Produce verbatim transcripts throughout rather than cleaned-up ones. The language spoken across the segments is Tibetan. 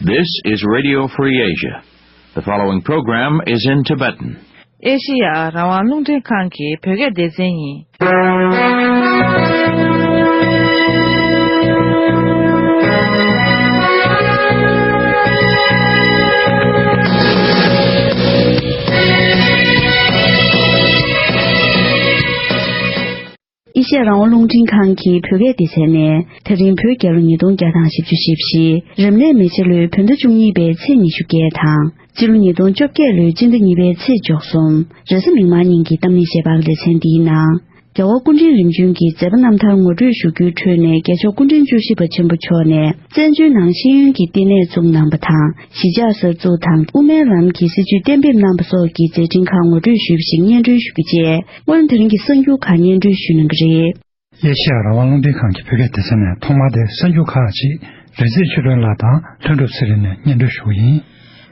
This is Radio Free Asia. The following program is in Tibetan. ཨེ་ཤེ་ཡ་རང་དབང་རླུང་འཕྲིན་ཁང་གི་བོད་སྐད་སྡེ་ཚན་ཡིན། ཨེ་ཤེ་ཡ་རང་དབང་རླུང་འཕྲིན་ཁང་གི་བོད་སྐད་སྡེ་ཚན་ནས། དེ་རིང་བོད་རྒྱལ་ལོ་ཉིས་སྟོང་བརྒྱ་དང་བཞི་བཅུ་ཞེ་བཞི། རབ་གནས་མེ་བྱ་ལོའི་བོད་ཟླ་བཅུ་གཉིས་པའི་ཚེས་ཉི་ཤུ་བརྒྱད་དང་། སྤྱི་ལོ་ཉིས་སྟོང་བཅོ་བརྒྱད་ལོའི་སྤྱི་ཟླ་གཉིས་པའི་ཚེས་བཅུ་གསུམ། རེས་གཟའ་མིག་དམར་ཉིན་གྱི་གཏམ་གླེང་ཞལ་པར་ལེ་ཚན་འདིའི་ནང་། རྒྱལ་བ་སྐུ་ཕྲེང་རིམ་བྱོན་གྱི་མཛད་པ་རྣམ་ཐར་ངོ་སྤྲོད་ཞུ་རྒྱུའི་ཁྲོད་ནས། རྒྱལ་མཆོག་སྐུ་ཕྲེང་བཅུ་བཞི་པ་ཆེན་པོ་མཆོག་ནས་བཙན་བྱོལ་ནང་ཤེས་ཡོན་གྱི་བསྟི་གནས་བཙུགས་གནང་བ་དང་། གཞིས་ཆགས་གསར་འཛུགས་དང་དབུ་མའི་ལམ་གྱི་སྲིད་བྱུས་གཏན་འབེབས་གནང་བ་སོགས་ཀྱི་མཛད་འཕྲིན་ཁག་ངོ་སྤྲོད་ཞུས་པ་ཞིག་སྙན་སྒྲོན་ཞུ་རྒྱུ་བཅས། སྔོན་དེ་རིང་གི་གསར་འགྱུར་ཁག་སྙན་སྒྲོན་ཞུ་གནང་གི་རེད། ཨེ་ཤེ་ཡ་རང་དབང་རླུང་འཕྲིན་ཁང་གི་བོད་སྐད་སྡེ་ཚན་ནས་ཐོག་མར་དེ་གསར་འགྱུར་ཁག་ཅིག་རིག་འཛིན་ཆོས་སྒྲོན་ལགས་དང་ལྷུན་གྲུབ་ཚེ་རིང་ནས་སྙན་སྒྲོན་ཞུ་གི་ཡིན།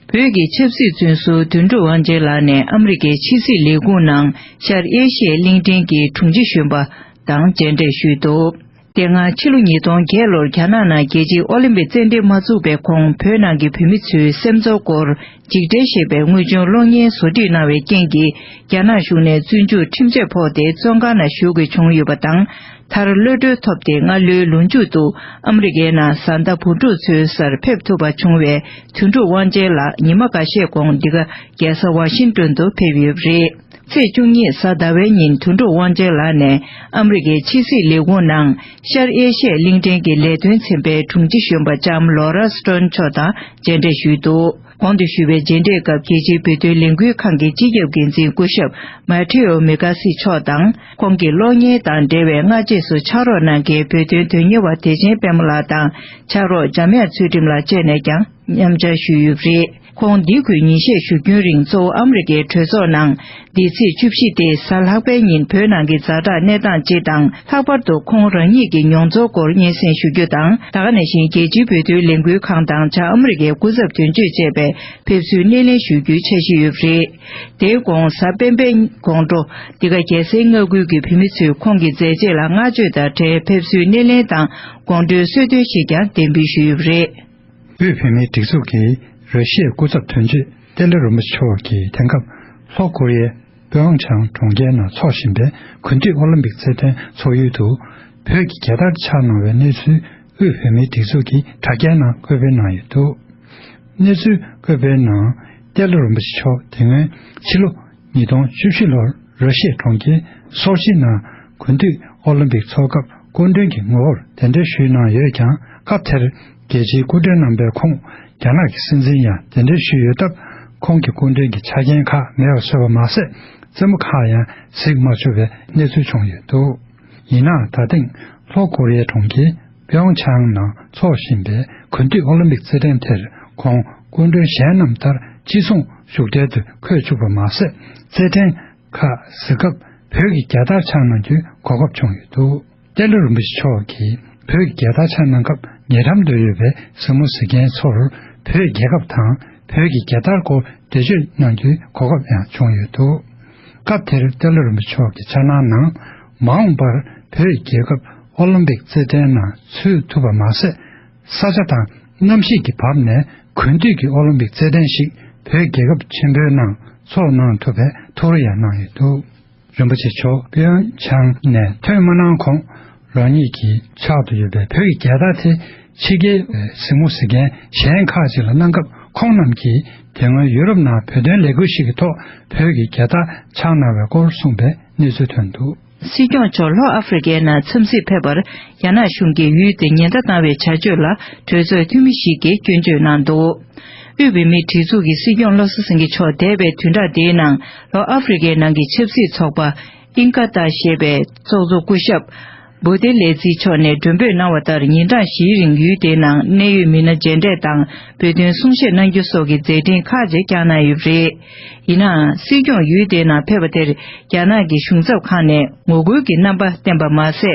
བོད་ཀྱི་ཆབ་སྲིད་བཙོན་ཟུར་དོན་གྲུབ་དབང་ཆེན་ལགས་ནས་ཨ་མི་རི་ཀའི་ཕྱི་སྲིད་ལས་ཁུངས་ནང་ཤར་ཨེ་ཤི་ཡའི་གླིང་ཕྲན་གྱི་དྲུང་ཆེ་གཞོན་པ་དང་མཇལ་འཕྲད་ཞུས་འདུག་དེ་སྔ་ཕྱི་ལོ་ཉིས་སྟོང་བརྒྱད་ལོར་རྒྱ་ནག་ནང་རྒྱལ་སྤྱིའི་ཨོ་ལིམ་པིག་རྩེད་འགྲན་མ་ཚུགས་པའི་གོང་། བོད་ནང་གི་བོད་མི་ཚོའི་སེམས་ཚོར་སྐོར་འཇིགས་བྲལ་ཞེས་པའི་དངོས་བྱུང་གློག་བརྙན་བཟོ་སྒྲིག་གནང་བའི་རྐྱེན་གྱིས། རྒྱ་ནག་གཞུང་ནས་བཙོན་འཇུག་ཁྲིམས་ཆད་ཕོག་སྟེ་བཙོན་ཁང་ནང་བཞུགས་དགོས་བྱུང་ཡོད་པ་དང་། མཐར་གློད་གྲོལ་ཐོབ་སྟེ་སྔ་ལོའི་ལོ་མཇུག་ཏུ་ཨ་མི་རི་ཀའི་ནང་བཟའ་ཟླ་བུ་ཕྲུག་ཚོའི་སར་ཕེབས་ཐུབ་པ་བྱུང་བའི་དོན་གྲུབ་དབང་ཆེན་ལགས་ཉི་མ་འགའ་ཤས་གོང་འདི་ག་རྒྱལ་ས་ཝ་ཤིང་ཏོན་དུ་ཕེབས་ཡོད་པ་རེད། ཚེས་བཅུ་གཉིས་གཟའ་ཟླ་བའི་ཉིན་དོན་གྲུབ་དབང་ཆེན་ལགས་ནས་ཨ་མི་རི་ཀའི་ཕྱི་སྲིད་ལས་ཁུངས་ནང་ཤར་ཨེ་ཤི་ཡའི་གླིང་ཕྲན་གྱི་ལས་དོན་ཚན་པའི་དྲུང་ཆེ་གཞོན་པ་ལྕམ་ལོ་ར་སི་ཊོན་མཆོག་དང་མཇལ་འཕྲད་ཞུས་འདུག་གོང་དུ་ཞུས་པའི་མཇལ་འཕྲད་སྐབས་རྒྱལ་སྤྱིའི་བོད་དོན་ལས་འགུལ་ཁང་གི་སྤྱི་ཁྱབ་འགན་འཛིན་སྐུ་ཞབས་མ་ཐེ་ཨོ་མི་ཀ་སི་མཆོག་དང་། ཁོང་གི་གློག་བརྙན་དང་འབྲེལ་བའི་སྔ་རྗེས་སུ་ཕྱག་རོགས་གནང་མཁན་བོད་དོན་དོན་གཉེར་བ་བདེ་ཆེན་པད་མ་ལགས་དང་། ཕྱག་རོགས་འཇམ་དབྱངས་ཚུལ་ཁྲིམས་ལགས་བཅས་ནས་ཀྱང་མཉམ་བཅར་ཞུས་ཡོད་པ་རེད། ཁོང་འདི་གུས་ཉིན་ཤས་བཞུགས་རྒྱུན་རིང་གཙོ་བོ་ཨ་མི་རི་ཀའི་གྲོས་ཚོགས་ནང་། འདི་ཚེས་བཅུ་བཞི་སྟེ་གཟའ་ལྷག་པའི་ཉིན་བོད་ནང་གི་ཛ་དྲག་གནས་སྟངས་སྤྱི་དང་། ལྷག་པར་དུ་ཁོང་རང་ཉིད་ཀྱི་མྱོང་ཚོར་སྐོར་སྙན་སེང་ཞུ་རྒྱུ་དང་། ད་ག་ནང་བཞིན་རྒྱལ་སྤྱིའི་བོད་དོན་ལས་འགུལ་ཁང་དང་། བྱང་ཨ་མི་རི་ཀའི་སྐུ་ཚབ་དོན་གཅོད་བཅས་པའི་ཕེབས་བསུའི་སྣེ་ལེན་ཞུ་རྒྱུའི་འཆར་གཞི་ཡོད་པ་རེད། དེའི་གོང་གཟའ་སྤེན་པའི་དགོང་དྲོ། འདི་ག་རྒྱལ་སའི་མངའ་ཁུལ་གྱི་བོད་མི་ཚོས་ཁོང་གི་མཛད་རྗེས་ལ་བསྔགས་བརྗོད་དང་འབྲེལ་ཕེབས་བསུའི་སྣེ་ལེན་དང་དགོང་དྲོའི་གསོལ་སྟོན་ཞིག་ཀྱང་གཏན་འབུལ་ཞུས་ཡོད་པ་རེད། དབུས་བོད་མིའི་སྒྲིག་འཛུགས་ཀྱི་ར་ཤི་ཡའི་སྐུ་ཚབ་དོན་གཅོད་ཏེ་ལེ་རིན་པོ་ཆེ་མཆོག་གིས་དེང་སྐབས་ལྷོ་ཀོ་རི་ཡའི་པེའོང་ཆང་གྲོང་ཁྱེར་ནང་འཚོགས་བཞིན་པའི་གུང་སྟོད་ཨོ་ལིམ་པིག་རྩེད་འགྲན་འཚོགས་ཡུལ་དུ། བོད་ཀྱི་རྒྱལ་དར་འཕྱར་གནང་བའི་གནས་ཚུལ་དབུས་བོད་མིའི་སྒྲིག་འཛུགས་ཀྱི་དྲ་རྒྱའི་ནང་བཀོད་སྤེལ་གནང་ཡོད་འདུག་གནས་ཚུལ་བཀོད་སྤེལ་ནང་། ཏེ་ལོ་རིན་པོ་ཆེ་མཆོག་དེ་སྔོན་ཕྱི་ལོ་ཉིས་སྟོང་བཅུ་བཞི་ལོར་ར་ཤི་ཡའི་གྲོང་ཁྱེར་སོ་ཆི་ནང་གུང་སྟོད་ཨོ་ལིམ་པིག་འཚོགས་སྐབས་སྐུ་མགྲོན་གྱི་ངོ་བོར་གདན་འདྲེན་ཞུས་གནང་ཡོད་ཀྱང་། སྐབས་དེར་རྒྱལ་སྤྱིའི་སྐུ་མགྲོན་རྣམ་པས་ཁོང་རྒྱ་ནག་གི་སྲིད་འཛིན་ཡང་གདན་འདྲེན་ཞུས་ཡོད་སྟབས། ཁོང་གི་སྐུ་མགྲོན་གྱི་ཆ་རྐྱེན་ཁག་མེད་པར་བཟོས་པ་མ་ཟད། རྩེད་མོ་ཁག་ཡང་གཟིགས་མ་བཅུག་པའི་གནས་ཚུལ་བྱུང་ཡོད་འདུག་ཡིན་ནའང་། ད་ཐེངས་ལྷོ་ཀོ་རི་ཡའི་གྲོང་ཁྱེར་པེའོང་ཆང་ནང་འཚོགས་བཞིན་པའི་གུང་སྟོད་ཨོ་ལིམ་པིག་རྩེད་འགྲན་དེར་ཁོང་སྐུ་མགྲོན་གཞན་རྣམས་ལྟར་ཅི་གསུང་བཞུགས་གྲལ་དུ་འཁོད་བཅུག་པ་མ་ཟད། རྩེད་འགྲན་ཁག་གཟིགས་སྐབས་བོད་ཀྱི་རྒྱལ་དར་འཕྱར་གནང་རྒྱུའི་གོ་སྐབས་བྱུང་ཡོད་འདུག་ཏེ་ལོ་རིན་པོ་ཆེ་མཆོག་གིས་བོད་ཀྱི་རྒྱལ་དར་འཕྱར་གནང་སྐབས་ཉེ་འགྲམ་དུ་ཡོད་པའི་གཟིགས་མོ་གཟིགས་མཁན་ཚོར་བོད་རྒྱལ་ཁབ་དང་བོད་ཀྱི་རྒྱལ་དར་སྐོར་འགྲེལ་བརྗོད་གནང་རྒྱུའི་གོ་སྐབས་ཡང་བྱུང་ཡོད་འདུག་སྐབས་དེར་ཏེ་ལོ་རིན་པོ་ཆེ་མཆོག་གིས་འཆར་སྣང་ནང་། མ་འོངས་པར་བོད་རྒྱལ་ཁབ་ཨོ་ལིམ་པིག་རྩེད་འགྲན་ནང་ཚུད་ཐུབ་པ་མ་ཟད། ས་ཆ་དང་གནམ་གཤིས་ཀྱི་བབ་ནས་གུང་སྟོད་ཀྱི་ཨོ་ལིམ་པིག་རྩེད་འགྲན་ཞིག་བོད་རྒྱལ་ཁབ་ཆེན་པོའི་ནང་འཚོགས་གནང་ཐུབ་པའི་ཐུགས་རེ་ཡང་གནང་ཡོད་འདུག་རིན་པོ་ཆེ་མཆོག་པེའོང་ཆང་ནས་ཐོན་མ་གནང་གོང་། རང་ཉིད་ཀྱི་ཕྱག་ཏུ་ཡོད་པའི་བོད་ཀྱི་རྒྱལ་དར་དེ་ཕྱི་རྒྱལ་གཟིགས་མོ་གཟིགས་མཁན་གཞན་ཁག་ཅིག་ལ་གནང་སྐབས། ཁོང་རྣམས་ཀྱིས་དེ་སྔོན་ཡུ་རོབ་ནང་བོད་དོན་ལས་འགུལ་ཞིག་གི་ཐོག་བོད་ཀྱི་རྒྱལ་དར་འཕྱར་གནང་བའི་སྐོར་གསུངས་པའི་གནས་ཚུལ་ཐོན་འདུག་སྲིད་སྐྱོང་མཆོག་ལྷོ་ཨ་ཧྥེ་རི་ཀའི་ནང་འཚམས་གཟིགས་ཕེབས་པར། རྒྱ་ནག་གཞུང་གིས་ཡུལ་དེ་ཉེན་བརྡ་བཏང་བའི་བྱ་སྤྱོད་ལ་གྲོས་ཚོགས་འཐུས་མི་ཞིག་གིས་སྐྱོན་བརྗོད་གནང་འདུག་དབུས་བོད་མིའི་སྒྲིག་འཛུགས་ཀྱི་སྲིད་སྐྱོང་བློ་བཟང་སེང་གེ་མཆོག་འདས་པའི་བདུན་ཕྲག་འདིའི་ནང་ལྷོ་ཨ་ཧྥེ་རི་ཀའི་ནང་གི་ཆབ་སྲིད་ཚོགས་པ་ཨིན་ཀ་ཏ་ཞེས་པའི་ཚོགས་གཙོ་སྐུ་ཞབས་བུ་ཏེ་ལེ་ཛི་མཆོག་ནས་མགྲོན་འབོད་གནང་བ་ལྟར། ཉིན་གྲངས་བཞིའི་རིང་ཡུལ་དེའི་ནང་གནད་ཡོད་མི་སྣ་མཇལ་འཕྲད་དང་བོད་དོན་གསུང་བཤད་གནང་རྒྱུ་སོགས་ཀྱི་མཛད་འཕྲིན་ཁག་ཅིག་བསྐྱངས་གནང་ཡོད་པ་རེད། ཡིན་ནའང་། སྲིད་སྐྱོང་ཡུལ་དེའི་ནང་ཕེབས་པ་དེར་རྒྱ་ནག་གི་གཞུང་ཚབ་ཁང་ནས་ངོ་རྒོལ་གྱི་རྣམ་པ་བསྟན་པ་མ་ཟད།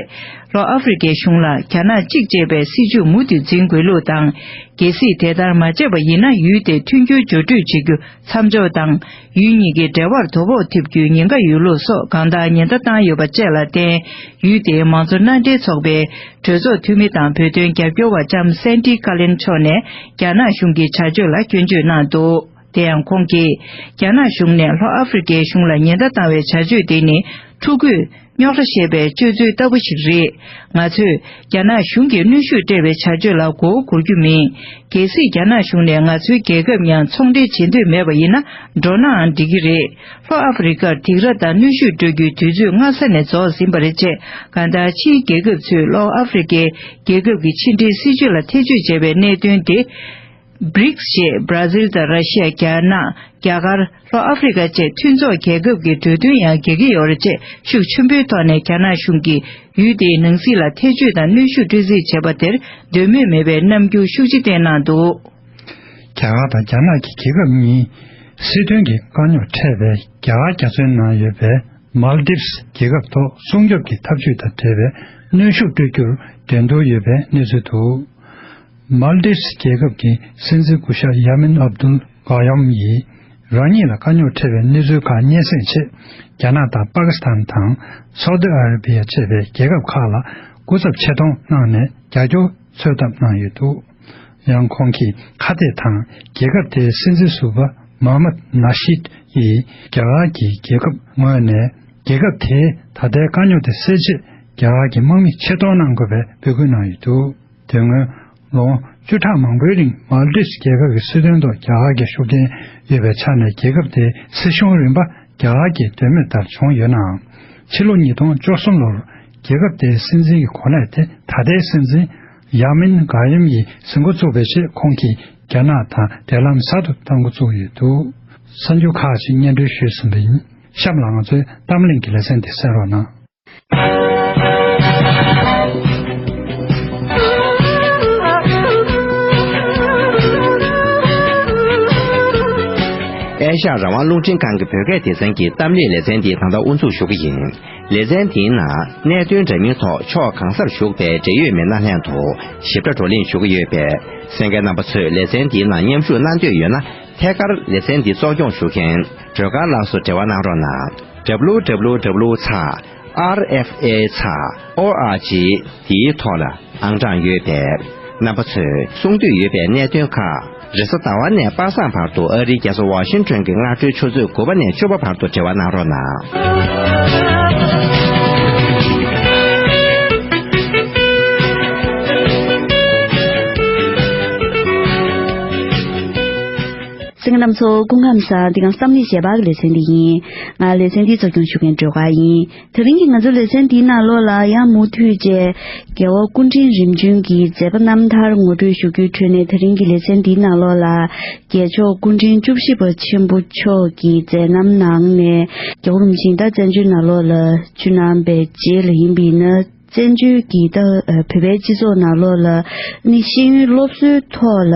ལྷོ་ཨ་ཧྥེ་རི་ཁའི་གཞུང་ལ་རྒྱ་ནག་གཅིག་ཅེས་པའི་སྲིད་ཇུས་མུ་མཐུད་འཛིན་དགོས་ལུགས་དང་། གལ་སྲིད་དེ་ལྟར་མ་བྱས་པ་ཡིན་ན། ཡུལ་དེ་མཐུན་འགྱུར་འགྲོ་གྲོན་བྱེད་རྒྱུ་མཚམས་འཇོག་དང་། ཡུལ་གཉིས་ཀྱི་འབྲེལ་བར་དོ་ཕོག་ཐེབས་རྒྱུའི་ཉེན་ཁ་ཡོད་ལུགས་སོགས་གང་ལྟར་ཉེན་བརྡ་བཏང་ཡོད་པ་བཅས་ལ་བརྟེན། ཡུལ་དེའི་མང་གཙོ་མནའ་འབྲེལ་ཚོགས་པའི་གྲོས་ཚོགས་འཐུས་མི་དང་བོད་དོན་རྒྱབ་སྐྱོར་བ་ལྕམ་སན་ཏི་ཀ་ལིན་མཆོག་ནས་རྒྱ་ནག་གཞུང་གི་བྱ་སྤྱོད་ལ་སྐྱོན་བརྗོད་གནང་འདུག་དེ་ཡང་ཁོང་གིས། རྒྱ་ནག་གཞུང་ནས་ལྷོ་ཨ་ཧྥེ་རི་ཁའི་གཞུང་ལ་ཉེན་བརྡ་བཏང་བའི་བྱ་སྤྱོད་དེ་ནི། ཕྲུ་གུས་རྙོག་དྲ་བཤད་པའི་སྤྱོད་ཚུལ་ལྟ་བུ་ཞིག་རེད། ང་ཚོས་རྒྱ་ནག་གཞུང་གིས་གནོན་ཤུགས་སྤྲད་པའི་བྱ་སྤྱོད་ལ་མགོ་བོ་སྒུར་རྒྱུ་མིན། གལ་སྲིད་རྒྱ་ནག་གཞུང་ནས་ང་ཚོའི་རྒྱལ་ཁབ་ཡང་ཚོང་འབྲེལ་བྱེད་འདོད་མེད་པ་ཡིན་ན། འགྲོ་ནའང་འགྲིག་གི་རེད། ལྷོ་ཨ་ཧྥེ་རི་ཁར་སྡིགས་ར་དང་གནོན་ཤུགས་སྤྲོད་རྒྱུའི་དུས་ཚོད་སྔ་ས་ནས་རྫོགས་ཟིན་པ་རེད་ཅེས། གང་ལྟར་ཕྱིའི་རྒྱལ་ཁབ་ཚོས་ལྷོ་ཨ་ཧྥེ་རི་ཁའི་རྒྱལ་ཁབ་ཀྱི་ཕྱི་འབྲེལ་སྲིད་ཇུས་ལ་ཐེ་བྱུས་བྱས་པའི་གནད་དོན་དེ། བྷི་རིགས་ཞེས་བྷ་ར་ཟིལ་དང་ར་ཤི་ཡ། རྒྱ་ནག་རྒྱ་གར། ལྷོ་ཨ་ཧྥེ་རི་ཁ་བཅས་མཐུན་ཚོགས་རྒྱལ་ཁབ་ཀྱི་འབྲུ་དོན་ཡང་འགེལ་གྱི་ཡོད་རེད་ཅེས་ཤུགས་ཆེན་པོའི་ཐོག་ནས་རྒྱ་ནག་གཞུང་གིས་ཡུལ་དེའི་ནང་སྲིད་ལ་ཐེ་བྱུས་དང་གནོན་ཤུགས་སྤྲོད་རྩིས་བྱས་པ་དེར་འདོད་མོས་མེད་པའི་རྣམ་འགྱུར་ཤུགས་ཆེ་བསྟན་གནང་འདུག་རྒྱ་གར་དང་རྒྱ་ནག་གི་རྒྱལ་ཁབ་གཉིས་སྲིད་དོན་གྱི་དཀའ་རྙོག་འཕྲད་པའི་རྒྱ་གར་རྒྱ་མཚོའི་ནང་ཡོད་པའི་མཱལ་ཌིབས་རྒྱལ་ཁབ་ཐོག་སྲུང་སྐྱོབ་ཀྱི་ཐབས་ཇུས་དང་འབྲེལ་བའི་གནོན་ཤུགས་སྤྲོད་རྒྱུར་འགྲན་བསྡུར་ཡོད་པའི་གནས་ཚུལ་འདུག་མཱལ་ཌིབས་རྒྱལ་ཁབ་ཀྱི་སྲིད་འཛིན་སྐུ་ཞབས་ཡ་མིན་ཨབ་དུལ་ག་ཡོམ་ཡིས་རང་ཉིད་ལ་དཀའ་རྙོག་འཕྲད་པའི་གནས་ཚུལ་ཁག་སྙན་སེང་ཆེད། རྒྱ་ནག་དང་པ་ཀི་སི་ཐན་དང་སའུ་ཏི་ཨ་ར་བི་ཡ་བཅས་པའི་རྒྱལ་ཁབ་ཁག་ལ་སྐུ་ཚབ་ཆེད་གཏོང་གནང་ནས་རྒྱབ་སྐྱོར་འཚོལ་ཐབས་གནང་ཡོད་འདུག་ཡང་ཁོང་གིས་ཁ་གཏད་དང་རྒྱལ་ཁབ་དེའི་སྲིད་འཛིན་ཟུར་པ་མོ་ཧམ་མད་ནཱ་ཤིད་ཡིས་རྒྱ་གར་གྱི་རྒྱལ་ཁབ་ངོས་ནས་རྒྱལ་ཁབ་དེའི་ད་ལྟའི་དཀའ་རྙོག་དེ་སེལ་ཆེད་རྒྱ་གར་གྱི་དམག་མི་ཆེད་གཏོང་གནང་དགོས་པའི་འབོད་སྐུལ་གནང་ཡོད་འདུག་དེ་སྔོན་ལོ་ངོ་བཅུ་ཕྲག་མང་པོའི་རིང་མཱལ་ཌིབས་རྒྱལ་ཁབ་ཀྱི་སྲིད་དོན་ཐོག་རྒྱ་གར་གྱི་ཤུགས་རྐྱེན་ཡོད་པའི་ཆ་ནས་རྒྱལ་ཁབ་དེའི་སྲིད་གཞུང་རིམ་པ་རྒྱ་གར་གྱི་འདོད་མོས་ལྟར་བྱུང་ཡོད་ནའང་། ཕྱི་ལོ་ཉིས་སྟོང་བཅུ་གསུམ་ལོར་རྒྱལ་ཁབ་དེའི་སྲིད་འཛིན་གྱི་གོ་གནས་དེ་ད་ལྟའི་སྲིད་འཛིན་ཡ་མིན་ག་ཡམ་ཡིས་ཟིན་འགོ་བཙུགས་པའི་རྗེས་ཁོང་གིས་རྒྱ་ནག་དང་འབྲེལ་ལམ་གསར་དུ་གཏང་འགོ་བཙུགས་ཡོད་འདུག་གསར་འགྱུར་ཁག་ཅིག་སྙན་སྒྲོན་ཞུས་ཟིན་པ་ཡིན། གཤམ་ལ་ང་ཚོའི་གཏམ་གླེང་གི་ལེ་ཚན་འདི་གསན་རོགས་གནང་། ཨེ་ཤ་ཡ་རང་དབང་རླུང་འཕྲིན་ཁང་གི་བོད་སྐད་སྡེ་ཚན་གྱི་གཏམ་གླེང་ལེ་ཚན་འདི་ད་ལྟ་དབུ་འཛུགས་ཞུ་གི་ཡིན། ལེ་ཚན་འདིའི་ནང་གནད་དོན་འདྲ་མིན་ཐོག་ཕྱོགས་གང་སར་བཞུགས་པའི་འབྲེལ་ཡོད་མི་སྣ་ལྷན་དུ་ཞིབ་ཕྲ་བགྲོ་གླེང་ཞུ་གི་ཡོད་པས། གསན་མཁན་རྣམ་པ་ཚོས་ལེ་ཚན་འདིའི་ནང་མཉམ་ཞུགས་གནང་འདོད་ཡོད་ན། ཐད་ཀར་ལེ་ཚན་འདི་གཙོ་སྐྱོང་ཞུ་མཁན་སྒྲོལ་དཀར་ལགས་སུ་འབྲེལ་བ་གནང་རོགས་གནང་། W W W ཚེག་R F A ཚེག O R G འདིའི་ཐོག་ལ་ཨང་གྲངས་ཡོད་པས། རྣམ་པ་ཚོས་གསུང་འདོད་ཡོད་པའི་གནད་དོན་ཁག་རེས་གཟའ་ཟླ་བ་ནས་པ་སངས་བར་དུ་ཨ་རིའི་རྒྱལ་ས་ཝ་ཤིང་ཊོན་གྱི་སྔ་དྲོའི་ཆུ་ཚོད་དགུ་པ་ནས་བཅུ་པ་བར་དུ་འབྲེལ་བ་གནང་རོགས་གནང་། གསན་མཁན་རྣམ་ཚོ་སྐུ་ཁམས་བཟང་། འདི་ག་བསམ་ཡས་གཞས་པ་གི་ལེ་ཚན་འདི་ཡིན། ང་ལེ་ཚན་འདི་གཙོ་སྐྱོང་ཞུ་མཁན་སྒྲོལ་དཀར་ཡིན། དེ་རིང་གི་ང་ཚོའི་ལེ་ཚན་འདིའི་ནང་ལོགས་ལ་ཡང་མུ་མཐུད་བཅས་རྒྱལ་བ་སྐུ་ཕྲེང་རིམ་བྱོན་གྱི་མཛད་པ་རྣམ་ཐར་ངོ་སྤྲོད་ཞུ་རྒྱུའི་ཁྲོད་ནས། དེ་རིང་གི་ལེ་ཚན་འདིའི་ནང་ལོགས་ལ་རྒྱལ་མཆོག་སྐུ་ཕྲེང་བཅུ་བཞི་པ་ཆེན་པོ་མཆོག་གི་མཛད་རྣམ་ནང་ནས་རྒྱལ་བ་རིན་པོ་ཆེ་ད་བཙན་བྱོལ་ནང་ལོགས་ལ་བཅུག་གནང་བའི་རྗེས་ལ་ཡིན་པ་ཡིན་ན། བཙན་བྱོལ་གྱི་ད་བོད་པའི་སྤྱི་ཚོགས་ནང་ལོགས་ལ་ནི་ཤེས་ཡོན་སློབ་གསོའི་ཐོག་ལ་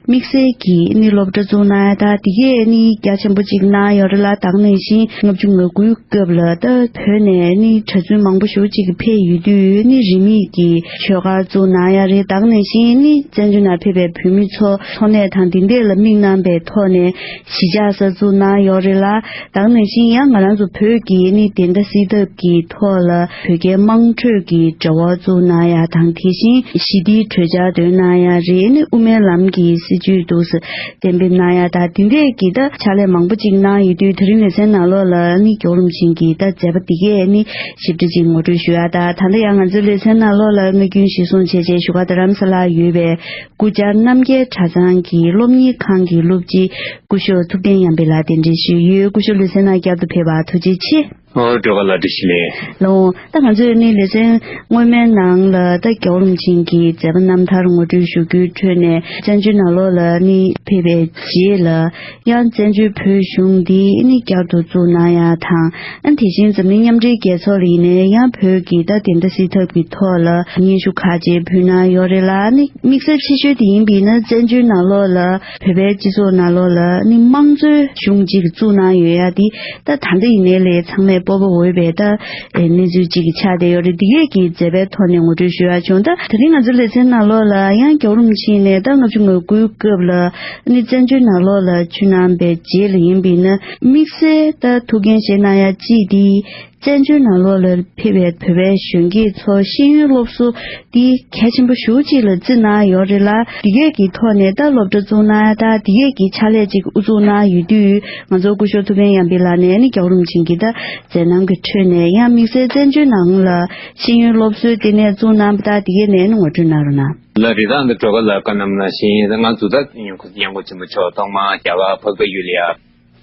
དམིགས་བསལ་གྱི་ནི་སློབ་གྲྭ་བཙུགས་གནང་ཡ་ད་དེ་གས་ནི་རྒྱ་ཆེན་པོ་ཅིག་གནང་ཡོད་རེད་ལ། ད་ག་ནང་བཞིན་ལྔ་བཅུ་ང་དགུའི་སྐབས་ལ་ད་བོད་ནས་ནི་གྲྭ་བཙུན་མང་པོ་ཞེ་པོ་ཅིག་ཕེབས་ཡོད་དུས་ནི་རིས་མེད་ཀྱི་ཆོས་སྒར་བཙུགས་གནང་ཡ་རེད། ད་ག་ནང་བཞིན་ནི་བཙན་བྱོལ་ནང་ཕེབས་པའི་བོད་མི་ཚོ་འཚོ་གནས་དང་དེ་འདྲས་ལ་དམིགས་གནང་པའི་ཐོག་ནས་གཞིས་ཆགས་ས་བཙུགས་གནང་ཡོད་རེད་ལ། ད་ག་ནང་བཞིན་ཡང་ང་རང་ཚོ་བོད་ཀྱི་ནི་བདེན་མཐའ་གསལ་ཐབས་ཀྱི་ཐོག་ལ་བོད་རྒྱའི་དམངས་ཁྲོད་ཀྱི་འབྲེལ་བ་བཙུགས་གནང་ཡ་དང་། དེ་བཞིན་ཞི་བདེའི་གྲོས་འཆར་འདོན་གནང་ཡ་རེད། ནི་དབུ་མའི་ལམ་གྱི་སྲིད་བྱུས་འདུག་སེ་གཏན་འབེབས་གནང་ཡ་དང་། དེ་འདྲས་ཀྱི་ད་ཕྱག་ལས་མང་པོ་ཅིག་གནང་ཡོད་དུས། དེ་རིང་ལེ་ཚན་ནང་ལོགས་ལ་ནི་རྒྱལ་བ་རིན་པོ་ཆེ་གི་ད་མཛད་པ་འདི་གས་ནི་ཞིབ་ཕྲ་ཅིག་ངོ་སྤྲོད་ཞུ་ཡ་དང་། ད་ལྟ་ཡང་ང་ཚོའི་ལེ་ཚན་ནང་ལོགས་ལ་མངའ་རྒྱུན་གཞིར་བཟུང་བྱས་བྱས་བཞུགས་སྒར་རྡ་རམ་ས་ལར་ཡོད་པའི་སྐུ་བཅར་རྣམ་རྒྱལ་གྲྭ་ཚང་གི་སློབ་གཉེར་ཁང་གི་སློབ་སྤྱི་སྐུ་ཞབས་ཐུབ་བསྟན་གཡང་འཕེལ་ལགས་གདན་འདྲེན་ཞུས་ཡོད། སྐུ་ཞབས་ལེ་ཚན་ནང་བསྐྱར་དུ་ཕེབས་པར་ཐུགས་རྗེ་ཆེ། ཨོ། སྒྲོལ་དཀར་ལགས་བཀྲ་ཤིས་བདེ་ལེགས། ལགས་འོང་། ད་ང་ཚོས་ནི་ལེ་ཚན་སྔོན་མའི་ནང་ལ་ད་རྒྱལ་བ་རིན་པོ་ཆེ་གི་མཛད་པ་རྣམ་ཐར་ངོ་སྤྲོད་ཞུ་རྒྱུའི་ཁྲོད་ནས། བཙན་བྱོལ་ནང་ལོགས་ལ་ནི་ཕེབས་པའི་རྗེས་ལ་ཡང་བཙན་བྱོལ་བོད་གཞུང་འདི་ནི་བསྐྱར་དུ་བཙུགས་གནང་ཡ་དང་། ཨ་ནི་དེ་བཞིན་འཛམ་གླིང་མཉམ་འབྲེལ་རྒྱལ་ཚོགས་ལ་ཡིན་ནའི་ཡང་བོད་ཀྱི་ད་བདེན་མཐའ་གསལ་ཐབས་ཀྱི་ཐོག་ལ་སྙན་ཞུ་ཁག་ཅིག་ཕུལ་གནང་ཡོད་རེད་ལ། ནི་དམིགས་བསལ་ཆེ་ཤོས་དེ་ཡིན་པ་ཡིན་ན། བཙན་བྱོལ་ནང་ལོགས་ལ་བོད་པའི་སྤྱི་ཚོགས་ནང་ལོགས་ལ་ནི་དམངས་གཙོའི་གཞུང་ཅིག་བཙུགས་གནང་ཡོད་ཡ་དེ། ད་ད་ལྟ་ཡིན་ནའི་ལས་ཚང་མས་ སྤོབས་པ་འོས་པའི་ད་གནས་ཚུལ་གཅིག་གི་ཆགས་བསྡད་ཡོད་རེད། འདི་གས་ཀྱི་མཛད་པའི་ཐོག་ནས་ངོ་སྤྲོད་ཞུ་ཡག་བྱུང་། ད་དེ་རིང་ང་ཚོའི་ལེ་ཚན་ནང་ལོགས་ལ་ཡང་རྒྱལ་བ་རིན་པོ་ཆེ་ནས་ད་ལྔ་བཅུ་ང་དགུའི་སྐབས་ལ་ནི་བཙན་བྱོལ་ནང་ལོགས་ལ་བྱོན་གནང་པའི་རྗེས་ལ་ཡིན་པས་ན། དམིགས་བསལ་ད་ཐུགས་འགན་བཞེས་གནང་ཡག་གཅིག་འདི་བཙན་བྱོལ་ནང་ལོགས་ལ་ཕེབས་པའི་བོད་པའི་གཞོན་སྐྱེས་ཚོ་ཤེས་ཡོན་སློབ་གསོ་འདི་གལ་ཆེན་པོ་ཞེ་པོ་ཅིག་ལ་བརྩིས་གནང་ཡོད་རེད་ལ། འདི་གས་ཀྱི་ཐོག་ནས་ད་སློབ་གྲྭ་བཙུགས་གནང་ཡག་ད་འདི་གས་ཀྱི་ཕྱག་ལས་ཅིག་དབུ་འཛུགས་གནང་ཡོད་དུས། ང་ཚོ་སྐུ་ཞབས་ཐུབ་བསྟན་ཡར་འཕེལ་ལགས་ནས་ནི་རྒྱལ་བ་རིན་པོ་ཆེ་གི་ད་མཛད་རྣམ་གྱི་ཁྲོད་ནས་ཡང་དམིགས་བསལ་བཙན་བྱོལ་ནང་ལ་ཤེས་ཡོན་སློབ་གསོའི་ལྟེ་གནས་བཙུགས་གནང་པ་ད་འདི་གས་ནས་ནི་ངོ་སྤྲོད་གནང་རོགས་གནང་། ལགས་རེད། ད་འདི་སྒྲོལ་དཀར་ལགས་བཀའ་གནང་ནང་བཞིན་ད་ང་ཚོ་ད་ཡང་སྐུ་ཡང་སྐུ་ཆེན་པོ་མཆོག་ཐོག་མར་རྒྱ་གར་འཕགས་པའི་ཡུལ་ལ་ཡ་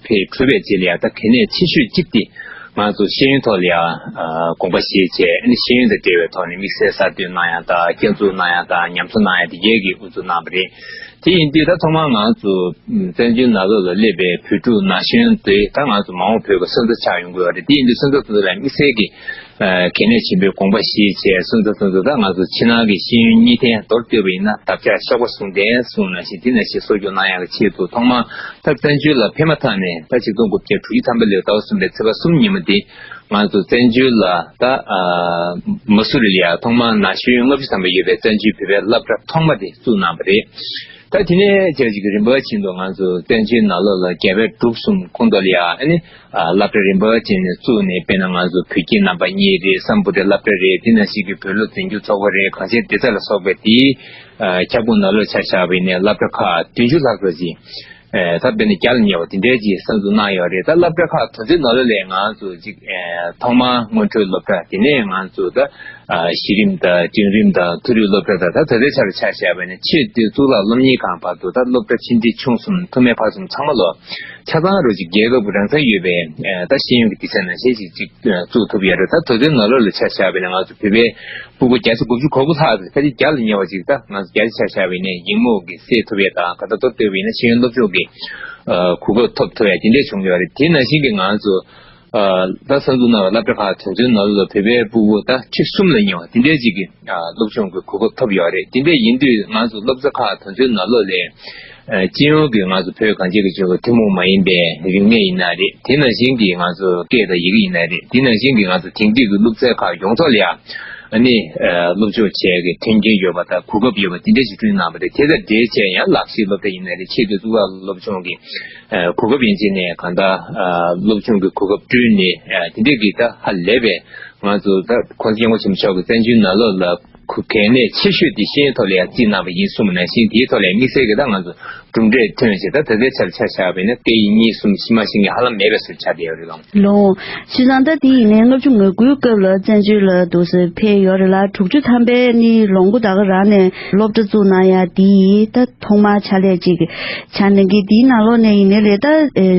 ཕེབས་གྲུབ་པའི་རྗེས་ལ་ཡ་ད་གལ་གནད་ཆེ་ཤོས་གཅིག་དེ་ང་ཚོ་ཤེས་ཡོན་ཐོག་ལ་ཡ་དགོངས་པ་བཞེས་བྱས། ཨ་ནི་ཤེས་ཡོན་དང་འབྲེལ་བའི་ཐོག་ནས་དམིགས་བསལ་གསར་གཏོད་གནང་ཡག་དང་། བསྐྱར་འཛུགས་གནང་ཡག་དང་། ཉམས་གསོ་གནང་ཡག་དེ་གས་ཀྱི་དབུ་འཛུགས་གནང་བ་རེད། དེ་ཡིན་དུས་ད་ཐོག་མར་ང་ཚོ་བཙན་བྱོལ་ནང་ལོགས་ལ་སླེབས་པའི་བོད་ཕྲུག་ན་གཞོན་དེ་ད་ང་ཚོ་མ་འོངས་བོད་ཀྱི་སོན་རྩ་ཆགས་ཡོང་གི་ཡོད་རེད། དེ་ཡིན་དུས་སོན་རྩ་དེ་ཚོ་ལ་དམིགས་བསལ་གྱི་ཨ་གལ་གནད་ཆེན་པོའི་དགོངས་པ་བཞེས་བྱས། སོན་རྩ་སོན་རྩ་ད་ང་ཚོ་ཕྱི་ནང་གི་ཤེས་ཡོན་གཉིས་ལྡན་མདོར་བསྡུས་པ་ཡིན་ན་དར་ཆ་གཤོག་པ་ཟུང་ལྡན་གསུངས་ནང་བཞིན་དེ་ནང་བཞིན་གསོ་སྐྱོང་གནང་ཡག་གི་ཆེད་དུ་ཐོག་མར་ད་བཙན་བྱོལ་ལ་ཕེབས་མ་ཐག་ནས་ད་ཆིག་སྟོང་དགུ་བརྒྱ་དྲུག་ཅུ་ཐམ་པ་ལོའི་ཟླ་བ་གསུམ་པའི་ཚེས་པ་གསུམ་ཉིན་མོ་དེ་ང་ཚོ་བཙན་བྱོལ་ལ་ད་ཨ་མ་སུ་རི་ལ་ཡ་ཐོག་མར་ན་གཞོན་ལྔ་བཅུ་ཐམ་པ་ཡོད་པའི་བཙན་བྱོལ་བོད་པའི་སློབ་གྲྭ་ཐོག་མ་དེ་བཙུགས་གནང་བ་རེད། ད་དེ་ནས་བྱས་ཅིག་རིམ་པ་བཞིན་དུ་ང་ཚོ་བཙན་བྱོལ་ནང་ལོགས་ལ་རྒྱལ་བའི་སྒྲུབ་གསུམ་ཁོངས་གཏོགས་ལ་ཡ་ཨ་ནི་ཨ་སློབ་གྲྭ་རིམ་པ་བཞིན་ནས་བཙུགས་ནས། དཔེར་ན་ང་ཚོ་བོད་ཀྱི་ནང་པ་གཉིས་རེད། སམ་བྷོ་ཊའི་སློབ་གྲྭ་རེད། དེ་ནང་བཞིན་གྱི་བོད་སློབ་འཛིན་སྐྱོང་ཚོགས་པ་རེད། གངས་ཅན་བདེ་རྩ་ལ་སོགས་པའི་དེའི་ཨ་ཁྱབ་ཁོངས་ནང་ལོགས་ཆ་བཞག་པ་ཡིན་ནའི་སློབ་གྲྭ་ཁག་བདུན་ཅུ་ལྷག་ཙམ་ཅིག་ཨ་ད་དཔེར་ན་བརྒྱ་ལ་ཉེ་བ་དེ་འདྲའི་ཅིག་གསར་འཛུགས་གནང་ཡོད་རེད། ད་སློབ་གྲྭ་ཁག་དེ་ཚོའི་ནང་ལོགས་ལ་ང་ཚོ་ཅིག་ཨ་ཐོག་མར་སྔོན་འགྲོའི་སློབ་གྲྭ། དེ་ནས་ང་ཚོ་ད་ཨ་གཞི་རིམ་དང་འབྲིང་རིམ་དང་མཐོ་རིམ་སློབ་གྲྭ་དང་། ད་ད་ལྟའི་ཆར་ཆ་བཞག་པ་ཡིན་ན་ཆེས་མཐོའི་གཙུག་ལག་སློབ་གཉེར་ཁང་བར་དུ་ད་སློབ་གྲྭ་ཆེ་འབྲིང་ཆུང་གསུམ་མཐོ་དམན་བར་གསུམ་ཚང་མ་ལོ་ཆ་ཚང་རུ་ཅིག་རྒྱལ་ཁབ་ཀྱི་རང་ས་ཡོད་པའི་ཨ་ད་ཤེས་ཡོན་གྱི་སྡེ་ཚན་ནང་བཞིན་ཞིག་ཅིག་བཙུགས་ཐུབ་ཡོད་རེད། ད་དེ་ཚོའི་ནང་ལོགས་ལ་ཆ་བཞག་པ་ཡིན་ན་ང་ཚོ་བོད་པའི་ཕྲུ་གུ་བརྒྱ་ཆ་དགུ་བཅུ་གོ་དགུ་ལྷག་ཙམ། ཕལ་ཆེར་བརྒྱ་ལ་ཉེ་བ་ཅིག་ད་ང་ཚོ་བརྒྱ་ཆ་ཆ་བཞག་པ་ཡིན་ན་ཡིག་རྨོངས་ཀྱིས་སེལ་ཐུབ་ཡས་དང་། གང་ལྟར་མདོར་བསྡུས་པ་ཡིན་ན་ཤེས་ཡོན་སློབ་སྦྱོང་གི་ཨ་གོ་སྐབས་ཐོབ་ཐུབ་ཡས་དེ་འདྲས་བྱུང་ཡོད་རེད། དེ་ནང་བཞིན་གྱི་ང་ཚོ་ཨ་ད་གསར་འཛུགས་གནང་བའི་སློབ་གྲྭ་ཁག་དེ་ཚོའི་ནང་ལོགས་ལ་བོད་པའི་ཕྲུ་གུ་ད་ཁྲི་གསུམ་ལ་ཉེ་བ་དེ་འདྲས་ཅིག་གི་ཨ་སློབ་སྦྱོང་གི་གོ་སྐབས་ཐོབ་ཡོད་རེད། དེ་འདྲས་ཡིན་དུས་ང་ཚོ་སློབ་གསོ་ཁག་དེ་ཚོའི་ནང་ལོགས་ལ་ཨ་སྤྱི་ཡོངས་ཀྱི་ང་ཚོ་བོད་གངས་ཅན་གྱི་ལྗོངས་ཀྱི་ཐུན་མོང་མ་ཡིན་པའི་རིག་གནས་ཡིན་ན་རེད། དེ་ནང་བཞིན་གྱི་ང་ཚོ་སྐད་དང་ཡི་གེ་ཡིན་ན་རེད། དེ་ནང་བཞིན་གྱི་ང་ཚོ་དེང་དུས་ཀྱི་སློབ་ཚན་ཁག་ཡོངས་རྫོགས་ལ་ཡང་ཨ་ནི་ཨ་སློབ་སྦྱོང་བྱེད་ཡག་གི་མཐུན་རྐྱེན་ཡོད་པ་དང་གོ་སྐབས་ཡོད་པ་དེ་འདྲ་ཞིག་བསྐྲུན་གནང་བ་རེད། དེ་དང་འབྲེལ་བྱས་ཡང་ལག་ཤེས་སློབ་གྲྭ་ཡིན་ན་རེད། ཆེས་མཐོའི་གཙུག་ལག་སློབ་སྦྱོང་གི་ཨ་གོ་སྐབས་ཡན་ཆད་ནས་གང་ལྟར་ཨ་སློབ་སྦྱོང་གི་གོ་སྐབས་བསྐྲུན་ནས། ཨ་དེ་འདྲས་ཀྱི་ད་ཧ་ལས་པའི་ང་ཚོ་ད་༸གོང་ས་༸སྐྱབས་མགོན་ཆེན་པོ་མཆོག་གིས་བཙན་བྱོལ་ནང་ལོགས་ལ་གལ་གནད་ཆེ་ཤོས་དེ་ཤེས་ཡོན་ཐོག་ལ་ཡང་བརྩིས་གནང་བ་ཡིན་གསུངས་པ་ནང་བཞིན། དེའི་ཐོག་ལ་དམིགས་བསལ་གྱི་ད་ང་ཚོ་གྲུབ་འབྲས་ཐོན་བྱས། ད་ད་ལྟའི་ཆར་ཆ་བཞག་པ་ཡིན་ན་སྐད་ཡིག་གཉིས་གསུམ་ཤེས་མ་ཤེས་མཁན་ཧ་ལམ་མེད་པའི་བཟོ་ཆགས་བསྡད་ཡོད་རེད་ལགས། ལོ། བྱས་ཙང་ད་དེ་ཡིན་ནའི་ལྔ་བཅུ་ང་དགུའི་སྐབས་ལ་བཙན་བྱོལ་ལ་འདུག་སེ་ཕེབས་ཡོད་རེད་ལ། དྲུག་ཅུ་ཐམ་པའི་ནི་ལོ་མགོ་ད་ག་རང་ནས་སློབ་གྲྭ་བཙུགས་གནང་ཡ་དེ་ད་ཐོག་མར་ཕྱག་ལས་ཅིག་ཆགས་གནང་གི། དེའི་ནང་ལོགས་ནས་ཡིན་ནའི་ལས་ད་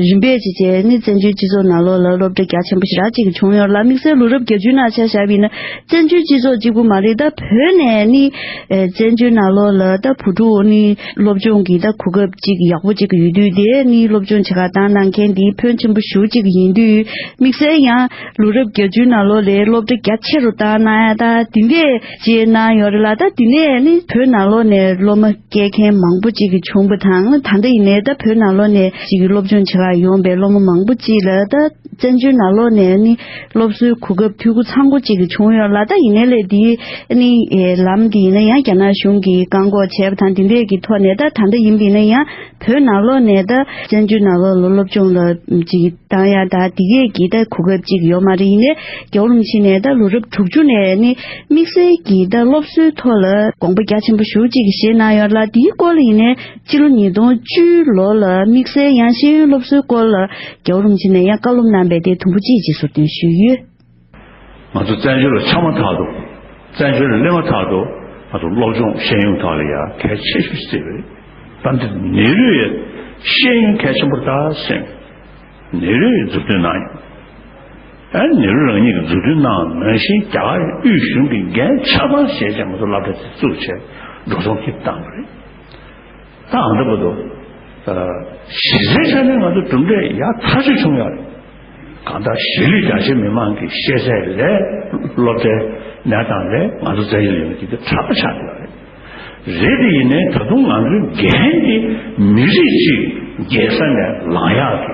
རིམ་པས་ཅིག་བྱས་ནི་བཙན་བྱོལ་སྤྱི་ཚོགས་ནང་ལོགས་ལ་སློབ་གྲྭ་རྒྱ་ཆེན་པོ་ཞེ་དྲག་ཅིག་བྱུང་ཡོད་ལ། དམིགས་བསལ་ལོ་རབས་བརྒྱད་ཅུའི་ནང་ཆ་བཞག་པ་ཡིན་ན་བཙན་བྱོལ་སྤྱི་ཚོགས་གཅིག་པུ་མ་རེད། ད་བོད་ནས་ནི་བཙན་བྱོལ་ནང་ལོགས་ལ་ད་བུ་ཕྲུག་ནི་སློབ་སྦྱོང་གི་ད་གོ་སྐབས་ཅིག་ཡག་པོ་ཅིག་ཡོད་དུས། དེ་ནི་སློབ་སྦྱོང་བྱེད་གར་བཏང་གནང་མཁན་དེ་ཕོན་ཆེན་པོ་ཞེ་པོ་ཅིག་ཡིན་དུས། དམིགས་བསལ་ཡང་ལོ་རབས་བརྒྱད་ཅུའི་ནང་ལོགས་ལ་སློབ་གྲྭ་རྒྱ་ཆེ་རུ་བཏང་གནང་ཡ་ད་དེ་འདྲས་བྱས་གནང་ཡོད་རེད་ལ། ད་དེ་ནས་ནི་བོད་ནང་ལོགས་ནས་སློབ་མ་སྐྱེལ་མཁན་མང་པོ་ཅིག་བྱུང་བ་དང་། ད་ལྟ་ཡིན་ནའི་ད་བོད་ནང་ལོགས་ནས་ཅིག་སློབ་སྦྱོང་བྱེད་གར་ཡོང་པའི་སློབ་མ་མང་པོ་ཅིག་ལ་ད་བཙན་བྱོལ་ནང་ལོགས་ནས་ནི་སློབ་གསོའི་གོ་སྐབས་འཐུས་སྒོ་ཚང་པོ་ཅིག་བྱུང་ཡོད་ལ། ད་ཡིན་ནའི་ལས་འདིའི་ནི་ལམ་འདི་ཡིན་ན་ཡང་རྒྱ་ནག་གཞུང་གིས་བཀག་འགོག་བྱས་པ་དང་། འདི་འདྲས་ཀྱི་ཐོག་ནས་ད་ད་ལྟ་ཡིན་པ་ཡིན་ན་ཡང་བོད་ནང་ལོགས་ནས་ད་བཙན་བྱོལ་ནང་ལོགས་ལ་སློབ་སྦྱོང་ལ་ཅིག་བཏང་ཡ་ད་འདི་གས་ཀྱི་ད་གོ་སྐབས་ཅིག་ཡོད་མ་རེད། ཡིན་ནའི་རྒྱལ་བ་རིན་པོ་ཆེ་ནས་ད་ལོ་རབས་དྲུག་ཅུ་ནས་ནི་དམིགས་བསལ་གྱི་ད་སློབ་གསོའི་ཐོག་ལ་དགོངས་པ་རྒྱ་ཆེན་པོ་ཞེ་པོ་ཅིག་བཞེས་གནང་ཡོད་ལ། འདིའི་སྐོར་ལ་ཡིན་ནའི་སྤྱི་ལོ་ཉིས་སྟོང་བཅུའི་ལོ་ལ་དམིགས་བསལ་ཡང་ཤེས་ཡོན་སློབ་གསོའི་སྐོར་ལ་རྒྱལ་བ་རིན་པོ་ཆེ་ནས་ཡང་བཀའ་སློབ་གནང་པའི་དེ་དུམ་བུ་གཅིག་རྗེས་སུ་འདོན་ཞུས་ཡོད། ང་ཚོ་བཙན་བྱོལ་ལ་ཆགས་མ་ཐག་ཏུ། བཙན་བྱོལ་ལ་སླེབས་མ་ཐག་ཏུ། ང་ཚོ་སློབ་སྦྱོང་ཤེས་ཡོན་ཐོག་ལ་ཡ་གལ་ཆེ་ཤོས་ཤིག་བརྩིས་པ་རེད། ད་འདི་ནེ་རུ་ཡི་ཤེས་ཡོན་གལ་ཆེན་པོ་རེད་ད་སེམས། ནེ་རུ་ཡིས་མཛུབ་སྟོན་གནང་ཡོད། ཨ་ནེ་རུ་རང་ཉིད་ཀྱིས་མཛུབ་སྟོན་གནང་ནང་བཞིན་རྒྱ་གར་དབུས་གཞུང་གིས་འགན་ཆ་ཚང་བཞེས་བྱས་ང་ཚོ་སློབ་གྲྭ་དེ་བཙུགས་བྱས་འགྲོ་སོང་ཁྱེར་བཏང་བ་རེད། ད་ཨ་འདྲ་བར་དུ་གཞི་རྩའི་ཆ་ནས་ང་ཚོ་གྲུབ་འབྲས་ཡག་ཐག་ཆོད་བྱུང་ཡོད་རེད། གང་ལྟར་གཞིས་ལུས་རྒྱ་ཆེ་མི་མང་གི་ཤེས་ཚད་ལས་སློབ་གྲྭའི་གནས་སྟངས་ལས་ང་ཚོ་བཙན་བྱོལ་ཡོང་གི་དེ་དྲག་པོ་ཆགས་ཡོད་རེད། རེད་དེ་ཡིན་ནའི་ད་དུང་ང་ཚོའི་འགན་དེ་མི་རིགས་གཅིག་རྒྱལ་ས་ནས་ལངས་ཡག་གི་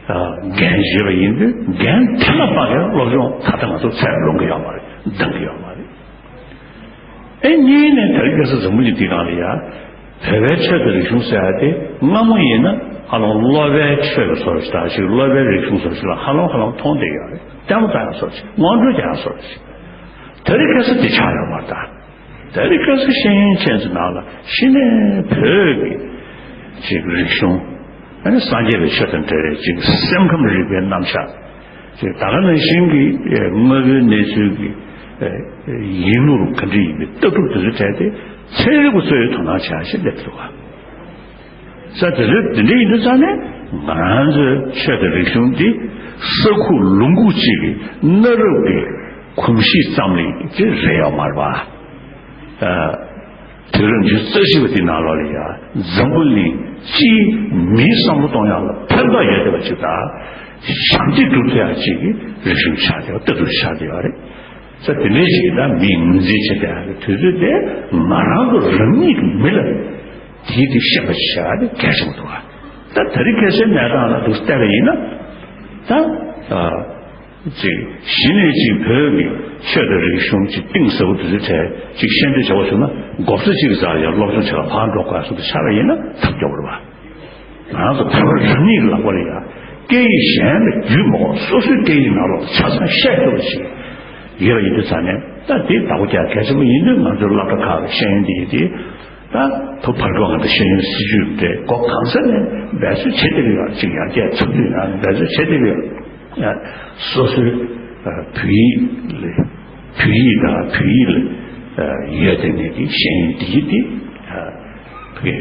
འགན་བཞེས་པ་ཡིན་དུས་འགན་འཁྱེར་མ་པ་གི་སློབ་སྦྱོང་ད་ལྟ་ང་ཚོ་ཚད་ལོངས་ཀྱི་ཡོད་མ་རེད། འདང་གི་ཡོད་མ་རེད། ཨེ་གཉིས་ནས་དེ་རིང་ཁ་སང་འཛམ་བུ་གླིང་འདི་སྒང་ལ་ཡ། བོད་པའི་ཆོས་དང་རིག་གཞུང་ཟེར་ཡ་དེ་སྔ་མོ་ཡིན་ན་ཧ་ལམ་སློབ་པའི་ཆོས་ཀྱི་བཟོ་ཞིག་དང་ཞིག་སློབ་པའི་རིག་གཞུང་བཟོ་ཞིག་ལ་ཧ་ལམ་ཧ་ལམ་མཐོང་བསྡད་ཡོད་རེད། ལྟད་མོ་ལྟ་ཡ་བཟོ་ཞིག་སྔོན་འགྲོ་རྒྱག་ཡ་བཟོ་ཞིག་དེ་རིང་ཁ་སང་དེ་ཆགས་ཡོད་མ་རེད་ད། དེ་རིང་ཁ་སང་ཤེས་ཡོན་ཅན་ཚོའི་ནང་ལ་གཞི་ནས་བོད་ཀྱི་ཅིག་རིག་གཞུང་། ཨ་ནི་སངས་རྒྱས་པའི་ཆོས་དང་འབྲེལ་བའི་ཅིག་སེམས་ཁམས་རིག་པའི་རྣམ་གཞག་ཅིག་ད་ག་ནང་བཞིན་གྱི་དངོས་པོའི་གནས་ཚུལ་གྱི་ཡིག་ནོར་ག་འདྲ་ཡིན་པའི་ལྟ་གྲུབ་དེ་ཚོའི་གྲས་དེ་ཚན་རིག་པ་ཚོས་དོ་སྣང་བྱ་ཞིག་སླེབས་འདུག་ག་ས་དེ་ཚོས་དེ་འདྲ་ཡིན་དུས་ཙང་ནས་ང་རང་ཚོའི་ཆོས་དང་རིག་གཞུང་འདི་ས་ཁུག་ལུང་ཁུག་ཅིག་གི་གནའ་རབས་ཀྱི་གོམས་གཤིས་ཙམ་ལས་ཅི་རེད་ཡོད་མ་རེད་པ། དུས་རབས་ཉི་ཤུ་རྩ་བཞི་པ་འདི་ནང་ལོགས་ལ་ཡང་འཛམ་བུ་གླིང་སྤྱིའི་མིའི་བསམ་བློ་གཏོང་ཡག་ལ་ཕན་ཐོགས་ཡོད་བསྡད་པ་ཅིག་དང་། ཞབས་འདེགས་སྒྲུབ་ཐུབ་ཡག་ཅིག་གི་རིག་གཞུང་ཆགས་བསྡད་པ་ལྟ་གྲུབ་ཆགས་བསྡད་པ་རེད། ས་དེ་འདྲའི་ཞིག་གིས་ད་མིས་ངོས་འཛིན་བྱེད་བསྡད་ཡག་གི་དུས་ཚོད་དེ་ང་རང་ཚོ་རང་ཉིད་ཀྱི་མི་ལ་དེའི་དེ་ཤེས་པ་ཞིག་བྱ་ཡག་དེ་གལ་ཆེན་པོ་འདུག་ག་ད་དེ་རིང་ཁ་སང་གནས་སྟངས་ལ་འདུག་བལྟས་པ་ཡིན་ན་ད། ཅིག་གཞི་ནས་ཅིག་བོད་ཀྱི་ཆོས་དང་རིག་གཞུང་ཅིག་གཏིང་ཟབ་པོ་དེ་ཚོའི་གྲས་ཅིག་ཤེས་འདོད་བྱ་བ་བྱུང་ན་འགོ་གཙོ་གཅིག་གི་རྩ་ལ་ཡང་སློབ་སྦྱོང་བྱེད་ལ་ཕར་འགྲོ་དགོས་སོགས་དེ་ཆགས་པ་ཡིན་ན་ཐབས་སྐྱོ་པོ་རེད་པ། ང་ཚོ་བོད་པ་རང་ཉིད་ཀྱི་ལག་པ་ལ་ཡང་སྐད་ཡིག་གཞན་ལ་བརྒྱུད་མ་དགོས་སོ་སོའི་སྐད་ཡིག་ནང་ལོགས་ཆ་ཚང་བཤད་ཐུབ་པ་ཞིག་ཡོད་པ་ཡིན་དུས་ཙང་ནས་ད་དེ་བདག་པོ་རྒྱག་གལ་ཆེན་པོ་ཡིན་དུས་ང་ཚོའི་སློབ་གྲྭ་ཁག་གི་ཤེས་ཡོན་འདི་ཡིན་དེ། ད་ཐོག་བར་སྐབས་ང་ཚོ་ཤེས་ཡོན་སྲིད་བྱུས་དེ་སྒོ་གང་ས་ནས་འབད་རྩོལ་བྱེད་བསྡད་ཀྱི་ཡོད། ཅིག་ཡར་རྒྱས་ཚུགས་དུས་ཡང་འབད་རྩོལ་བྱེད་བསྡད་ཀྱི་ཡོད། ཡང་སོ་སོའི་བོད་ཡིག་ལ་བོད་ཡིག་དང་བོད་ཡིག་ལ་ཡོད་བསྡད་ནས་ཀྱི་ཤེས་ཡོན་འདི་ཡིན་ཏེ། བོད་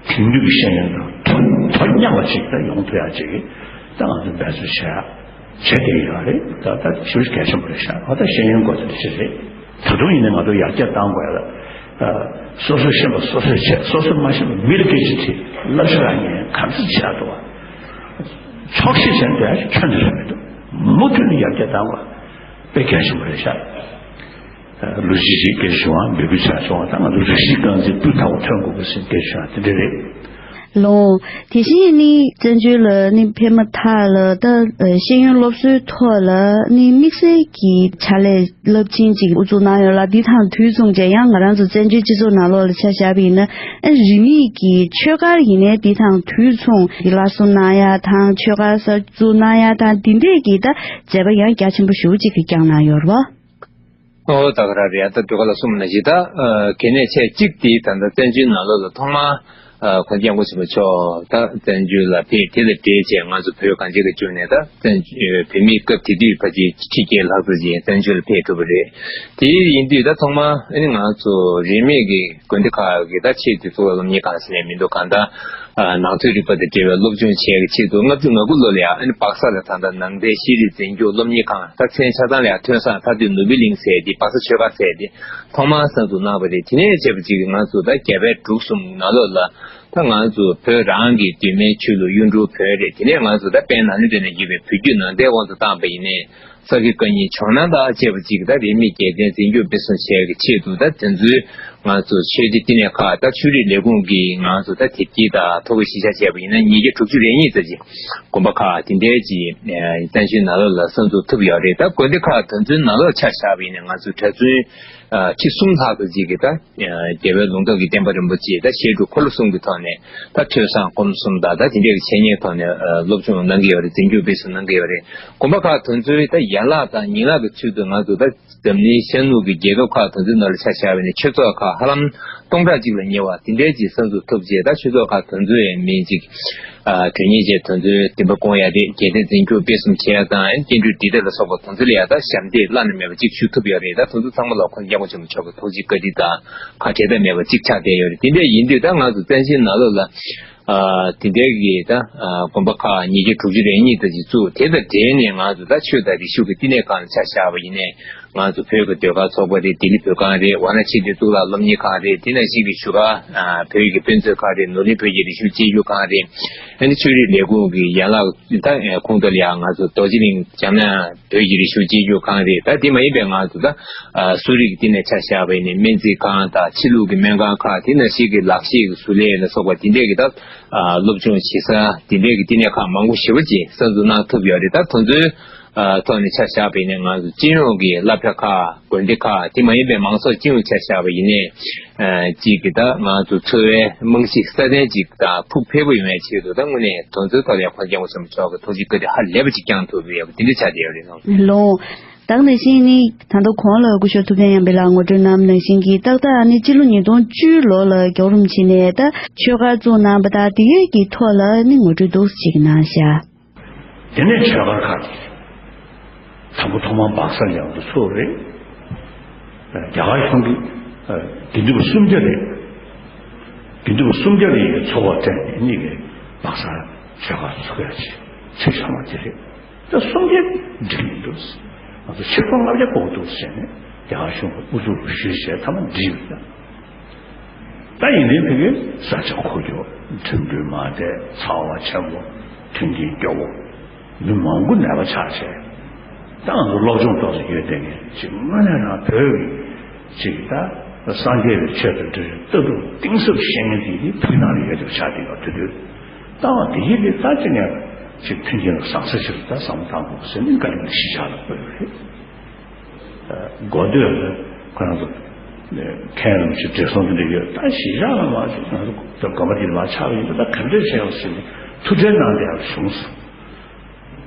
དེང་དུས་ཀྱི་ཤེས་ཡོན་དང་དོ་དོ་མཉམ་པ་ཅིག་ད་ཡོང་ཐུབ་ཡག་ཅིག་ད་ང་ཚོ་འབད་རྩོལ་བྱེད་ཡག་བྱེད་བསྡད་ཡོད་རེད། ད་ལྟ་ཞེ་པོ་གལ་ཆེན་པོ་རེད་ཤག་ཨ་ད་ཤེས་ཡོན་སྐོར་དེ་འདྲ་ཞིག་རེད། ད་དུང་ཡིན་ན་ང་ཚོ་ཡར་རྒྱས་གཏང་དགོས་ལ། སོ་སོས་ཤེས་པ་སོ་སོས་བྱས། སོ་སོས་མ་ཤེས་པ་མི་ལ་སྐད་ཆ་དྲིས། བསླབ་གཞི་རང་ཉིད་ག་ཚོད་བྱས་འདུག་བ། ཆོག་ཤེས་བྱས་འདུག་ཡ་ཁྱོན་ནས་རེད་མི་འདུག་མུ་མཐུད་ནས་ཡར་རྒྱས་གཏང་དགོས་དཔེ་གལ་ཆེན་པོ་རེད་ཤག་ལོ་གཅིག་ཅིག་སྐད་ཆ་བྱུང་བ་འབོད་སྐུལ་བྱས་སོང་བ་དང་ང་ཚོ་རིགས་གཅིག་རྐང་འཛིན་སྤུས་དག་པོ་ཐོན་དགོས་པ་ཟེར་སྐད་ཆ་བྱུང་བ་དེ་འདྲ་རེད། ལོ། དེ་བཞིན་ནི་བཙན་བྱོལ་ལ་ནི་ཕེབས་མ་ཐག་ལ་ད་ཤེས་ཡོན་སློབ་གསོའི་ཐོག་ལ་ནི་དམིགས་བསལ་གྱི་ཕྱག་ལས་རླབས་ཆེན་ཅིག་དབུ་འཛུགས་གནང་ཡོད་ལ། འདི་དང་དུས་མཚུངས་བྱས་ཡང་ང་རང་ཚོ་བཙན་བྱོལ་སྤྱི་ཚོགས་ནང་ལོགས་ལ་ཆ་བཞག་པ་ཡིན་ན་ཨ་རིས་མེད་ཀྱི་ཆོས་སྒར་ཡིན་ནའི་འདི་དང་དུས་མཚུངས་ཀྱི་སླར་གསོ་གནང་ཡ་དང་ཆོས་སྒར་གསར་འཛུགས་གནང་ཡ་དང་འདི་འདྲས་ཀྱི་ད་མཛད་པ་ཡང་རྒྱ་ཆེན་པོ་ཞེ་པོ་ཅིག་གི་བསྐྱངས་གནང་ཡོད་རེད་བ། ཨོ་ད་ག་རང་རེད། ད་འདི་ག་ལ་གསུངས་ན་ཞིག་ད་གལ་གནད་ཆེ་གཅིག་དེ་ད་ལྟ་བཙན་བྱོལ་ནང་ལོགས་ལ་ཐོག་མར་༸གོང་ས་༸སྐྱབས་མགོན་ཆེན་པོ་མཆོག་ད་བཙན་བྱོལ་ལ་ཕེབས། དེ་ལ་འབྲེལ་བྱས་ང་ཚོ་བོད་གངས་ཅན་གྱི་ལྗོངས་ནས་ད་བཙན་བོད་མིའི་སྐབས་དེ་དུས་ཕལ་ཆེར་ཁྲི་བརྒྱད་ལྷག་ཙམ་ཅིག་བཙན་བྱོལ་ལ་ཕེབས་ཐུབ་པ་རེད། དེ་ཡིན་དུས་ད་ཐོག་མར་ཨ་ནི་ང་ཚོ་རིས་མེད་ཀྱི་དགོན་སྡེ་ཁག་གི་ད་ཆེས་མཐོའི་གཙུག་ལག་སློབ་གཉེར་ཁང་ཟེར་ནས་མི་འདུག་གང་ལྟར། ནང་ཆོས་རིག་པ་དང་འབྲེལ་བའི་སློབ་སྦྱོང་བྱེད་ཀྱི་ཆེད་དུ་ལྔ་བཅུ་ང་དགུ་ལོ་ལ་ཡང་ཨ་ནི་སྦག་ས་ལ་ད་ལྟ་ནང་བསྟན་ཤེས་རིག་འཛིན་སྐྱོང་སློབ་གཉེར་ཁང་ད་མཚན་ཆ་ཚང་ལ་ཡང་ཐོན་སའི་མཐའ་སྟོད་ནུ་སྦི་གླིང་ཟེར་དེ་སྦག་ས་ཆོས་སྒར་ཟེར་དེ་ཐོག་མར་གསར་འཛུགས་གནང་བ་རེད། དེ་ནས་བྱས་པ་ཅིག་ང་ཚོ་ད་རྒྱ་བལ་འབྲུག་གསུམ་ནང་ལོགས་ལ་ད་ང་ཚོ་བོད་རང་གི་གདོད་མའི་ཆོས་ལུགས་གཡུང་དྲུང་བོན་རེད། དེ་ནས་ང་ཚོ་ད་དཔལ་ནཱ་ལེནྡྲ་ནས་ཡོད་པའི་བོད་བརྒྱུད་ནང་བསྟན་དབང་དུ་བཏང་བ་ཡིན་ནའི། ས་དགེ་བཀའ་རྙིང་ཇོ་ནང་དང་བཅས་པ་ཅིག་ད་རིས་མེད་རྒྱལ་བསྟན་འཛིན་སྐྱོང་སྤེལ་གསུམ་བྱེད་ཀྱི་ཆེད་དུ་ད་དེ་ཚོའི་ང་ཚོ་ཆོས་སྡེ་བསྟི་གནས་ཁག་ད་ཆོས་རིག་ལས་ཁུངས་ཀྱིས་ང་ཚོ་ད་དེབ་སྐྱེལ་དང་ཐོ་འགོད་གཞི་བཞག་བྱས་པ་ཡིན་ན་ཉིས་བརྒྱ་དྲུག་ཅུ་རེ་གཉིས་ཙམ་ཅིག་དགོན་པ་ཁག་དེ་འདྲའི་ཅིག་བཙན་བྱོལ་ནང་ལོགས་ལ་གསར་འཛུགས་ཐུབ་ཡོད་རེད། ད་དགོན་སྡེ་ཁག་དེ་ཚོའི་ནང་ལོགས་ཆ་བཞག་པ་ཡིན་ན་ང་ཚོ་གྲྭ་བཙུན་ཁྲི་གསུམ་ལྷག་ཙམ་ཅིག་གིས་ད། རྒྱལ་བའི་ལུང་སྟོན་གྱི་བསྟན་པ་རིན་པོ་ཆེ་ད་བཤད་སྒྲུབ་འཁོར་ལོ་གསུམ་གྱི་ཐོག་ནས་ད་ཐོས་བསམ་སྒོམ་གསུམ་དང་ད་དེ་འདྲའི་གི་འཆད་ཉན་ཐོག་ནས་སློབ་སྦྱོང་གནང་གི་ཡོད་རེད། འཛིན་སྐྱོང་སྤེལ་གསུམ་གནང་གི་ཡོད་རེད། དགོན་པ་ཁག་དེ་ཚོའི་ད་ཡན་ལག་དང་ཉིང་ལག་གི་ཚུལ་དུ་ང་ཚོ་ད་འཛམ་གླིང་ཤར་ནུབ་ཀྱི་རྒྱལ་ཁབ་ཁག་དེ་ཚོའི་ནང་ལ་ཆ་བཞག་པ་ཡིན་ན་ཆོས་ཚོགས་ཁག་ཧ་ལམ་སྟོང་ཕྲག་གཅིག་ལ་ཉེ་བ་དེ་འདྲའི་ཅིག་གསར་འཛུགས་ཐུབ་རྗེས་ད་ཆོས་ཚོགས་ཁག་དེ་ཚོའི་མིང་ཅིག་དོན་གཉེར་བཅས་དོན་ཚུལ་བདེན་པ་སྐོང་ཡ་རེད། རྒྱལ་བསྟན་འཛིན་སྐྱོང་སྤེལ་གསུམ་བྱེད་ཡ་དང་སྐྱེ་འགྲོའི་བདེ་ཐབས་ལ་སོགས་པ་དོན་ཚུལ་ལ་ཡ་ད་ཞབས་འདེགས་བླ་ན་མེད་པ་གཅིག་ཞུ་ཐུབ་ཡོད་རེད། ད་དོན་ཚུལ་ཚང་མ་ལ་ཁོང་སྐྱབས་མགོན་ཆེན་པོ་མཆོག་གི་ཐུགས་རྗེ་བཀའ་དྲིན་དང་ཁ་བྲལ་ཐབས་མེད་པ་གཅིག་ཆགས་བསྡད་ཡོད་རེད། དེ་འདྲ་ཡིན་དུས་ད་ང་ཚོ་བཙན་བྱོལ་ནང་ལོགས་ལ་དེ་འདྲའི་གི་ད་དགོན་པ་ཁག་ཉིས་བརྒྱ་དྲུག་ཅུ་རེ་གཉིས་ཙམ་ཞིག་བཙུགས། དེ་དང་འབྲེལ་ནས་ང་ཚོ་ད་ཆོས་དང་རིག་གཞུང་གི་བསྟི་གནས་ཁག་ལ་ཆ་བཞག་པ་ཡིན་ནའི། ང་ཚོ་བོད་ཀྱི་ཟློས་གར་ཚོགས་པ་རེད། ལྡི་ལི་བོད་ཁང་རེད། ཝཱ་ར་ཎ་སི་དེ་གཙུག་ལག་སློབ་གཉེར་ཁང་རེད། དེ་ནང་བཞིན་གྱི་བཞུགས་སྒར་བོད་ཀྱི་དཔེ་མཛོད་ཁང་རེད། ནོར་གླིང་བོད་ཀྱི་རིག་གཞུང་གཅེས་འཛིན་ཁང་རེད། ཨ་ནི་ཆོས་རིག་ལས་ཁུངས་ཀྱི་ཡན་ལག་ད་ཁོངས་གཏོགས་ལ་ཡང་ང་ཚོ་རྡོ་རྗེ་གླིང་འཇམ་དབྱངས་བོད་ཀྱི་རིག་གཞུང་གཅེས་འཛིན་ཁང་རེད། ད་དེ་མ་ཡིན་པའི་ང་ཚོ་ད་གསོ་རིག་གི་སྟེང་ནས་ཆ་བཞག་པ་ཡིན་ནའི་སྨན་རྩིས་ཁང་དང་ཕྱི་ལུགས་ཀྱི་སྨན་ཁང་ཁག་དེ་ནང་བཞིན་གྱི་ལག་ཤེས་ཀྱི་བཟོ་ལས་ལ་སོགས་པ་དེ་འདྲས་ཀྱི་ད། ཨ་སློབ་སྦྱོང་བྱེད་ས་དེ་འདྲའི་གི་བསྟི་གནས་ཁག་མང་པོ་ཞེ་པོ་ཅིག་གསར་འཛུགས་གནང་ཐུབ་ཡོད་རེད། ད་དེ་ཚོའི་ཨ་ཐོག་ནས་ཆ་བཞག་པ་ཡིན་ན་ང་ཚོ་སྤྱི་ཡོངས་ཀྱི་སློབ་གྲྭ་ཁག་དགོན་སྡེ་ཁག་དེ་མ་ཡིན་པའི་མང་ཚོགས་སྤྱི་ཡོངས་ཆ་བཞག་པ་ཡིན་ནའི་ཨ་ཅིག་གི་ད་ང་ཚོ་འཚོ་བའི་རྨང་གཞི་སྲ་བརྟན་ཅིག་དང་ཕུགས་འཕེར་པོ་ཡོང་བའི་ཆེད་དུ་ད་དངོས་གནས་དེ་ཚོའི་ཐོག་ལ་ཡང་༸གོང་ས་༸སྐྱབས་མགོན་ཆེན་པོ་མཆོག་གི་ཐུགས་རྗེ་བཀའ་དྲིན་ཧ་ལས་པ་ཅིག་བསྐྱངས་ཐུབ་ཡོད་པ་དེ་འདྲ་ཆགས་བསྡད་ཡོད་རེད་ལགས། ལགས། ད་ག་ནང་བཞིན་ནི་ད་ལྟ་གོང་ལ་སྐུ་ཞབས་ཐུབ་བསྟན་དབྱངས་པའི་ལགས་ངོ་སྤྲོད་གནང་བ་ནང་བཞིན་གྱི་ཏག་ཏག་ནི་སྤྱི་ལོ་ཉིས་སྟོང་བཅུ་ལོ་ལ་རྒྱལ་བ་རིན་པོ་ཆེ་ནས་ད་ཆོས་སྒར་བཙུགས་གནང་བ་དང་དེ་ཡོད་ཀྱི་ཐོག་ལ་ནི་ངོ་སྤྲོད་འདུག་ཅིག་གནང་ཤག། དེ་ནས་ཆོས་སྒར་ཁག་དེ་དང་པོ་ཐོག་མར་སྦག་སར་ཡང་དུ་ཚུགས་རེད། རྒྱ་གར་གཞུང་གི་དགེ་འདུན་པ་སུམ་བརྒྱ་རེད། དགེ་འདུན་པ་སུམ་བརྒྱ་རེ་ཡི་ཚོགས་པ་སྤྲད་ནས་གཉིས་ཀས་སྦག་སར་ཆོས་སྒར་ཚུགས་ཡ་ཆེད་ཆེད་བྱུང་བ་དེ་རེད། ད་སུམ་བརྒྱ་འགྲིག་མི་འདུག་ང་ཚོ་ཆིག་སྟོང་ལྔ་བརྒྱ་དགོས་འདུག་ཟེར་ནས་རྒྱ་གར་གཞུང་གི་ཨུ་ཚུགས་ཞུས་བྱས་མཐའ་མ་འགྲིག་ཡོད། ད་ཡིན་ནའི་ཕ་གིའི་ས་ཆ་འཁོར་རྒྱུག་འགྲིམ་འགྲུལ་མ་བདེ་ཚ་བ་ཆེན་པོ་མཐུན་རྐྱེན་སྐྱོ་བོ་མི་མང་པོ་ནད་པ་ཆགས་བྱས། ད་ང་ཚོ་སློབ་སྦྱོང་ཏོག་ཙམ་ཡོད་བསྡད་མཁན་ཅིག་དངོས་གནས་རང་བོད་ཀྱི་ཅིག་ད་སངས་རྒྱས་པའི་ཆོས་དང་འབྲེལ་བའི་ལྟ་གྲུབ་གཏིང་ཟབ་ཤེས་མཁན་དེ་ནི་བོད་ནང་ལ་ཡོད་པ་ཆགས་བསྡད་ཡོད་དུས་དུས། ལྟ་བ་འདི་ཡིན་ཏེ་ད་ཅི་ནས་ཅིག་མཐུན་རྐྱེན་ལ་བཟང་ས་ཞིག་ལ་ད་བསམ་བློ་བཏང་དགོས་ཟེར་ནས་བཀའ་དྲིན་གྱི་གཞིས་ཆགས་ལ་བཀོད་ཡོད་རེད། འགོ་སྟོད་ལ་ཁོ་རང་ཚོ་མཁན་རིན་པོ་ཆེ་བགྲེས་སོང་དེ་འདྲ་ཡོད་ད་གཞིས་ཆགས་ལ་མ་ཞིག་ང་ཚོ་དགོན་པ་འདི་ལ་མ་ཆགས་པ་ཡིན་ད་ད་ག་འདྲ་བྱས་ཡོང་ཟེར་ནས་ཐུགས་ཁྲལ་གནང་བསྡད་ཡག་བྱུང་སོང་།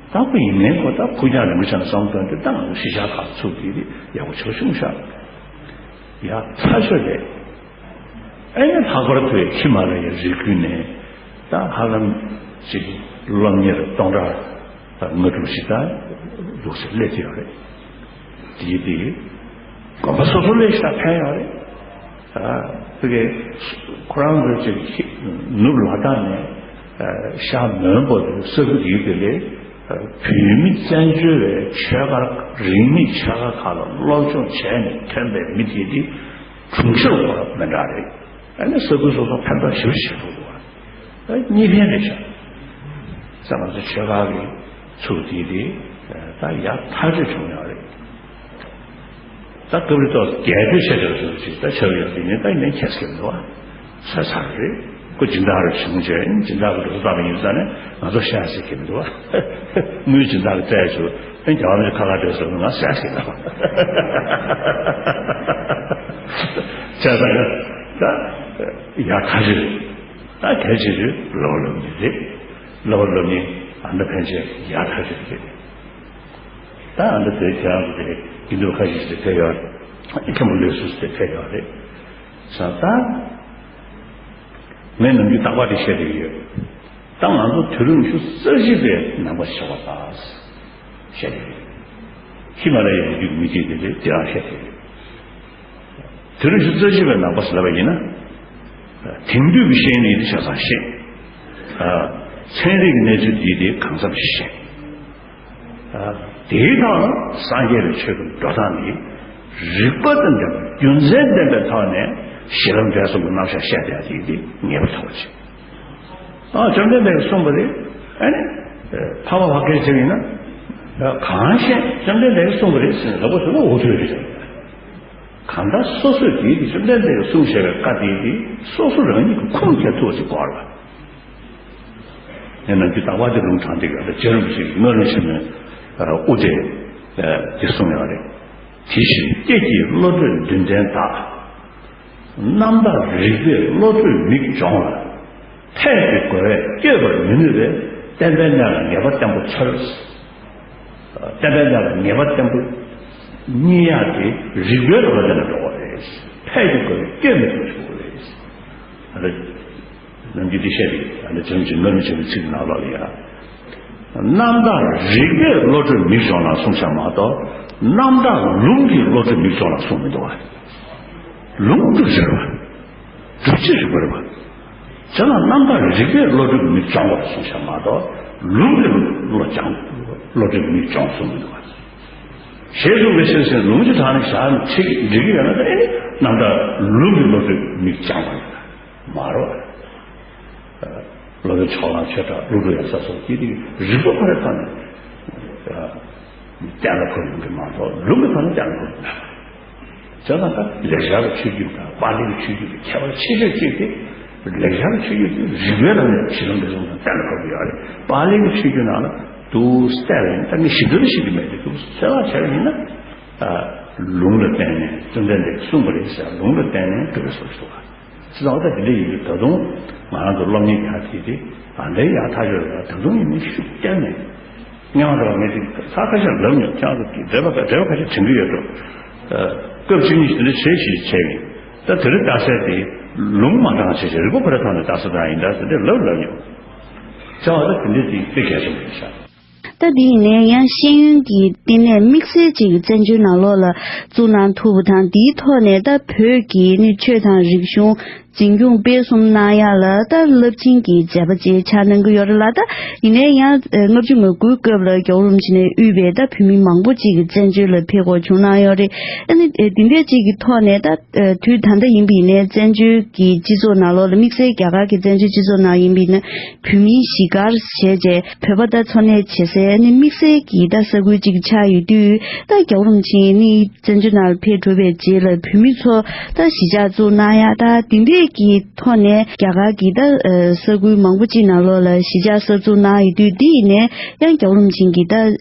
ད་ཁོ་ཡིན་ནའི་ཁོ་ད་ཕུགས་རྒྱང་རིང་པོ་ཆ་ནས་བསམ་བློ་བཏང་དུས་ད་ང་ཚོ་གཞིས་ཆགས་ཁག་ཚུགས་དེ་དེ་ཡག་པོ་ཆོག་བྱུང་ཤག་ཡ་ཚ་ཤོས་རེད། ཨེ་ནི་ལྷག་པར་དུ་ཧི་མ་ལ་ཡའི་རི་ཁུལ་ནས་ད་ཧ་ལམ་ཅིག་སློབ་གཉེར་སྟོང་ཕྲག་ལྔ་དྲུག་ཞིག་ད་འདུག་སེ་སླེབས་ཀྱི་ཡོད་རེད། དེ་དེ་དགོན་པ་སོ་སོ་ལས་ཤ་ཕན་ཡོད་རེད། ད་དེ་གའི་ཁོ་རང་ཚོ་ཅིག་ནུབ་ལ་དྭགས་ནས་ཤར་མོན་པོ་དེ་ས་ཁུལ་དེའི་དེ་ལས་བོད་མི་བཙན་བྱོལ་བའི་ཆོས་སྒར་རིས་མེད་ཆོས་སྒར་ཁག་ལ་སློབ་སྦྱོང་བྱས་ནས་ཐོན་པའི་མི་དེ་དེ། གྲུང་ཤོས་ཁོ་རང་མི་འདྲ་རེད། ཨ་ནི་ས་ཁུལ་སོ་སོ་ཕན་ཐོགས་ཞེ་པོ་ཞིག་ཐུག་འདུག་བ། ཨ་གཉིས་ཕན་རེད་ཤག་ས་ང་ཚོ་ཆོས་ཁང་གི་ཚུགས་དེ་དེ་ད་ཡག་ཐག་ཆོད་བྱུང་ཡོད་རེད། ད་སྐབས་རེ་ཏོག་རྒྱལ་པོའི་ཆེད་དུ་སུ་ཞིག་ད་ཆོས་ཡོད་དེ་ནི་ད་ཡིན་ནའི་ཁྱད་སྐྱེ་མི་འདུག་བ། ས་ཚར་རེད། ཁོ་སྦྱིན་བདག་རེ་བྱུང་བྱས་སྦྱིན་བདག་གི་འགྲོ་སོང་བཏང་བ་ཡིན་ས་ནས་ང་ཚོ་ཤ་ཟེར་གྱི་མི་འདུག་བ། དངུལ་སྦྱིན་བདག་གི་བཙལ་བྱུང་། ཨེ་རྒྱ་བ་མི་ཁ་ཁ་བྲོས་སོང་ང་ཟས་ཟིན་ལ། བྱས་ཙང་ད་ཡག་ཐག་ཆོད་རེད། ད་གལ་ཆེ་ཤོས་ལོ་ལོ་ནི་རེད། ལོ་ལོ་ནི་ཨ་མདའ་ཕན་ཆད་ཡག་ཐག་ཆོད་རེད། ད་ཨ་མདའ་དེ་ཁྱེད་རང་ཚོ་དེ་དགེ་འདུན་ཁ་ཤས་ཤིག་དེ་ཕེབས་ཡོད་རེད། མཁན་པོ་ལོས་སུ་དེ་ཕེབས་ཡོད་རེད། ས་ད་ངས་ནམ་རྒྱུན་རྟག་པར་དེ་བཤད་དེ་ཡོད། ད་ང་ཚོ་དུས་རབས་ཉི་ཤུ་རྩ་གཅིག་པའི་ནང་པ་ཞིག་ཆགས་པ་དང་། བཤད་དེ་ཡོད། ཧི་མ་ལ་ཡའི་ལོ་རྒྱུས་མི་གཅིག་དེ་ལས་དེ་རང་བཤད་དེ་ཡོད། དུས་རབས་ཉི་ཤུ་རྩ་གཅིག་པའི་ནང་པ་ཟེར་ལབ་པ་ཡིན་ན། དེང་དུས་ཀྱི་ཤེས་ཡོན་འདི་ཆ་ཚང་ཤེས། ཚན་རིག་གི་གནས་ཚུལ་འདི་དེ་གང་འཚམ་ཤེས། དེའི་ཐོག་ལ་སངས་རྒྱས་པའི་ཆོས་ཀྱི་འགྲོ་སྟངས་འདི་རིགས་པ་དང་ལྡན་པ་རྒྱུ་མཚན་ལྡན་པའི་ཐོག་ནས་གཞི་ལམ་འབྲས་གསུམ་གྱི་རྣམ་གཞག་བཤད་བསྡད་ཡག་དེ་ངེས་པར་དུ་བྱེད། ཨ་བཅོམ་ལྡན་འདས་ཀྱིས་གསུངས་པ་རེད། ཨ་ནི་འཕགས་པ་བྷ་གའི་ཚིག་ཡིན་ན། གང་ཤེས་བཅོམ་ལྡན་འདས་ཀྱིས་གསུངས་པ་རེད་ཟེར་ནས་ལབ་པ་སོང་ན་འོ་ཐོས་རེད། གང་ལྟར་སོ་སོས་དེའི་དེ་བཅོམ་ལྡན་འདས་ཀྱིས་གསུངས་བཞག་པའི་བཀའ་དེའི་དེ་སོ་སོ་རང་ཉིད་ཀྱི་ཁུངས་སྐྱེལ་ཐུབ་པ་ཞིག་དགོས་རེད་པ། ངས་ནམ་རྒྱུན་རྟག་པར་དེ་ལུང་དྲངས་བསྡད་ཡོད་རེད། རྗེ་རིན་པོ་ཆེ་གིས་སྔོན་ལ་ཕྱིན་ནས་དབུ་དེ་དེ་གསུངས་ཡོད་རེད། དེ་བཞིན་སྐྱེས་ཀྱི་བློ་གྲོས་འདུན་ལྡན་དག་རྣམ་དག་རིག་པས་བློ་གྲོས་མིག་སྦྱོང་ལ། ཕས་ཀྱི་རྒོལ་བས་བསྐྱོད་པར་མི་ནུས་པས་བསྟན་པའི་གནས་ལ་ངེས་པ་བརྟན་པོ་འཚོལ། བསྟན་པའི་གནས་ལ་ངེས་པ་བརྟན་པོ་རྙེད་ཡག་དེ་རིག་པའི་ལམ་དེ་ལ་འགྲོ་དགོས་རེད། ཕས་ཀྱི་རྒོལ་བས་བསྐྱོད་མི་ཐུབ་ཆོག་གི་རེད། ཨ་ནི་ནམ་རྒྱུན་འདི་བཤད་རེད། ཨ་ནི་བྱམས་ཆེན་ངར་མི་བྱམས་པའི་ཚིག་ནང་ལོགས་ལ་ཡ། རྣམ་དག་རིག་པས་བློ་གྲོས་མིག་སྦྱོང་ལ་གསུངས་ཤག་མ་གཏོགས། རྣམ་དག་ལུང་གིས་བློ་གྲོས་མིག་སྦྱོང་ལ་གསུངས་མི་འདུག་བ། ལུང་སྒྲུབ་བྱེད་རེད་བ། སྒྲུབ་བྱེད་རིག་པ་རེད་བ། བྱས་ཙང་རྣམ་དག་རིག་པས་བློ་གྲོས་མིག་སྦྱོང་བར་གསུངས་ཤག་མ་གཏོགས། ལུང་གིས་བློ་སྦྱང་། བློ་གྲོས་མིག་སྦྱོང་གསུངས་མི་འདུག་བ། ཞེས་གསུངས་པའི་ཕྱིར་ཟེར་ལུང་གི་དྲང་ནས་བཞག་ནས་ཁྲིད་འགྲིག་གི་ཡོད་ན་ད་ཨེ་ནི་རྣམ་དག་ལུང་གིས་བློ་གྲོས་མིག་སྦྱང་བ་རེད། མ་རེད་བ། སློབ་དཔོན་ཕྱོགས་གླང་ཆོས་གྲགས་ཀླུ་སྒྲུབ་ཡབ་སྲས་སོགས་ཀྱིས་དེ་རིག་པ་ཁོ་རའི་ཐོག་ནས་གཏན་ལ་ཕབ་ཡོང་གི་མ་གཏོགས་ལུང་གི་ཐོག་ནས་གཏན་ལ་ཕབ་ཡོང་གི་མེད་པ། བྱས་ཙང་ད་ལེགས་སྦྱར་གྱི་ཆོས་བརྒྱུད་དང་པཱ་ལི་གི་ཆོས་བརྒྱུད་ཀྱི་ཁྱད་པར་ཆེ་ཤོས་གཅིག་དེ། ལེགས་སྦྱར་ཆོས་བརྒྱུད་རིགས་པའི་ལམ་ནས་གཞི་ལམ་འབྲས་གསུམ་དང་བསྟན་ལ་ཕབ་ཡོད་རེད། པཱ་ལིའི་ཆོས་བརྒྱུད་ནང་ལ་འདུག་སེ་བལྟས་པ་ཡིན་ན། ད་ངས་ཞིབ་ཏུ་ཤེས་ཀྱི་མེད་དེ། འདུག་སེ་བལྟས་པ་ཡིན་ན། ཨ། ལུང་ལ་བརྟེན་ནས་བཅོམ་ལྡན་འདས་ཀྱིས་གསུངས་པ་རེད་ཟེར། ལུང་ལ་བརྟེན་ནས་འགྲོ་བའི་སོ་སོ་བ། ཅི་ལྟར་ད་དེ་འདྲ་ཡིན་དུས། ད་དུང་ང་རང་ཚོ་སློབ་གཉེར་ཡག་དེ་དེ་ཨ་འདྲའི་ཡག་ཐག་ཆོད་རེད། ད་དུང་ཡིན་ནའི་ཤུགས་བསྐྱར་ནས། སྔོན་མ་དེ་ལ་ངས་དེ་ཚར་ཁ་ཤས་ལབ་མྱོང་། ཁྱེད་རང་ཚོ་འགྲེལ་པ་འགྲེལ་པ་ཁ་ཤས་དྲན་གྱི་ཡོད་འགྲོ། ཨ། སྐབས་གཅིག་གཉིས་ཤིག་དེ་འདྲ་བྱས་ཤིག་བྱས་ཡིན། ད་དེ་རིང་ལྟ་སའི་དེ་ལུང་མ་དྲངས་བྱས་བྱས། རིགས་པ་ཁོ་རང་ཐོག་ནས་ལྟ་ས་དང་ཡིན་ད་ཟེར་དེ་ལབ་ལབ་མྱོང་། བྱས་པ་ད་དེ་འདྲ་དེ་དཔེ་གལ་ཆེན་པོ་རེད་ཤག་ད་དེ་ཡིན་ནའི་ཡང་ཤེས་ཡོན་གྱི་བསྟི་གནས་དམིགས་བསལ་ཅིག་བཙན་བྱོལ་ནང་ལོགས་ལ་བཙུགས་གནང་ཐུབ་པ་དང་། དེའི་ཐོག་ནས་ད་བོད་ཀྱི་ནི་ཆོས་དང་རིག་གཞུང་འཛིན་སྐྱོང་སྤེལ་གསུམ་གནང་ཡག་ལ་ད་རླབས་ཆེན་གྱི་མཛད་པ་ཅིག་ཆགས་གནང་གི་ཡོད་རེད་ལ། ད་ཡིན་ནའི་ཡང་ལྔ་བཅུ་ང་དགུའི་སྐབས་ལ་རྒྱལ་བ་རིན་པོ་ཆེ་ནས་དབུས་པའི་ད་བོད་མི་མང་པོ་ཅིག་བཙན་བྱོལ་ལ་ཕེབས་དགོས་བྱུང་གནང་ཡོད་རེད། ཨ་ནི་དེ་འདྲ་ཅིག་གི་ཐོག་ནས་ད། ཨ། དུས་ད་ལྟ་ཡིན་པ་ཡིན་ནའི་བཙན་བྱོལ་གྱི་སྤྱི་ཚོགས་ནང་ལོགས་ལ། དམིགས་བསལ་རྒྱ་གར་གྱི་བཙན་བྱོལ་སྤྱི་ཚོགས་ནང་ཡིན་པ་ཡིན་ན། བོད་མིའི་གཞིས་སྒར་བྱས་རྗེས་བོད་པ་ད་འཚོ་གནས་བྱེད་སའི་ནི་དམིགས་བསལ་གྱི་ད་ས་ཁུལ་ཅིག་ཆགས་ཡོད་དུས། ད་རྒྱལ་བ་རིན་པོ་ཆེ་ནི་བཙན་བྱོལ་ནང་ལ་ཕེབས་གྲུབ་པའི་རྗེས་ལ་བོད་མི་ཚོ་ད་གཞིས་ཆགས་བཙུགས་གནང་ཡག་ད་དེ་འདྲས་ཀྱི་ཐོག་ནས་རྒྱ་གར་གྱི་ད་ས་ཁུལ་མང་པོ་ཅིག་ནང་ལོགས་ལ་གཞིས་ཆགས་གསར་འཛུགས་གནང་ཡོད་དུས། འདི་ཡིན་ནའི་ཡང་རྒྱལ་བ་རིན་པོ་ཆེ་གི་ད་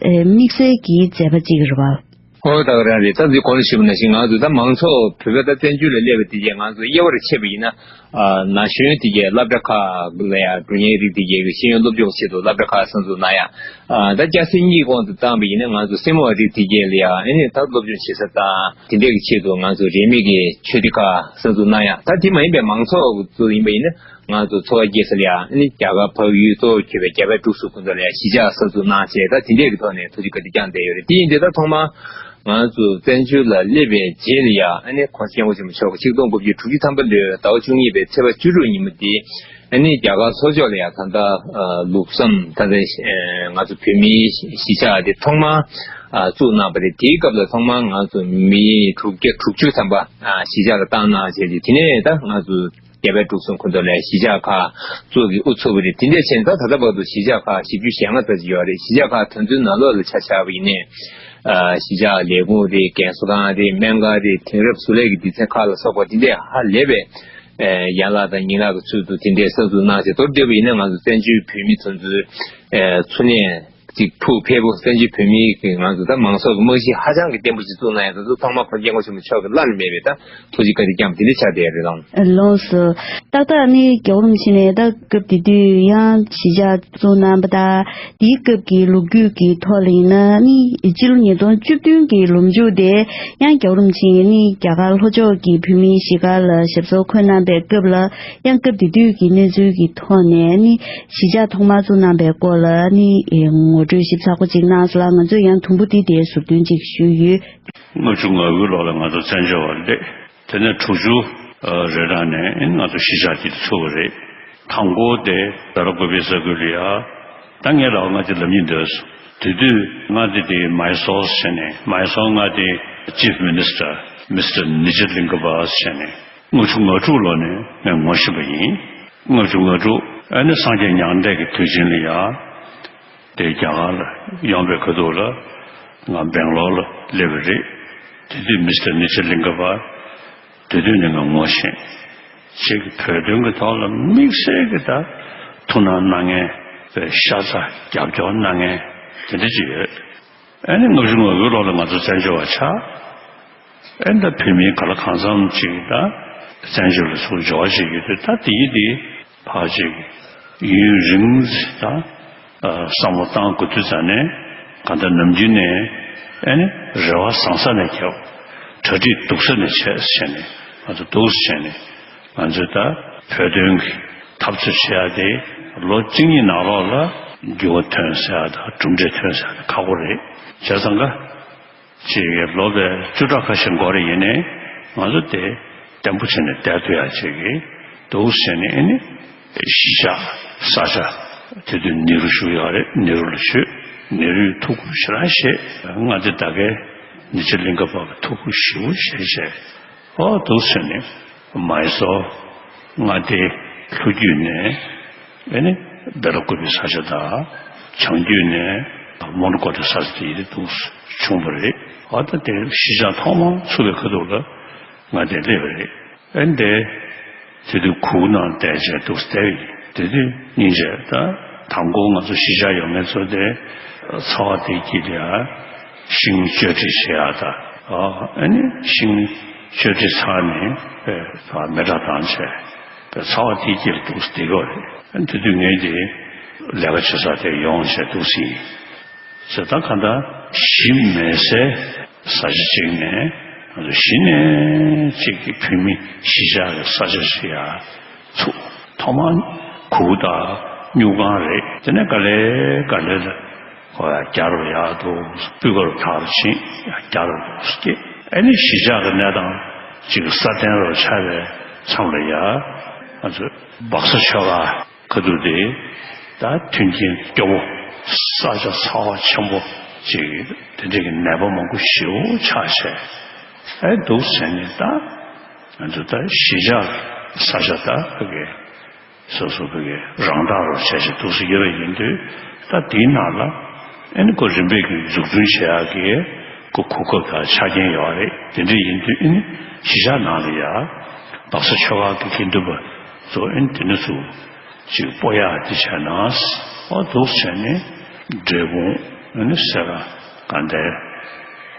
དམིགས་བསལ་གྱི་མཛད་པ་ཅིག་རེད་པ། ཨོ། ད་ག་རང་རེད། ད་འདི་གོང་ལ་ཞུས་པ་ནང་བཞིན། ང་ཚོ་ད་མང་ཚོགས་བོད་པ་ད་བཙན་བྱོལ་ལ་སླེབས་པ་དེ་གས། ང་ཚོ་དབྱེ་བར་ཕྱེ་བ་ཡིན་ན། ཨ། ན་གཞོན་དེ་གས་སློབ་གྲྭ་ཁག་ལ་ཡ་འགྲོ་མཁན་རིགས་དེ་གས་ཀྱི་ཤེས་ཡོན་སློབ་སྦྱོང་ཆེད་དུ་སློབ་གྲྭ་ཁག་གསར་འཛུགས་གནང་ཡག་ཨ། ད་སྐྱ་སེར་གཉིས་གོང་དུ་བཏང་བ་ཡིན་ན། ང་ཚོ་སེར་མོ་རིགས་དེ་གས་ལ་ཡ་ཨ་ནི་ད་སློབ་སྦྱོང་བྱེད་ས་དང་དེ་འདྲས་ཀྱི་ཆེད་དུ་ང་ཚོ་རིས་མེད་ཀྱི་ཆོས་སྡེ་ཁག་གསར་འཛུགས་གནང་ཡག་ད་དེ་མ་ཡིན་པའི་མང་ཚོགས་ཚོ་ཡིན་པ་ཡིན་ན། ང་ཚོ་འཚོ་བ་སྐྱེལ་ས་ལ་ཡ་ཨ་ནི་རྒྱ་གར་འཕགས་ཡུལ་གཙོ་བོ་གྱུར་པའི་རྒྱ་བལ་འབྲུག་གསུམ་ཁོངས་གཏོགས་ལ་ཡ་གཞིས་ཆགས་གསར་འཛུགས་གནང་བྱས། ད་དེ་འདྲས་ཀྱི་ཐོག་ནས་ཐུགས་རྗེ་བཀའ་དྲིན་བསྐྱངས་བསྡད་ཡོད་རེད། དེ་ཡིན་དུས་ད་ཐོག་མར་ང་ཚོ་བཙན་བྱོལ་ལ་སླེབས་པའི་རྗེས་ལ་ཡ་ཨ་ནི་༸གོང་ས་༸སྐྱབས་མགོན་ཆེན་པོ་མཆོག་གི་ཆིག་སྟོང་དགུ་བརྒྱ་དྲུག་ཅུ་ཐམ་པ་ལོའི་ཟླ་བ་བཅུ་དྲུག་ཉིན་མོ་དེ་ཨ་ནི་རྒྱ་གར་ལྷོ་ཕྱོགས་ལ་ཡ་ད་ལྟ་ལུགས་བསམ་ད་ལྟ་ང་ཚོ་བོད་མིའི་གཞིས་ཆགས་དེ་ཐོག་མར་བཙུགས་གནང་བ་རེད། དེའི་སྐབས་ལ་ཐོག་མར་ང་ཚོ་མི་དྲུག་བརྒྱ་དྲུག་ཅུ་ཐམ་པ་གཞིས་ཆགས་ལ་བཏང་གནང་བྱས་ཏེ། དེ་ནས་ད་ང་ཚོ་རྒྱ་བལ་འབྲུག་གསུམ་ཁོངས་གཏོགས་ལ་གཞིས་ཆགས་ཁག་གཙོ་གི་དབུ་ཚུགས་པ་རེད། དེ་འདྲས་བྱས་ནས་ད་ད་ལྟ་བར་དུ་གཞིས་ཆགས་ཁག་བཞི་བཅུ་ཞེ་ལྔ་ཙམ་ཞིག་ཡོད་རེད། གཞིས་ཆགས་ཁག་དེ་ཚོའི་ནང་ལོགས་ལ་ཆ་བཞག་པ་ཡིན་ནའི། ཨ། གཞིས་ཆགས་ལས་ཁུངས་རེད། རྒན་གསོ་ཁང་རེད། སྨན་ཁང་རེད། དེང་རབས་བཟོ་ལས་ཀྱི་སྡེ་ཚན་ཁག་ལ་སོགས་པ་དེ་འདྲས་ཧ་ལས་པའི་ཨ་ཡན་ལག་དང་ཉིང་ལག་གི་ཚུལ་དུ་དེ་འདྲས་གསར་འཛུགས་གནང་བྱས། མདོར་བསྡུས་པ་ཡིན་ན་ང་ཚོ་བཙན་བྱོལ་བོད་མི་དེ་ཚོའི་ཨ་འཚོ་གནས་ཅིག་ཕུགས་འཕེར་པོ། བཙན་བྱོལ་བོད་མིའི་གི་ང་ཚོ་ད་མང་ཚོགས་ཀྱི་རྨང་གཞི་ཧ་ཅང་གི་བརྟན་པོ་ཞིག་བཙུགས་གནང་ཡག་དེ་ཚོ་ཚང་མ་༸གོང་ས་༸སྐྱབས་མགོན་ཆེན་པོ་མཆོག་གི་བླ་ན་མེད་པའི་ད་ཐུགས་རྗེ་བཀའ་དྲིན་བསྐྱངས་པ་དེ་འདྲ་ཆགས་བསྡད་ཡོད་རེད་ལགས། ལགས་སོ། ཏག་ཏག་ནི་རྒྱལ་བ་རིན་པོ་ཆེ་ནས་ད་སྐབས་དེ་དུས་ཡང་གཞིས་ཆགས་བཙུགས་གནང་བ་དང་། དེའི་སྐབས་ཀྱི་ལོ་རྒྱུས་ཀྱི་ཐོག་ལ་ཡིན་ན་ནི། སྤྱི་ལོ་ཉིས་སྟོང་བཅུ་བདུན་གྱི་ལོ་མཇུག་དེ་ཡང་རྒྱལ་བ་རིན་པོ་ཆེ་ནི་རྒྱ་གར་ལྷོ་ཕྱོགས་ཀྱི་བོད་མིའི་གཞིས་སྒར་ལ་ཞབས་སོར་འཁོད་གནང་པའི་སྐབས་ལ། ཡང་སྐབས་དེ་དུས་ཀྱི་གནས་ཚུལ་གྱི་ཐོག་ནས་ནི་གཞིས་ཆགས་ཐོག་མར་བཙུགས་གནང་པའི་སྐོར་ལ་ནི་ངོ་སྤྲོད་ཞིབ་ཚགས་པོ་ཅིག་གནང་སོང་ལ། ང་ཚོས་ཡང་དུམ་བུ་དེ་དེའི་ཟུར་འདོན་ཅིག་ཞུས་ཡོད། ལྔ་བཅུ་ང་དགུའི་ལོ་ལ་ང་ཚོ་བཙན་བྱོལ་བ་སླེབས། དེ་ནས་དྲུག་ཅུ་རེ་གྲངས་ནས་ང་ཚོ་གཞིས་ཆགས་དེ་ཚུགས་པ་རེད། དང་པོ་དེ་སྦེ་ལ་ཀུ་པེ་ས་ཁུལ་ལ་ཡ། ད་ངས་ལབ་ང་དེ་ལབ་སྙིང་འདོད་སོང་། དེ་དུས་ང་དེ་དེ་མའི་སོར་བྱས་ནས། མའི་སོར་ང་དེ་ཅིབ་མི་ནི་སི་ཊར་མི་སི་ཊར་ནི་ཇི་ལིང་ག་པ་བྱས་ནས། ལྔ་བཅུ་ང་དྲུག་ལོ་ནས་ངས་ངོ་ཤེས་པ་ཡིན། ལྔ་བཅུ་ང་དྲུག་ཨ་ནི་སངས་རྒྱས་མྱང་འདས་ཀྱི་དུས་ཆེན་ལ་ཡ། དེ་རྒྱ་གར་ལ་ཡོང་པའི་ཁ་ཐུག་ལ་ང་སྦེང་ལོར་ལ་སླེབས་པ་རེད། དེ་དུས་མི་སི་ཊར་ནི་ཇི་ལིང་ག་པ་དེ་དུས་ནས་ང་ངོ་ཤེས། ཅིག་བོད་དོན་གྱི་ཐོག་ལ་དམིགས་བསལ་གྱི་ད་ཐུགས་སྣང་གནང་མཁན། ཤ་ཚ་རྒྱབ་སྐྱོར་གནང་མཁན་དེ་འདྲ་ཅིག་ཡོད། ཨ་ནི་ལྔ་བཅུ་ང་དགུའི་ལོ་ལ་ང་ཚོ་བཙན་བྱོལ་བ་ཆགས། ཨ་ནི་ད་བོད་མི་ག་ལ་གང་འཚམ་ཅིག་ད་བཙན་བྱོལ་ལ་ཚུར་འབྱོར་བ་ཅིག་ཡོད་དུས། ད་དེ་ཡིན་དེ་ཕར་ཅིག་ཡུན་རིང་ད་བསམ་བློ་བཏང་དགོས་དུས་ཙ་ནས། གང་ལྟར་ནམ་རྒྱུན་ནས་ཨ་ནི་རེ་བ་བཟང་ས་ནས་བརྒྱབ། གྲ་སྒྲིག་སྡུག་ས་ནས་བྱས་བྱས་ནས། ང་ཚོ་འདུག་སེ་བྱས་ནས། ང་ཚོས་ད་བོད་དོན་གྱི་འཐབ་རྩོད་བྱེད་ཡ་དེ་ལོ་གཅིག་གཉིས་ནང་ལོགས་ལ་འགྱུར་བ་ཐོན་ས་ཡ་དང་གྲུབ་འབྲས་ཐོན་ས་ཡ་དེ་ཁག་པོ་རེད། བྱས་ཙང་ཀ་ཅིག་གི་ལོ་བའི་བཅུ་ཕྲག་ཁ་ཤས་འགོར་རེ་ཡིན་ནའི་ང་ཚོ་དེ་བརྟན་པོ་བྱས་ནས་བསྡད་ཐུབ་ཡ་ཅིག་གི་འདུག་སེ་བྱས་ནས། ཨ་ནི་གཞིས་ཆགས་ས་ཆ་དེ་དུས་ནེ་རུ་བཞུགས་ཡོད་རེད། ནེ་རུ་ལ་ཞུས། ནེ་རུས་ཐུགས་ཁུར་ཞེ་དྲག་བཞེས། ང་དེ་ད་གའི་ནི་ཇི་ལིང་ག་པ་གི་ཐུགས་ཁུར་ཞེ་པོ་བཞེས་བྱས། ཨོ་འདུག་སེ་ནས་མའི་སོར་མངའ་སྡེའི་ལྷོ་རྒྱུད་ནས། ཨ་ནི་སྦེ་ལ་ཀུ་པེ་ས་ཆ་དང་། བྱང་རྒྱུད་ནས་མོན་གྷོ་དེ་ས་ཆ་དེ་ཡིན་དུས་འདུག་སེ་བྱུང་བ་རེད། ཨ་ད་དེ་གཞིས་ཆགས་ཐོག་མར་ཚུགས་པའི་ཁ་ཐུག་ལ་ང་དེ་སླེབས་པ་རེད། ཨ་ནི་དེ་ དེ་དུས་གུར་ནང་བསྡད་བྱས་འདུག་སེ་བསྡད་པ་ཡིན། དེ་དུས་སྙིང་རྗེ། ད་དང་པོ་ང་ཚོ་གཞིས་ཆགས་ཡོང་མཁན་ཚོ་དེ་ཚ་བ་དེ་དཀྱིལ་ལ་ཡ་ཤིང་གཅོད་འབྲེག་བྱེད་ཡག་ད། ཨ་ནི་ཤིང་གཅོད་འབྲེག་ཚར་ནས་མེ་སྲེག་བཏང་བྱས་ཚ་བ་དེ་དཀྱིལ་ལ་འདུག་སེ་བསྡད་ཀྱི་ཡོད་རེད། དེ་དུས་ངས་དེ་ལས་ཀ་བྱེད་ས་དེ་ཡོང་བྱས་འདུག་སེ་ཡིན། ཟེར། ད་གང་ལྟར་གཞིས་མེད་སའི་ས་ཆ་ཅིག་ནས་ང་ཚོ་གཞི་ནས་ཅིག་གི་བོད་མི་གཞིས་ཆགས་ཀྱི་ས་ཆ་ཞིག་ཡར་ཚུགས། ཐོག་མར་གུར་དང་སྨྱུག་ཁང་རེད། དེ་ནས་ག་ལེ་ག་ལེ་ལ་ཁོ་ཡར་རྒྱ་རུ་ཡར་འདུག་སྤུས་ཀ་རུ་དར་ཕྱིན་ཡར་རྒྱ་རུ་འདུག་སྐྱེས། ཨ་ནི་གཞིས་ཆགས་ཀྱི་གནས་སྟངས་ཅིག་སྲ་བརྟན་རུ་ཆགས་པའི་མཚམས་ལ་ཡ་ང་ཚོ་སྦག་ས་ཆོས་ཁ་ཁ་ཐུག་དེ་ད་མཐུན་རྐྱེན་སྐྱོ་བོ། ས་ཆ་ཚ་བ་ཆེན་པོ་ཅིག་དེ་འདྲ་གི་ནད་པ་མང་པོ་ཞེ་པོ་ཆགས་བྱས། ཨེ་འདུག་ཟེར་ནས་ད་ང་ཚོ་ད་གཞིས་ཆགས་ས་ཆ་ད་ཕ་གི་སོ་སོ་ཕ་གི་རང་བདག་རུ་བྱས་བྱས་འདུག་སེ་ཡོད་པ་ཡིན་དུས། ད་དེའི་ནང་ལ་ཨེ་ནི་ཁོ་རིམ་པས་ཀྱི་འཛུགས་སྐྲུན་བྱེད་ཡག་གི་ཁོ་གོ་སྐབས་དང་ཆ་རྐྱེན་ཡོད་རེད། དེ་འདྲ་ཡིན་དུས་ཨེ་ནི་གཞིས་ཆགས་ནང་ལ་ཡ་སྦག་ས་ཆོས་ཁ་གི་དགེ་འདུན་པ་ཚོ་ཨེ་ནི་དེ་འདྲ་ཚོ་ཅིག་སྤོ་ཡག་དེ་བྱས་ན། ཨོ་འདུག་བྱས་ནས་འབྲས་སྤུངས་ཨེ་ནི་སེ་ར་དགའ་ལྡན།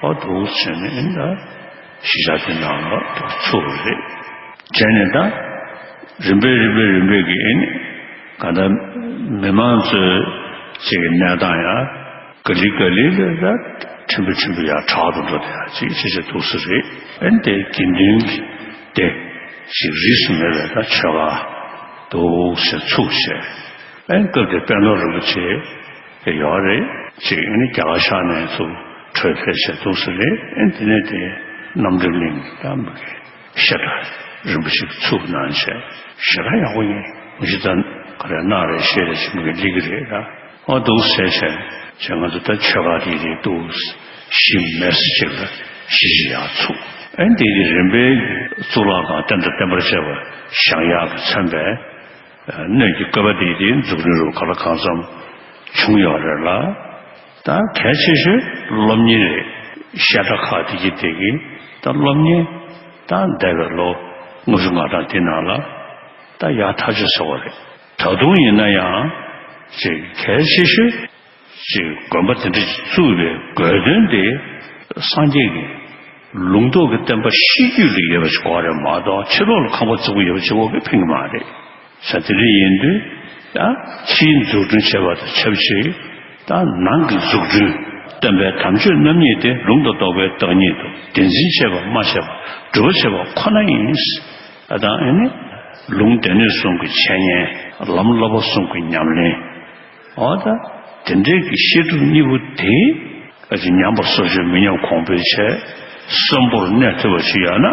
ཨོ་འདུག་བྱས་ནས་ཨེ་ནི་ད་གཞིས་ཆགས་དེ་ནང་ལ་འདུག་ཚུགས་པ་རེད། བྱས་ནས་ད་རིམ་པས་རིམ་པས་རིམ་པས་ཀྱི་ཨེ་ནི་གང་ལྟར་མི་མང་ཚོའི་ཅིག་གི་གནས་སྟངས་ཡང་ག་ལེ་ག་ལེ་ལ་ད་ཕྲན་བུ་ཕྲན་བུ་ཡར་དྲག་ཏུ་འགྲོ་བསྡད་ཡག་ཅིག་བྱས་བྱས་འདུག་སེ་རེད། ཨེ་ནི་དེ་དགེ་འདུན་གྱི་སྡེ་ཞིག་རིས་སུ་མེད་པའི་ད་ཆོས་ཁ་འདུག་སེ་ཚུགས་བྱས། ཨེ་ནི་སྐབས་དེར་དཔལ་མོ་རིན་པོ་ཆེ་དེ་ཡོད་རེད། ཅིག་ཨེ་ནི་རྒྱ་གར་ཤར་ནས་ཚུར་བྲོས་ཕེབས་བྱས་འདུག་སེ་རེད། ཨེ་ནི་དེ་ནས་དེ་རྣམ་གྲོལ་གླིང་གི་ད་མ་གི་བཤད་གྲྭ་རིན་པོ་ཆེ་ཚུགས་གནང་བྱས། ཞེ་དྲག་ཡག་པོ་ཡིན། མི་ཤི་ད་ག་རེ་གནང་རེད། བཤད་རེད། ཅིག་མ་གི་སླེབས་ཀྱི་རེད་ད། ཨོ་འདུག་ཟེར་བྱས་བྱས་ང་ཚོ་ད་ཆོས་ཁ་དེ་རེད་འདུག་གཞི་མེད་ས་ཅིག་ལ་གཞིས་ཆགས་ཡར་ཚུགས། ཨེ་ནི་དེ་རིམ་པས་གཙུག་ལག་ཁང་བསྟན་དང་བསྟན་པར་བཅས་པ་བཞེངས་ཡག་གིས་མཚོན་པའི་སྣོད་ཀྱི་བཀོད་པ་དེ་དེ་འཛུགས་སྐྲུན་རུ་ག་ལ་གང་འཚམ་བྱུང་ཡོད་རེད་ལ། ད་གལ་ཆེ་ཤོས་སློབ་གཉེར་རེད། བཤད་གྲྭ་ཁག་དེ་གི་དེ་གི་ད་སློབ་གཉེར་ད་འདས་པའི་ལོ་ལྔ་བཅུ་ང་གྲངས་དེ་ནང་ལ་ད་ཡག་ཐག་ཆོད་ཟེར་བ་རེད། ད་དུང་ཡིན་ན་ཡང་ཅིག་གལ་ཆེ་ཤོས་ཅིག་དགོན་པ་དེ་འདྲ་ཅིག་བཙུགས་པའི་དགོས་དོན་དེ་སངས་རྒྱས་ཀྱི་ལུང་རྟོགས་ཀྱི་བསྟན་པ་ཤེས་རྒྱུད་ལ་ཡོད་པ་ཅིག་དགོས་རེད་མ་གཏོགས་ཕྱི་ལོགས་ལ་ཁང་པ་བཙུགས་པ་ཡོད་པ་ཅིག་དགོས་ཀྱི་ཕན་གྱི་མ་རེད། ས་དེ་འདྲ་ཡིན་དུས་ཡང་ཕྱིའི་འཛུགས་སྐྲུན་བྱས་པ་དང་ཆབས་ཅིག་ད་ནང་གི་འཛུགས་སྐྲུན་སྟོན་པའི་དམ་ཆོས་རྣམ་གཉིས་དེ་ལུང་དང་རྟོགས་པའི་བདག་ཉིད་དུ་བདེན་འཛིན་བྱས་པ་མ་བྱས་པ་སྒྲུབ་པ་བྱས་པ་ཁོ་ན་ཡིན། ཨ་དང་ཨེ་ནི་ལུང་སྡེ་སྣོད་གསུམ་གྱི་འཆད་ཉན། ལམ་བསླབ་པ་གསུམ་གྱི་ཉམས་ལེན། འོ་ད་དེ་འདྲའི་གི་བཤད་སྒྲུབ་གཉིས་པོ་དེ་ཨ་ཅེ་ཉམས་པ་སོར་ཆུད་མི་ཉམས་གོང་འཕེལ་བྱས་གསོན་པོར་གནས་ཐུབ་པ་ཞིག་ཡོད་ན་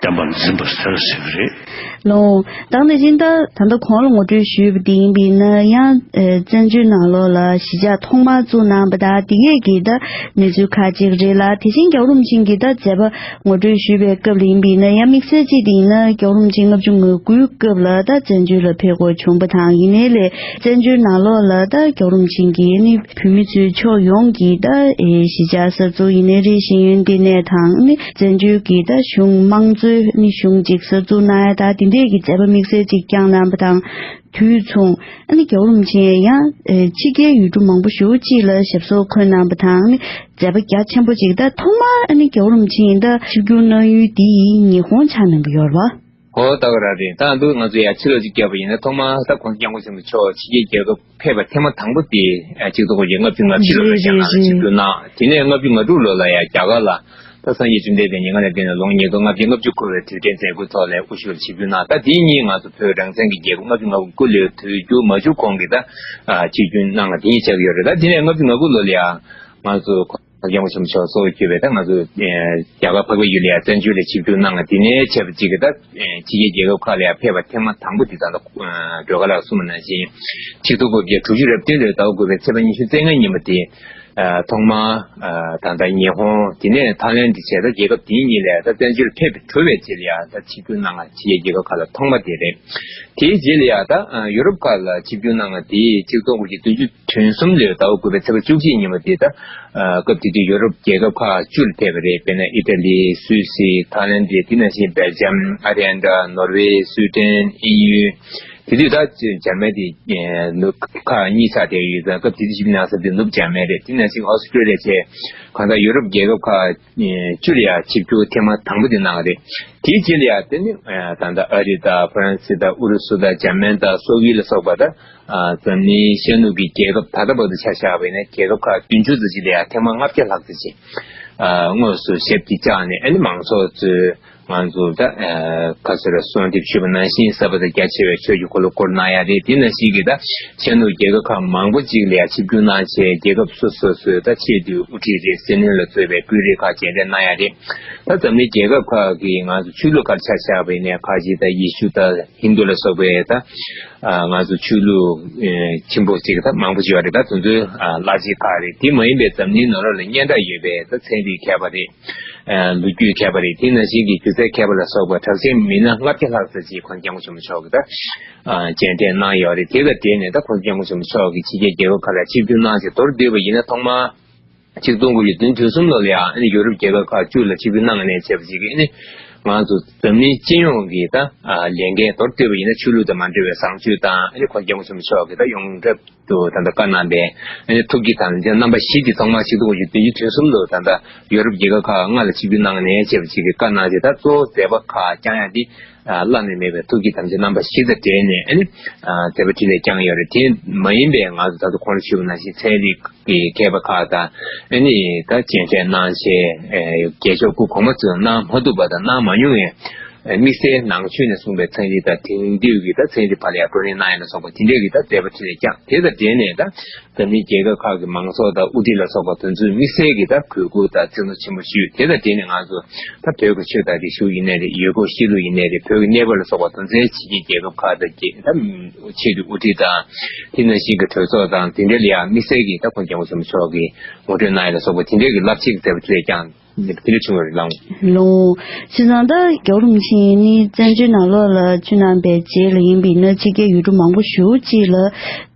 བསྟན་པ་འཛིན་པ་ཟེར་ཟེར་གི་རེད། ལགས། ད་ནི་སྦྱིན་བདག་ད་ལྟ་གོང་ལ་ངོ་སྤྲོད་ཞུས་པ་དེ་ཡིན་པས་ན་ཡང་བཙན་བྱོལ་ནང་ལོགས་ལ་གཞིས་ཆགས་ཐོག་མར་བཙུགས་གནང་པ་དང་དེ་གས་ཀྱི་ད་གནས་ཚུལ་ཁག་ཅིག་རེད་ལ། དེ་བཞིན་རྒྱལ་བ་རིན་པོ་ཆེ་གི་ད་མཛད་པ་ངོ་སྤྲོད་ཞུས་པའི་སྐབས་ལ་ཡིན་པས་ན་ཡང་དམིགས་བསལ་གཅིག་དེ་ཡིན་ན་རྒྱལ་བ་རིན་པོ་ཆེ་ལྔ་བཅུ་ང་དགུའི་སྐབས་ལ་ད་བཙན་བྱོལ་ལ་ཕེབས་དགོས་བྱུང་པ་དང་། ཡིན་ནའི་ལས་བཙན་བྱོལ་ནང་ལོགས་ལ་ད་རྒྱལ་བ་རིན་པོ་ཆེ་གིས་ནི་བོད་མི་ཚོའི་ཕྱོགས་ཡོངས་ཀྱི་ད་ཨེ་གཞིས་ཆགས་གསར་འཛུགས་ཡིན་ནའི་རེད། ཤེས་ཡོན་ལྟེ་གནས་དང་ནི་བཙན་བྱོལ་གྱི་ད་གཞུང་དམངས་གཙོའི་ནི་གཞུང་ཅིག་གསར་འཛུགས་གནང་ཡ་ད་དེ་འདྲས་ཀྱི་མཛད་པ་དམིགས་བསལ་ཅིག་བསྐྱངས་གནང་པ་དང་། དུས་མཚུངས་ཨ་ནི་རྒྱལ་བ་རིན་པོ་ཆེ་ཡང་ཨེ་ཕྱི་རྒྱལ་ཡུལ་གྲུ་མང་པོ་ཞེ་པོ་ཅིག་ལ་ཞབས་སོར་འཁོད་གནང་པ་དང་ནི་མཛད་པ་རྒྱ་ཆེན་པོ་ཅིག་ད་ཐོག་མར་ཨ་ནི་རྒྱལ་བ་རིན་པོ་ཆེ་ཡིན་ད་ཆིབས་བསྒྱུར་གནང་ཡུལ་འདི་ཉི་ཧོང་ཆགས་གནང་གི་ཡོད་རེད་བ། ཧོ་ད་ག་ར་རེད། ད་འདུག་ང་ཚོ་ཡ་ཕྱི་ལོགས་ཅིག་བརྒྱབ་པ་ཡིན་ན་ཐོག་མར་ད་གོང་ས་སྐྱབས་མགོན་ཆེན་པོ་མཆོག་ཕྱི་རྒྱལ་རྒྱལ་ཁབ་ཕེབས་པ་ཐེངས་མ་དང་པོ་དེ་ཨ་གཅིག་ཐོག་གོ་ལྔ་བཅུ་ང་བཞི་ལོ་ལ་རྒྱ་ནག་ལ་ཆིབས་བསྒྱུར་གནང་། དེ་ནས་ལྔ་བཅུ་ང་དྲུག་ལོ་ལ་ཡ་རྒྱ་གར་ལ་ད་སངས་རྒྱས་བཅོམ་ལྡན་འདས་ཉིན་གང་ལ་བརྟེན་ནས་ལོ་ངོ་ཉིས་སྟོང་ལྔ་བརྒྱ་ལྔ་བཅུ་འཁོར་བའི་དུས་དྲན་མཛད་སྒོའི་ཐོག་ལ་དབུ་བཞུགས་ཆིབས་བསྒྱུར་གནང་། ད་དེ་གཉིས་ང་ཚོ་བོད་རང་བཙན་གྱི་རྒྱལ་ཁབ་ལྔ་བཅུ་ང་དགུ་སྐུ་ལས་དུས་འགྱུར་མ་བྱུང་གོང་གི་ད་ཆིབས་བསྒྱུར་གནང་ལ་དེ་གཉིས་ཆགས་ཀྱི་ཡོད་རེད། ད་དེ་ནས་ལྔ་བཅུ་ང་དགུ་ལོ་ལ་ཡ་ང་ཚོ་གོང་ས་སྐྱབས་མགོན་ཆེན་པོ་མཆོག་གཙོ་བོ་གྱུར་པའི་ད་ང་ཚོ་རྒྱ་གར་འཕགས་པའི་ཡུལ་ལ་ཡ་བཙན་བྱོལ་ལ་ཆིབས་བསྒྱུར་གནང་ལ་དེ་ནས་བྱས་པ་གཅིག་གི་ད་ཕྱི་རྒྱལ་རྒྱལ་ཁབ་ཁག་ལ་ཡ་ཕེབས་པ་ཐེངས་མ་དང་པོ་དེ་ད་ལྟ་སྒྲོལ་དཀར་ལགས་གསུངས་པ་ནང་བཞིན་ཆིག་སྟོང་དགུ་བརྒྱ་དྲུག་ཅུ་རེ་བདུན་ལོའི་ཟླ་བ་དགུ་པའི་ཚེས་པ་ཉི་ཤུ་རྩ་ལྔ་ཉིན་མོ་དེ། ཐོག་མར་ད་ལྟ་ཉི་ཧོང་དེ་ནས་ཐའི་ལན་དེ་བྱས། ད་རྒྱལ་ཁབ་དེ་གཉིས་ལས་ད་བཙན་བྱོལ་ཕེབས་གྲུབ་པའི་རྗེས་ལ་ཡ་ད་ཆིབས་བསྒྱུར་གནང་བ་ཕྱི་རྒྱལ་རྒྱལ་ཁབ་ཁག་ལ་ཐོག་མ་དེ་རེད། དེའི་རྗེས་ལ་ཡ་ད་ཡུ་རོབ་ཁག་ལ་ཆིབས་བསྒྱུར་གནང་བ་དེ་ཆིག་སྟོང་དགུ་བརྒྱ་བདུན་ཅུ་དོན་གསུམ་ལོའི་ཟླ་བ་དགུ་པའི་ཚེས་པ་བཅུ་གཅིག་ཉིན་མོ་དེ་ད་སྐབས་དེ་དུས་ཡུ་རོབ་རྒྱལ་ཁབ་ཁག་བཅུ་ལ་ཕེབས་པ་རེད། དཔེར་ན་ཨི་ཏ་ལི། སུད་སི། ཐའི་ལན་དེ་དེ་ནང་བཞིན་སྦེལ་ཇམ། ཨ་རི་ཨན་དྲ། ནོར་ཝེ། སུའེ་ཌེན། དབྱིན་ཡུལ། དེ་དུས་ད་འཇར་མན་དེ་ནུབ་ཁག་གཉིས་ཆགས་བསྡད་ཡོད་ཙང་། སྐབས་དེ་དུས་ཆིབས་བསྒྱུར་གནང་ས་དེ་ནུབ་འཇར་མན་རེད། དེ་ནང་བཞིན་ཨོ་སི་ཀྲོ་ལི་ཡ་བཅས་གང་ལྟར་ཡུ་རོབ་རྒྱལ་ཁབ་ཁག་བཅུ་ལ་ཡ་ཆིབས་བསྒྱུར་ཐེངས་མ་དང་པོ་དེ་གནང་བ་རེད། དེའི་རྗེས་ལ་ཡ་དེ་ནི་ད་ལྟ་ཨ་རི་དང་ཧྥ་རན་སི་དང་ཨུ་རུ་སུ་དང་འཇར་མན་དང་སོག་ཡུལ་ལ་སོགས་པ་དང་། འཛམ་གླིང་ཤར་ནུབ་ཀྱི་རྒྱལ་ཁབ་ད་ལྟ་བར་དུ་ཆ་བཞག་པ་ཡིན་ན་རྒྱལ་ཁབ་ཁག་བདུན་ཅུ་ཙམ་ཅིག་ལ་ཡ་ཐེངས་མ་ལྔ་བརྒྱ་ལྷག་ཙམ་ཅིག་དངོས་སུ་ཞབས་ཀྱིས་བཅགས་ནས། ཨ་ནི་མང་ཚོགས་ཚོས་ང་ཚོ་ད་ཁ་སོ་ར་གསོལ་འདེབས་ཞུས་པ་ནང་བཞིན་གསར་པ་དང་རྒྱ་ཆེ་བའི་ཆོས་ཀྱི་འཁོར་ལོ་བསྐོར་གནང་ཡ་རེད། དེ་ནང་བཞིན་གྱི་ད་ཤར་ནུབ་རྒྱལ་ཁབ་ཁག་མང་པོ་ཅིག་ལ་ཡ་ཆིབས་བསྒྱུར་གནང་བྱས། རྒྱལ་ཁབ་སོ་སོ་སོའི་ད་ཆེས་མཐོའི་དབུ་ཁྲིད་རེད། སྲིད་བློན་ལ་གཙོས་པའི་དཔོན་རིགས་ཁག་མཇལ་འཕྲད་གནང་ཡ་རེད། ད་འཛམ་གླིང་རྒྱལ་ཁབ་ཁག་གི་ང་ཚོ་ཆོས་ལུགས་ཁག་ཆ་བཞག་པ་ཡིན་ན་ཁ་ཅིག་ད་ཡེ་ཤུ་དང་ཧིན་དུ་ལ་སོགས་པའི་ད་ང་ཚོ་ཆོས་ལུགས་ཆེན་པོ་ཅིག་ད་མང་པོ་ཅིག་ཡོད་རེད། ད་དེ་ཚོའི་བླ་ཆེན་ཁག་རེད། དེ་མ་ཡིན་པའི་འཛམ་གླིང་ནང་ལོགས་ལ་སྙན་གྲགས་ཡོད་པའི་ད་ཚན་རིག་མཁས་པ་རེད། ལོ་རྒྱུས་མཁས་པ་རེད། དེ་ནང་བཞིན་གྱི་སྒྱུ་རྩལ་མཁས་པ་ལ་སོགས་པ་གྲགས་ཅན་མི་སྣ་ལྔ་བརྒྱ་ལྷག་ཙམ་ཅིག་༸གོང་ས་༸སྐྱབས་མགོན་ཆེན་པོ་མཆོག་གིས་ད་མཇལ་འཕྲད་གནང་ཡོད་རེད། དེ་དང་འབྲེལ་ནས་ད་༸གོང་ས་༸སྐྱབས་མགོན་ཆེན་པོ་མཆོག་གིས་ཕྱི་རྒྱལ་རྒྱལ་ཁབ་ཁག་ལ་ཆིབས་བསྒྱུར་གནང་བྱས་མདོར་བསྡུས་པ་ཡིན་ན་ཐོག་མར་ཆིག་སྟོང་དགུ་བརྒྱ་བདུན་ཅུ་དོན་གསུམ་ལོ་ལ་ཡང་ཨ་ནི་ཡོ་རོབ་རྒྱལ་ཁབ་ཁག་བཅུ་ལ་ཆིབས་བསྒྱུར་གནང་ནས་བྱས་པ་ཞིག་གིས་ཨ་ནི་ང་ཚོ་འཛམ་གླིང་སྤྱི་ཡོངས་ཀྱི་ད་ལས་འགན་མདོར་བསྡུས་པ་ཡིན་ན་ཆོས་ལུགས་དང་མ་འབྲེལ་བའི་བཟང་སྤྱོད་དང་། ཨ་ནི་༸གོང་ས་༸སྐྱབས་མགོན་ཆེན་པོ་མཆོག་གིས་ད་ཡོངས་གྲགས་དུ་ད་ལྟ་བཀའ་གནང་པའི་ཨ་ནི་ཐུགས་བསྐྱེད་དམ་བཅའ་རྣམ་པ་བཞི་དེ་ཐོག་མར་ཆིག་སྟོང་དགུ་བརྒྱ་བདུན་ཅུ་དོན་གསུམ་ལོ་ད་ལྟ་ཡོ་རོབ་རྒྱལ་ཁབ་ཁག་ལྔ་ལ་ཆིབས་བསྒྱུར་གནང་ནས་བྱས་པ་ཞིག་གིས་བཀའ་གནང་བྱས། ད་གཙོ་བོ་མཛད་པ་ཁག་བསྐྱངས་ཡ་དེ་བླ་ན་མེད་པའི་ཐུགས་བསྐྱེད་དམ་བཅའ་རྣམ་པ་བཞི་དང་འབྲེལ་ནས་ཨ་ནི་མཛད་པ་འཕྲིན་ལས་བསྐྱངས་ཡོད་རེད། དེ་མ་ཡིན་པའི་ང་ཚོ་ད་དུང་གོང་ལ་ཞུས་པ་ནང་བཞིན་ཚན་རིག་གི་མཁས་པ་ཁག་དང་ཨ་ནི་ད་མཇལ་འཕྲད་གནང་བྱས། རྒྱལ་མཆོག་སྐུ་གོང་མ་ཚོས་གནང་མ་ཐུབ་པ་དང་གནང་མ་མྱོང་བའི་དམིགས་བསལ་ནང་ཆོས་ནས་གསུངས་པའི་ཚན་རིག་དང་དེང་དུས་ཀྱི་ད་ཚན་རིག་བར་ལ་ཡང་བགྲོ་གླེང་གནང་ཡ་ལ་སོགས་པ་དེ་འདྲས་ཀྱི་ད་མཛད་པ་འཕྲིན་ལས་བསྐྱངས། དེ་དང་འབྲེལ་ནས་ད་འཛམ་གླིང་རྒྱལ་ཁབ་ཁག་གི་མང་ཚོགས་དང་དབུ་ཁྲིད་ལ་སོགས་པ་དེ་ཚོས་དམིགས་བསལ་གྱི་ད་གུས་བཀུར་དང་བརྩི་མཐོང་ཆེན་པོ་ཞུས། དེ་དང་འབྲེལ་ནས་ང་ཚོ་ད་བོད་ཀྱི་ཆོས་དང་རིག་གཞུང་ཡིན་ནའི་རེད། ཡུལ་སྐོར་གཤིས་ལུགས་ཡིན་ནའི་རེད། བོད་ཀྱི་གནས་བབ་ལ་སོགས་པ་དོན་ཚན་ཇི་སྙེད་རྒྱལ་ཁབ་ཁག་དང་རྒྱལ་ད་ཆེས་མཐོའི་དབུ་ཁྲིད་དང་དེ་ནང་བཞིན་གྱི་གྲོས་ཚོགས་དང་དེ་འདྲ་ལ་ཡང་དམིགས་བསལ་གྱི་ད་༸གོང་ས་༸སྐྱབས་མགོན་ཆེན་པོ་མཆོག་གིས་ངོ་སྤྲོད་གནང་ཡ་ལ་སོགས་པ་དེ་འདྲ་གི་རླབས་ཆེན་གྱི་མཛད་པ་དེ་ལས་ཀྱང་དེ་འདྲ་བྱུང་བ་རེད་ལགས། ལགས། བྱས་ཙང་ད་རྒྱལ་བ་རིན་པོ་ཆེ་ནི་བཙན་བྱོལ་ནང་ལོགས་ལ་བཅར་གནང་པའི་རྗེས་ལ་ཡིན་པ་ཡིན་ན་ཕྱི་རྒྱལ་ཡུལ་གྲུ་མང་པོ་ཞེ་པོ་ཅིག་ལ་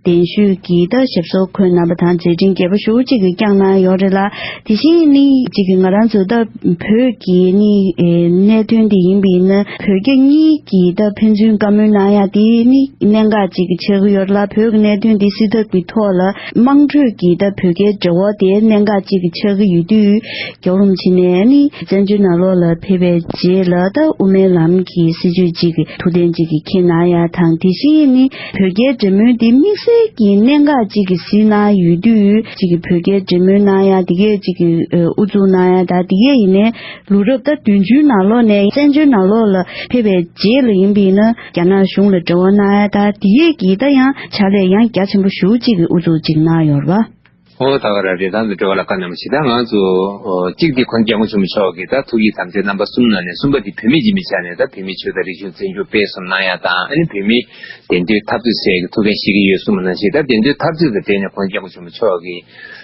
གདན་ཞུས་ཀྱིས་ད་ཞབས་སོར་འཁོད་གནང་པ་དང་མཛད་འཕྲིན་རྒྱས་པོ་ཞེ་པོ་ཅིག་གི་བསྐྱངས་གནང་ཡོད་རེད་ལ། དེ་བཞིན་ནི་ཅིག་གི་ང་རང་ཚོ་ད་བོད་ཀྱི་ནི་ཨེ་གནད་དོན་དེ་ཡིན་པ་ཡིན་ན་བོད་རྒྱ་གཉིས་ཀྱིས་ད་ཕན་ཚུན་བཀའ་མོལ་གནང་ཡ་དེ་ནི་གནད་འགག་ཅིག་གི་ཆགས་ཀྱི་ཡོད་རེད་ལ། བོད་ཀྱི་གནད་དོན་དེ་སེལ་ཐབས་ཀྱི་ཐོག་ལ་དམངས་ཁྲོད་ཀྱི་ད་བོད་རྒྱའི་འབྲེལ་བ་དེ་གནད་འགག་ཅིག་གི་ཆགས་ཀྱི་ཡོད་དུས། རྒྱལ་བ་རིན་པོ་ཆེ་ནས་ནི་བཙན་བྱོལ་ནང་ལོགས་ལ་ཕེབས་པའི་རྗེས་ལ་ད་དབུ་མའི་ལམ་གྱི་སྲིད་བྱུས་ཅིག་གི་ཐུགས་གཏན་ཅིག་གི་འཁྱེར་གནང་ཡ་དང་། དེ་བཞིན་ནི་བོད་རྒྱའི་འབྲེལ་མོལ་འདི་དམིགས་བསལ་གྱི་གནད་འགག་ཅིག་གི་གཟིགས་གནང་ཡོད་དུས་ཅིག་གི་བོད་རྒྱའི་འབྲེལ་མོལ་གནང་ཡ་དེ་གས་ཅིག་གི་ཨུ་ཚུགས་གནང་ཡ་དང་། དེ་གས་ཡིན་ནའི་ལོ་རབས་ད་བདུན་ཅུའི་ནང་ལོགས་ནས་བཙན་བྱོལ་ནང་ལོགས་ལ་ཕེབས་པའི་རྗེས་ལ་ཡིན་པ་ཡིན་ན་རྒྱ་ནག་གཞུང་ལ་འབྲེལ་བ་གནང་ཡ་དང་། དེ་གས་ཀྱི་ད་ཡང་ཕྱག་ལས་ཡང་རྒྱ་ཆེན་པོ་ཞེ་པོ་ཅིག་གི་ཨུ་ཚུགས་ཅིག་གནང་ཡོད་རེད་པ། ཨོ་ད་ག་ར་རེད། ད་འདི་འགྲོ་བ་ལ་བཀའ་གནང་བ་ཞིག་ད་ང་ཚོ་ཨོ་གཅིག་འདི་༸གོང་ས་༸སྐྱབས་མགོན་ཆེན་པོ་མཆོག་གིས་ད་ཐུགས་ཀྱི་དམ་བཅའ་རྣམ་པ་གསུམ་ནང་ནས་གསུམ་པ་འདི་བོད་མི་ཡིན་མིན་ཆ་ནས་ད་བོད་མིའི་ཆོས་དང་རིག་གཞུང་བཙན་བྱོལ་སྤེལ་གསུམ་གནང་ཡ་དང་། ཨ་ནི་བོད་མིའི་བདེན་དོན་འཐབ་རྩོད་ཟེར་གྱི་ཐུགས་འགན་བཞེས་ཀྱི་ཡོད་གསུངས་པ་ནང་བཞིན། ད་བདེན་དོན་འཐབ་རྩོད་དང་འབྲེལ་ནས་༸གོང་ས་༸སྐྱབས་མགོན་ཆེན་པོ་མཆོག་གིས་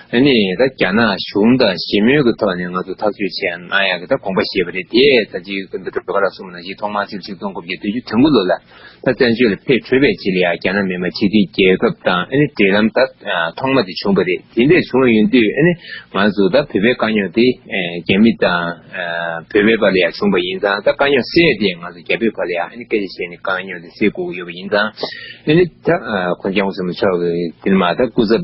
ཨ་ནི་ད་རྒྱ་ནག་གཞུང་དང་ཞི་མོལ་གྱི་ཐོག་ནས་ང་ཚོ་འཐབ་རྩོད་བྱས་གནང་ཡ་གི་ད་དགོངས་པ་བཞེས་པ་རེད། དེ་ད་ཅི་འདི་འགྲོ་བ་ལ་གསུངས་པ་ནང་བཞིན་ཐོག་མར་ཆིག་སྟོང་དགུ་བརྒྱ་བདུན་ཅུ་དོན་དགུ་ལོ་ལ། ད་བཙན་བྱོལ་ལ་ཕེབས་གྲུབ་པའི་རྗེས་ལ་ཡང་རྒྱ་ནག་མི་དམངས་སྤྱི་མཐུན་རྒྱལ་ཁབ་དང་ཨ་ནི་འབྲེལ་ལམ་ད་ཐོག་མ་དེ་བྱུང་བ་རེད། དེ་འདྲས་བྱུང་བ་ཡིན་དུས་ཨ་ནི་ང་ཚོ་ད་བོད་པའི་དཀའ་རྙོག་དེ་རྒྱ་མི་དང་བོད་པའི་བར་ལ་ཡང་བྱུང་བ་ཡིན་ཙང་། ད་དཀའ་རྙོག་སེལ་ཡ་དེ་ང་ཚོ་རྒྱ་བོད་བར་ལ་ཡང་ཨ་ནི་སྐད་ཆ་བཤད་ནས་དཀའ་རྙོག་དེ་སེལ་དགོས་ཀྱི་ཡོད་པ་ཡིན་ཙང་། ཨ་ནི་ད་༸གོང་ས་༸སྐྱབས་མགོན་ཆེན་པོ་མཆོག་གིས་དེ་མ་ད་སྐུ་ཚབ་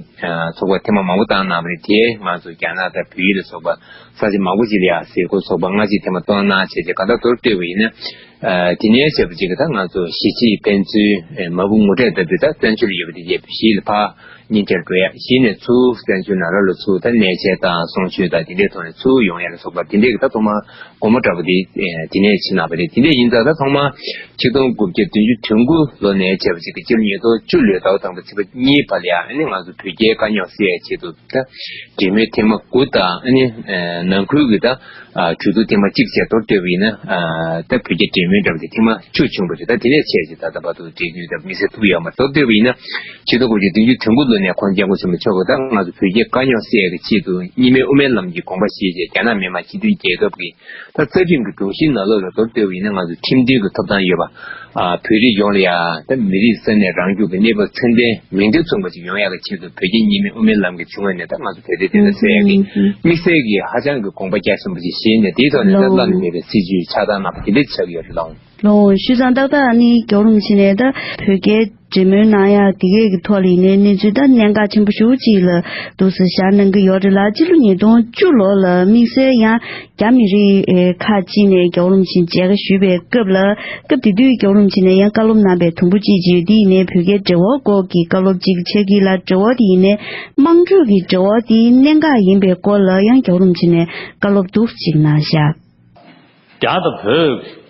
ཚོགས་པ་ཐེངས་མ་མང་པོ་བཏང་གནང་བ་རེད། དེ་ང་ཚོ་རྒྱ་ནག་དང་བལ་ཡུལ་ལ་སོགས་པ་ས་ཆ་མང་པོ་ཅིག་ལ་ཡང་གཟིགས་སྐོར་ཚོགས་པ་སྔ་ཕྱི་ཐེངས་མ་གཏོང་གནང་བྱས་རྗེས་གང་ལྟར་མདོར་བསྡུས་པ་ཡིན་ན། དེ་ནས་བྱས་པ་ཅིག་གི་ད་ང་ཚོ་གཞིས་བྱེས་ཕན་ཚུན་མ་བུ་ངོ་འཕྲད་ལྟ་བུའི་ད་བཙན་བྱོལ་ཡོད་པ་དེ་རྗེས་གཞིས་ལ་ཕར་གཉེན་འཕྲད་འགྲོ་ཡ། གཞིས་ནས་ཚུར་བཙན་བྱོལ་ནང་ལོགས་ལ་ཚུར་ད་གནས་མཇལ་དང་གསུང་ཆོས་དང་དེ་འདྲའི་ཐོག་ནས་ཚུར་ཡོང་ཡ་ལ་སོགས་པ་དེ་འདྲའི་གི་ད་ཐོག་མར་སྒོ་མོ་འདྲ་པོ་དེ་དེ་ནས་ཕྱེ་གནང་བ་རེད། དེ་འདྲ་ཡིན་ཙང་ད་ཐོག་མར་ཆིག་སྟོང་དགུ་བརྒྱ་བདུན་ཅུ་དོན་དགུ་ལོ་ནས་བྱས་པ་ཅིག་གི་སྤྱི་ལོ་ཉིས་སྟོང་བཅུ་ལོའི་ཟླ་བ་དང་པོའི་ཚེས་པ་གཉིས་བར་ལ་ཡ་ཨ་ནི་ང་ཚོ་བོད་རྒྱའི་དཀའ་རྙོག་སེལ་ཡ་ཆེད་དུ། ད་འབྲེལ་མོལ་ཐེངས་མ་དགུ་དང་ཨ་ནི་ནང་ཁུལ་གྱི་ད་གྲོས་བསྡུར་ཐེངས་མ་གཅིག་བཅས་མདོར་བསྡུས་པ་ཡིན་ན། ད་བོད་རྒྱ་འབྲེལ་ མོའི་འགྲམ་དེ་ཐེངས་མ་བཅུ་བྱུང་བ་རེད། ད་དེ་ནས་བྱས་ཀྱི་ད་ལྟ་བར་དུ་འབྲེལ་མཐུད་དང་དམིགས་བསལ་ཐུག་ཡོད་མ་རེད། མདོར་བསྡུས་པ་ཡིན་ན་ཆིག་སྟོང་དགུ་བརྒྱ་བདུན་ཅུ་དོན་དགུ་ལོ་ནས་ཁོང་སྐྱབས་མགོན་ཆེན་པོ་མཆོག་གིས་ད་ང་ཚོ་བོད་རྒྱའི་དཀའ་རྙོག་སེལ་ཡག་གི་ཆེད་དུ་གཉིས་སྨན་དབུ་མའི་ལམ་གྱི་དགོངས་པ་བཞེས་རྗེས་རྒྱ་ནག་མི་དམངས་སྤྱི་མཐུན་རྒྱལ་ཁབ་ཀྱི་ད་རྩ་ཁྲིམས་ཀྱི་སྒྲོམ་གཞིའི་ནང་ལོགས་ལ་མདོར་བསྡུས་པ་ཡིན་ན་ང་ཚོ་ཁྲིམས་མཐུན་གྱི་ཐོབ་ཐང་ཡོད་པ། ཨ། བོད་རིགས་ཡོངས་ལ་ཡང་ད་མི་རིགས་ས་གནས་རང་སྐྱོང་གི་གནས་བབ་ཚད་ལྡན་མིང་དོན་མཚུངས་པ་ཞིག་ཡོང་ཡག་གི་ཆེད་དུ་བོད་རྒྱ་གཉིས་སྨན་དབུ་མའི་ལམ་གྱི་བྱུང་བ་ནས་ད་ང་ཚོ་བོད་དོན་བདེན་མཐའ་གསལ་ཡག་གི་དམིགས་བསལ་གྱི་ཧ་ཅང་གི་དགོངས་པ་རྒྱ་ཆེན་པོ་ཞིག་བཞེས་ནས་དེའི་ཐོག་ནས་ད་བླ་ན་མེད་པའི་སྲིད་བྱུས་ཆགས་སྟངས་གནང་བ་དེ་འདྲ་ཆགས་ཀྱི་ཡོད་རེད་ལགས། ལགས་སོ། བྱས་ཙང་ཏག་ཏག་ནི་རྒྱལ་བ་རིན་པོ་ཆེ་ནས་ད་བོད་རྒྱའི་འབྲེལ་མོལ་གནང་ཡག་དེ་གས་ཀྱི་ཐོག་ལ་ཡིན་ནའི་གནས་ཚུལ་ད་གནད་འགག་ཆེན་པོ་ཞེ་པོ་ཅིག་ལ་འདུག་སེ་བཞག་གནང་གི་ཡོད་རེད་ལ། སྤྱི་ལོ་ཉིས་སྟོང་བཅུ་ལོ་ལ་དམིགས་བསལ་ཡང་རྒྱ་མི་རིགས་ཨེ་ཁག་ཅིག་ནས་རྒྱལ་བ་རིན་པོ་ཆེ་མཇལ་ཁ་ཞུས་པའི་སྐབས་ལ། སྐབས་དེ་དུས་རྒྱལ་བ་རིན་པོ་ཆེ་ནས་ཡང་བཀའ་སློབ་གནང་པའི་དུམ་བུ་གཅིག་ཅིག་ཡོད། དེ་ཡིན་ནའི་བོད་རྒྱའི་འབྲེལ་བ་སྐོར་གྱི་བཀའ་སློབ་ཅིག་ཆགས་ཀྱི་ལ། འབྲེལ་བ་དེ་ཡིན་ནའི་དམངས་ཁྲོད་ཀྱི་འབྲེལ་བ་དེ་གནད་འགག་ཡིན་པའི་སྐོར་ལ་ཡང་རྒྱལ་བ་རིན་པོ་ཆེ་ནས་བཀའ་སློབ་འདུག་སེ་ཅིག་གནང་བཞག་རྒྱ་དང་བོད་ཀྱི་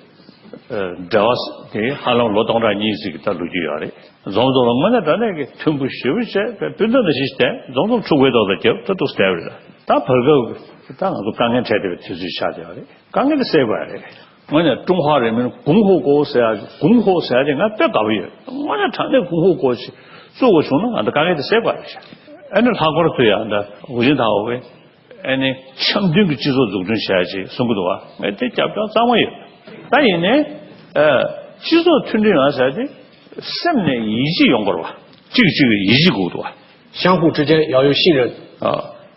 འབྲེལ་བ་དེ་ཧ་ལམ་ལོ་སྟོང་ཕྲག་གཉིས་ཙམ་གྱི་ད་ལོ་རྒྱུས་ཡོད་རེད། འཛོམས་འཛོམས་ལ་དངོས་གནས་དྲང་གནས་ཀྱི་མཐུན་པོ་ཞེ་པོ་བྱས་པའི་སྤུན་ཟླ་ནང་བཞིན་བསྡད། འཛོམས་འཛོམས་ཕྲུ་གུའི་ཐོག་ལ་རྒྱབ་ད་འདུག་སེ་བསྡད་པ་རེད། ད་བར་སྐབས་ཀྱི་ད་ང་ཚོ་དཀའ་ངལ་འཕྲད་བསྡད་པའི་དུས་ཚོད་ཆགས་བསྡད་པ་རེད། དཀའ་ངལ་དེ་སེལ་དགོས་རེད། དངོས་གནས་ཀྲུང་ཧྭ་རིང་མིན་གུང་ཧོ་ཀོ་ཟེར་ཡ་གུང་ཧོ་ཟེར་ཡ་དེ་ང་དཔེ་དགའ་པོ་ཡོད། དངོས་གནས་དྲང་གནས་གུང་ཧོ་ཀོ་ཞིག་བཙུགས་པ་བྱུང་ན་ང་ཚོ་དཀའ་ངལ་དེ་སེལ་དགོས་རེད་ཤག་ཨ་ནི་ལྷག་པར་དུ་ཡང་ད་ཧུའུ་ཅིན་ཐའོ་གིས་ཨ་ནི་འཆམ་མཐུན་གྱི་སྤྱི་ཚོགས་འཛུགས་སྐྲུན་བྱ་ཡ་ཅིག་གསུང་གི་འདུག་བ། ངས་དེ་རྒྱབ་ལྗོངས་གཙང་མ་ཡོད། ད་ཡིན་ནའི་ཨ་སྤྱི་ཚོགས་མཐུན་སྒྲིལ་ཡོང་ཟེར་ཡ་དེ་སེམས་ནས་ཡིད་ཆེས་ཡོང་དགོས་རེད་བ། གཅིག་གིས་གཅིག་ལ་ཡིད་ཆེས་དགོས་འདུག་བ། 相互之间要有信任。 ཨ།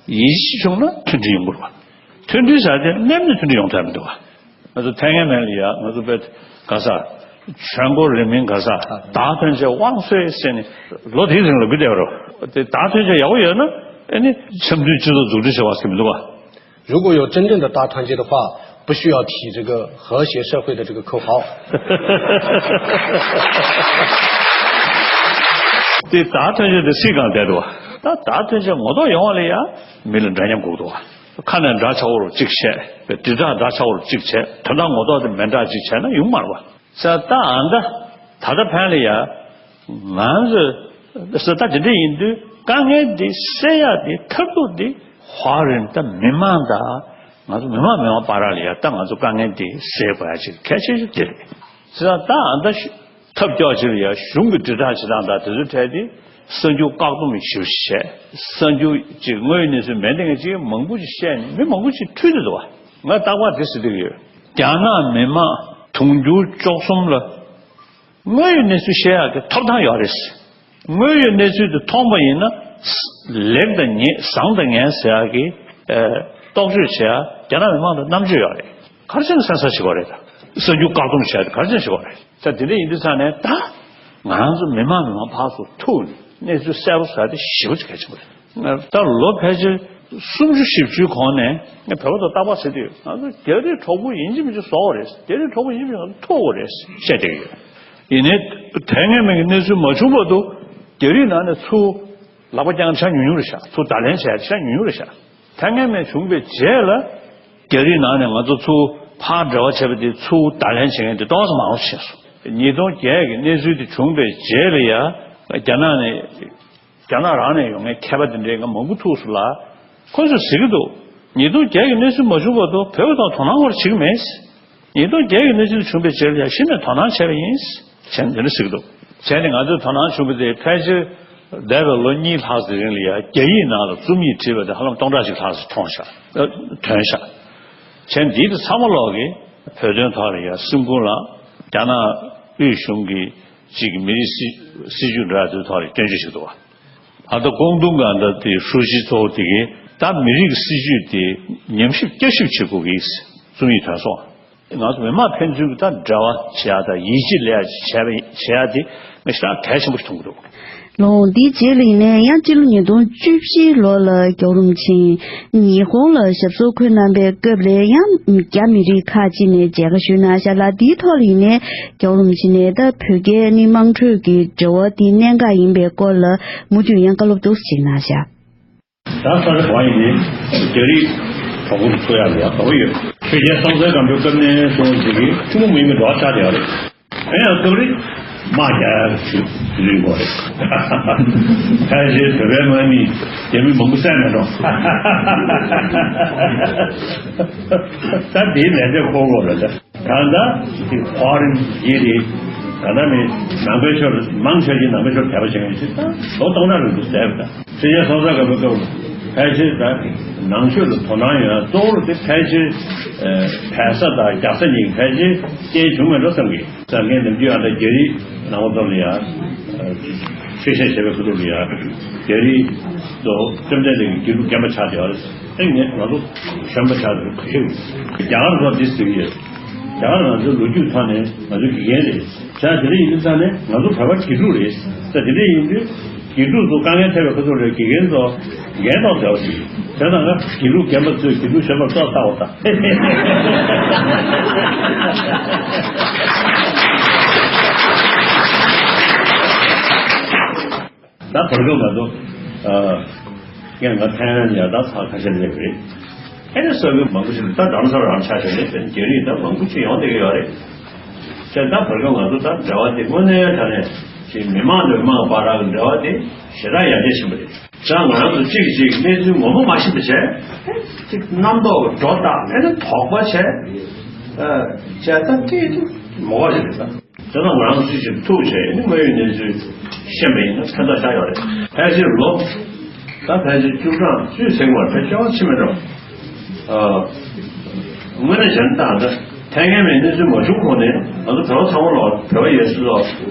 ཡིད་ཆེས་བྱུང་ན་མཐུན་སྒྲིལ་ཡོང་གི་རེད་བ། མཐུན་སྒྲིལ་ཟེར་དེ་མནན་ནས་མཐུན་སྒྲིལ་ཡོང་ཐབས་མི་འདུག་བ། ང་ཚོ་ཐའེ་ཝན་ལ་ཡ་ང་ཚོ་དཔེ་ག་ས་全国人民ག་ས་大团结万岁ཟེར་ནས་ལོ་དེའི་རིང་ལ་སྒུག་བསྡད་པ་རེད་བ། དེ་大团结ཡག་པོ་ཡོད་ན་ཨ་ནི་འཆམ་མཐུན་སྤྱི་ཚོགས་འཛུགས་སྐྲུན་བྱེད་པ་ཟེར་མི་འདུག་བ། 如果有真正的大团结的话，不需要提这个和谐社会的这个口号。 དེ་大团结དེ་སྲིད་གང་བསྡད་འདུག་བ། ད་大团结ངོ་ཐོག་ཡོང་བ་ལ་ཡ་མི་ལ་འདྲ་མཉམ་དགོས་འདུག་བ། ཁ་ནས་འདྲ་ཆགས་པོ་རུ་གཅིག་བྱས། དྲིལ་བསྒྲགས་འདྲ་ཆགས་པོ་རུ་གཅིག་བྱས། དོན་དག་ངོ་ཐོག་དེ་མི་འདྲ་གཅིག་བྱས་ན་ཡོང་མ་རེད་བ། ས་ད་ཨ་ད་ད་ལྟ་ཕན་ལ་ཡ་ང་ཚོས་ས་ད་དེ་འདྲ་ཡིན་དུས་དཀའ་ངལ་འདི་སེལ་ཡ་དེ་ཐབས་སྡུག་འདི་ཧྭ་རིན་ད་མི་མང་དང་ང་ཚོ་མི་མང་མི་མང་བར་ལ་ཡ་ད་ང་ཚོ་དཀའ་ངལ་འདི་སེལ་དགོས་ཡ་ཅིག་གལ་ཆེ་ཤོས་དེ་རེད། ས་ད་ཨ་ད་ཐབས་སྐྱོ་ཆེ་ལ་ཡ་གཞུང་གི་དྲིལ་བསྒྲགས་བྱེད་སྟངས་དང་དེ་ཚོའི་གྲས་དེ་གསར་འགྱུར་བཀག་སྡོམ་ཞིབ་བཤད། གསར་འགྱུར་གཅིག་དངོས་ཡོད་གནས་ཚུལ་མེད་དེ་ངས་ཅིག་མང་པོ་ཅིག་བཤད་ནས་མི་མང་པོ་ཅིག་འཁྲུལ་བསྡད་འདུག་བ། ང་རྟག་པར་དེ་ཟེར་གྱི་ཡོད། རྒྱ་ནག་མི་མང་དུང་ཕྱུར་བཅུ་གསུམ་ལ་དངོས་ཡོད་གནས་ཚུལ་བཤད་ཡག་གི་ཐོབ་ཐང་ཡོད་རེད། དངོས་ཡོད་གནས་ཚུལ་དེ་མཐོང་པ་ཡིན་ན་ལེགས་དང་ཉེས་བཟང་དང་ངན་ཟེར་ཡག་གི་ཨ་རྟོག་དཔྱོད་བྱེད་ཡག་རྒྱ་ནག་མི་མང་ལ་རྣམ་དཔྱོད་ཡོད་རེད། ག་རེ་བྱས་ནས་སེམས་འཚབ་བྱེད་དགོས་རེད་ད། གསར་འགྱུར་བཀག་སྡོམ་བྱས་ཏེ་ག་རེ་བྱས་ནས་བྱེད་དགོས་རེད། ད་དེ་འདྲ་ཡིན་དུས་ཙང་ནས་ད་ང་ཚོ་མི་མང་མི་མང་ཕར་ཚུར་ཐུག་ནས་གནས་ཚུལ་གསལ་པོ་བཟོ་ཡ་དེ་ཞེ་པོ་ཅིག་གལ་ཆེན་པོ་རེད། ད་ལོ་ཕལ་ཆེར་སུམ་ཅུ་བཞི་བཅུའི་གོང་ནས་ངས་བོད་པ་ཚོ་རྟག་པར་ཟེར་གྱི་ཡོད། ང་ཚོ་རྒྱ་རིགས་གྲོགས་པོ་ཡིན་གཅིག་མིན་གཅིག་བཟོ་དགོས་རེད། རྒྱ་རིགས་གྲོགས་པོ་ཡིན་གཅིག་མིན་གཅིག་ང་ཚོ་ཐུག་དགོས་རེད་བཤད་བསྡད་ཀྱི་ཡོད། ཡིན་ནའི་དེ་སྔ་མའི་གནས་ཚུལ་མ་བྱུང་བར་དུ་རྒྱ་རིགས་ནང་ནས་ཚུར་ལག་པ་བརྐྱངས་ཤ་ཉུང་ཉུང་རེད་ཤག་ཚུར་བརྡ་ལན་བྱས་ཤ་ཉུང་ཉུང་རེད་ཤག་ཐ་སྙད་མེད་བྱུང་བའི་རྗེས་ལ་རྒྱ་རིགས་ནང་ནས་ང་ཚོ་ཚུར་ཕར་འབྲེལ་བ་བྱས་པ་དེ་ཚུར་བརྡ་ལན་བྱེད་མཁན་དེ་ཏོག་ཙམ་མང་པོ་ཕྱིན་སོང་། ཉིས་སྟོང་བརྒྱད་ཀྱི་གནས་ཚུལ་དེ་བྱུང་བའི་རྗེས་ལ་ཡ་རྒྱ་ནག་ནས་རྒྱ་ནག་རང་ནས་ཡོང་མཁན་མཁས་པ་དེ་འདྲས་ང་མང་པོ་ཐུག་སོང་ལ། ཁོ་ཚོས་ཟེར་གྱི་འདུག་ཉིས་སྟོང་བརྒྱད་ཀྱི་གནས་ཚུལ་མ་བྱུང་བར་དུ་བོད་ཀྱི་ཐོག་དོ་སྣང་ཁོ་རང་བྱེད་ཀྱི་མེད། ཉིས་སྟོང་བརྒྱད་ཀྱི་གནས་ཚུལ་བྱུང་བའི་རྗེས་ལ་ཡང་གཞི་ནས་དོ་སྣང་བྱས་པ་ཡིན། བྱས་ནས་འདི་འདྲ་ཟེར་གྱི་འདུག་བྱས་ནས་ང་ཚོས་དོ་སྣང་བྱུང་བ་དེ་ཕལ་ཆེར་འདས་པའི་ལོ་གཉིས་ལྷག་ཙམ་རིང་ལ་ཡང་རྒྱ་ཡིག་ནང་ལ་རྩོམ་ཡིག་བྲིས་པ་དེ་ཧ་ལམ་སྟོང་ཕྲག་གཅིག་ལྷག་ཙམ་མཐོང་ཤག་ཐོན་ཤག་བྱས་ནས་འདི་དེ་ཚང་མ་ལོག་གིས་བོད་དོན་ཐོག་ལ་ཡང་སེམས་ཁུར་ལ་རྒྱ་ནག་དབུས་གཞུང་གི་གཅིག་གི་མི་རིགས་སྲིད་སྲིད་ཇུས་འདྲ་དེ་ཐོག་ལ་སྐྱོན་བརྗོད་བྱེད་ཀྱི་འདུག་བ། ད་ལྟ་ཀོང་ཏུང་གི་ཨ་ད་དེ་ཧྲུའུ་ཅི་ཚོགས་དེ་གིས་ད་མི་རིགས་སྲིད་ཇུས་དེ་ཉམས་ཞིབ་བསྐྱར་ཞིབ་བྱེད་དགོས་ཀྱི་རྩོམ་ཡིག་ཐོན་སོང་། ང་ཚོ་མི་དམངས་ཕན་ཚུན་གྱི་ད་འབྲེལ་བ་བྱེད་ཡག་དང་ཡིད་ཆེས་ལས་ཡག་བྱེད་པ་བྱེད་ཡག་དེ་ང་ཞེ་དྲག་གལ་ཆེན་པོ་ཞིག་མཐོང་གི་འདུག་ལོ་འདིའི་རྗེས་ལ་ཡིན་ནའི་ཡང་སྤྱི་ལོ་ཉིས་སྟོང་བཅུ་བཞི་ལོ་ལ་རྒྱལ་བ་རིན་པོ་ཆེ་ཉི་ཧོང་ལ་ཞབས་སོར་འཁོད་གནང་པའི་སྐབས་ལ་ཡང་རྒྱ་མི་རིགས་ཁག་ཅིག་ནས་མཇལ་ཁ་ཞུས་གནང་ཤག་ལ། འདིའི་ཐོག་ལ་ཡིན་ནའི་རྒྱལ་བ་རིན་པོ་ཆེ་ནས་ད་བོད་རྒྱའི་ནི་དམངས་ཁྲོད་ཀྱི་འབྲེལ་བ་དེ་གནད་འགག་ཡིན་པའི་སྐོར་ལ་མུ་མཐུད་ཡང་བཀའ་སློབ་འདུག་སེ་ཅིག་གནང་ཤག་ད་ས་རེ་བ་ཡིན་ནའི་རྒྱ་རིགས་གྲོགས་པོ་ཚོ་ཡག་ལ་ཡག་དགའ་པོ་ཡོད། ཆོས་རྒྱལ་སྲོང་བཙན་སྒམ་པོའི་སྐབས་ནས་བཟུང་ཅིག་གིས་ཐུན་མོང་མ་ཡིན་པའི་འབྲེལ་བ་ཆགས་བསྡད་ཡོད་རེད། ཨེ་ཡང་སྐབས་རེ་དམག་རྒྱག་ཡག་གི་ཆུ་རིང་པོ་རེད། ཕལ་ཆེར་བོད་པའི་དམག་མིས་རྒྱ་མི་མང་པོ་བསད་མེད་འགྲོ། ད་དེའི་ལས་འབྲས་འཁོར་དགོས་རེད་ད། ད་ལྟ་དེ་ཧོ་རིན་ཡེ་རེད། ད་ལྟ་ནི་ནང་པའི་ཆོས་ལ་མང་ཆོས་ཀྱི་ནང་པའི་ཆོས་དད་པ་བྱེད་མཁན་ཞིག་ད་ལོ་སྟོང་ཕྲག་རིང་དུ་བསྡད་པ་དང་། ཕྱི་རྒྱལ་སོང་ས་ག་བའི་སྐབས་ལ་ཕལ་ཆེར་ད་ནང་ཆོས་ལ་དོ་སྣང་ཡོད་ན་གཙོ་བོར་དེ་ཕལ་ཆེར་བལ་ས་དང་རྒྱ་ས་གཉིས་ཕལ་ཆེར་རྐྱེན་བྱུང་མེད་འགྲོ་བསམ་གི། ས་ངན་ནམ་རྒྱུན་ཨ་ད་རྒྱ་རིགས་ནང་པ་ཚོ་ལ་ཡང་ཆོས་བཤད་བྱེད་པའི་ཁ་ཐུག་ལ་ཡང་རྒྱ་རིགས་ཚོ་བཅོམ་ལྡན་འདས་ཀྱི་དགེ་ལུགས་རྒན་པ་ཆགས་བསྡད་པ་རེད། ཨེ་ངས་ང་ཚོ་གཞོན་པ་ཆགས་བསྡད་པ་ཁ་ཤས་རེད། རྒྱ་གར་ཚོ་འདི་ཟེར་གྱི་ཡོད། རྒྱ་གར་ང་ཚོའི་ལོ་རྒྱུས་ཐོག་ནས་ང་ཚོ་དགེ་རྒན་རེད། བྱས་དེ་འདྲ་ཡིན་དུས་ཙང་ནས་ང་ཚོ་བོད་པ་དགེ་ཕྲུག་རེད། ད་དེ་འདྲ་ཡིན་དུས་དགེ་ཕྲུག་ཚོ་དཀའ་ངལ་འཕྲད་པའི་ཁ་ཐུག་ལ་དགེ་རྒན་ཚོ་འགན་ཐོག་བསྡད་པ་ཞིག་རེད། དེ་ན་ང་དགེ་ལུགས་རྒན་པ་ཚོས་དགེ་ཕྲུག་གཞོན་པར་བཙོག་ལྟ་བ་དང་། ད་བར་སྐབས་ང་ཚོ་ཨ་ངས་ང་ཐའེ་ཝན་ཡར་ད་ཚར་ཁ་ཤས་སླེབས་རེད། ཨེ་ནས་ས་ཁུལ་མང་པོ་ཞིག་ད་རྡ་རམ་ས་ལ་རང་ཆ་བཞག་ནས་རྒྱ་རིགས་ད་མང་པོ་ཅིག་ཡོང་བསྡད་ཀྱི་ཡོད་རེད། བྱས་ད་བར་སྐབས་ང་ཚོ་ད་འབྲེལ་བ་དེ་དངོས་གནས་དྲང་གནས་ཅིག་མི་མང་དང་མི་མང་བར་གྱི་འབྲེལ་བ་དེ་ཞེ་དྲག་ཡར་རྒྱས་ཕྱིན་པ་རེད། ད་ང་རང་ཚོ་གཅིག་གིས་གཅིག་གི་གནས་ཚུལ་ངོ་མ་མ་ཤེས་པ་བྱས། ཅིག་རྣམ་རྟོག་གི་སྒྲོ་བཏགས། ཨེ་ནས་དོགས་པ་བྱས། ཨ་བྱས་ད་དེ་དེ་མོ་བ་ཞིག་རེད་ད། དེ་ལ་ང་རང་ཚོ་ཅིག་ཐུག་བྱས་ཨེ་ནས་དངོས་ཡོད་གནས་ཚུལ་ཤེས་པ་ཡིན་ན་ཕན་ཐོགས་ཆགས་ཡོད་རེད། ཕལ་ཆེར་ལོ་ད་ཕལ་ཆེར་བཅུ་གྲངས་བཅུ་ཟིན་པར་ཕལ་ཆེར་ཕྱིན་མི་འགྲོ། ཨ་དངོས་གནས་བྱས་ན་ད་ད་ཐའེ་ཝན་གནས་ཚུལ་མ་བྱུང་གོང་ནས་ང་ཚོ་བོད་པ་ཚང་མ་ལ་བོད་པ་ཡོད་ཚད་ལ་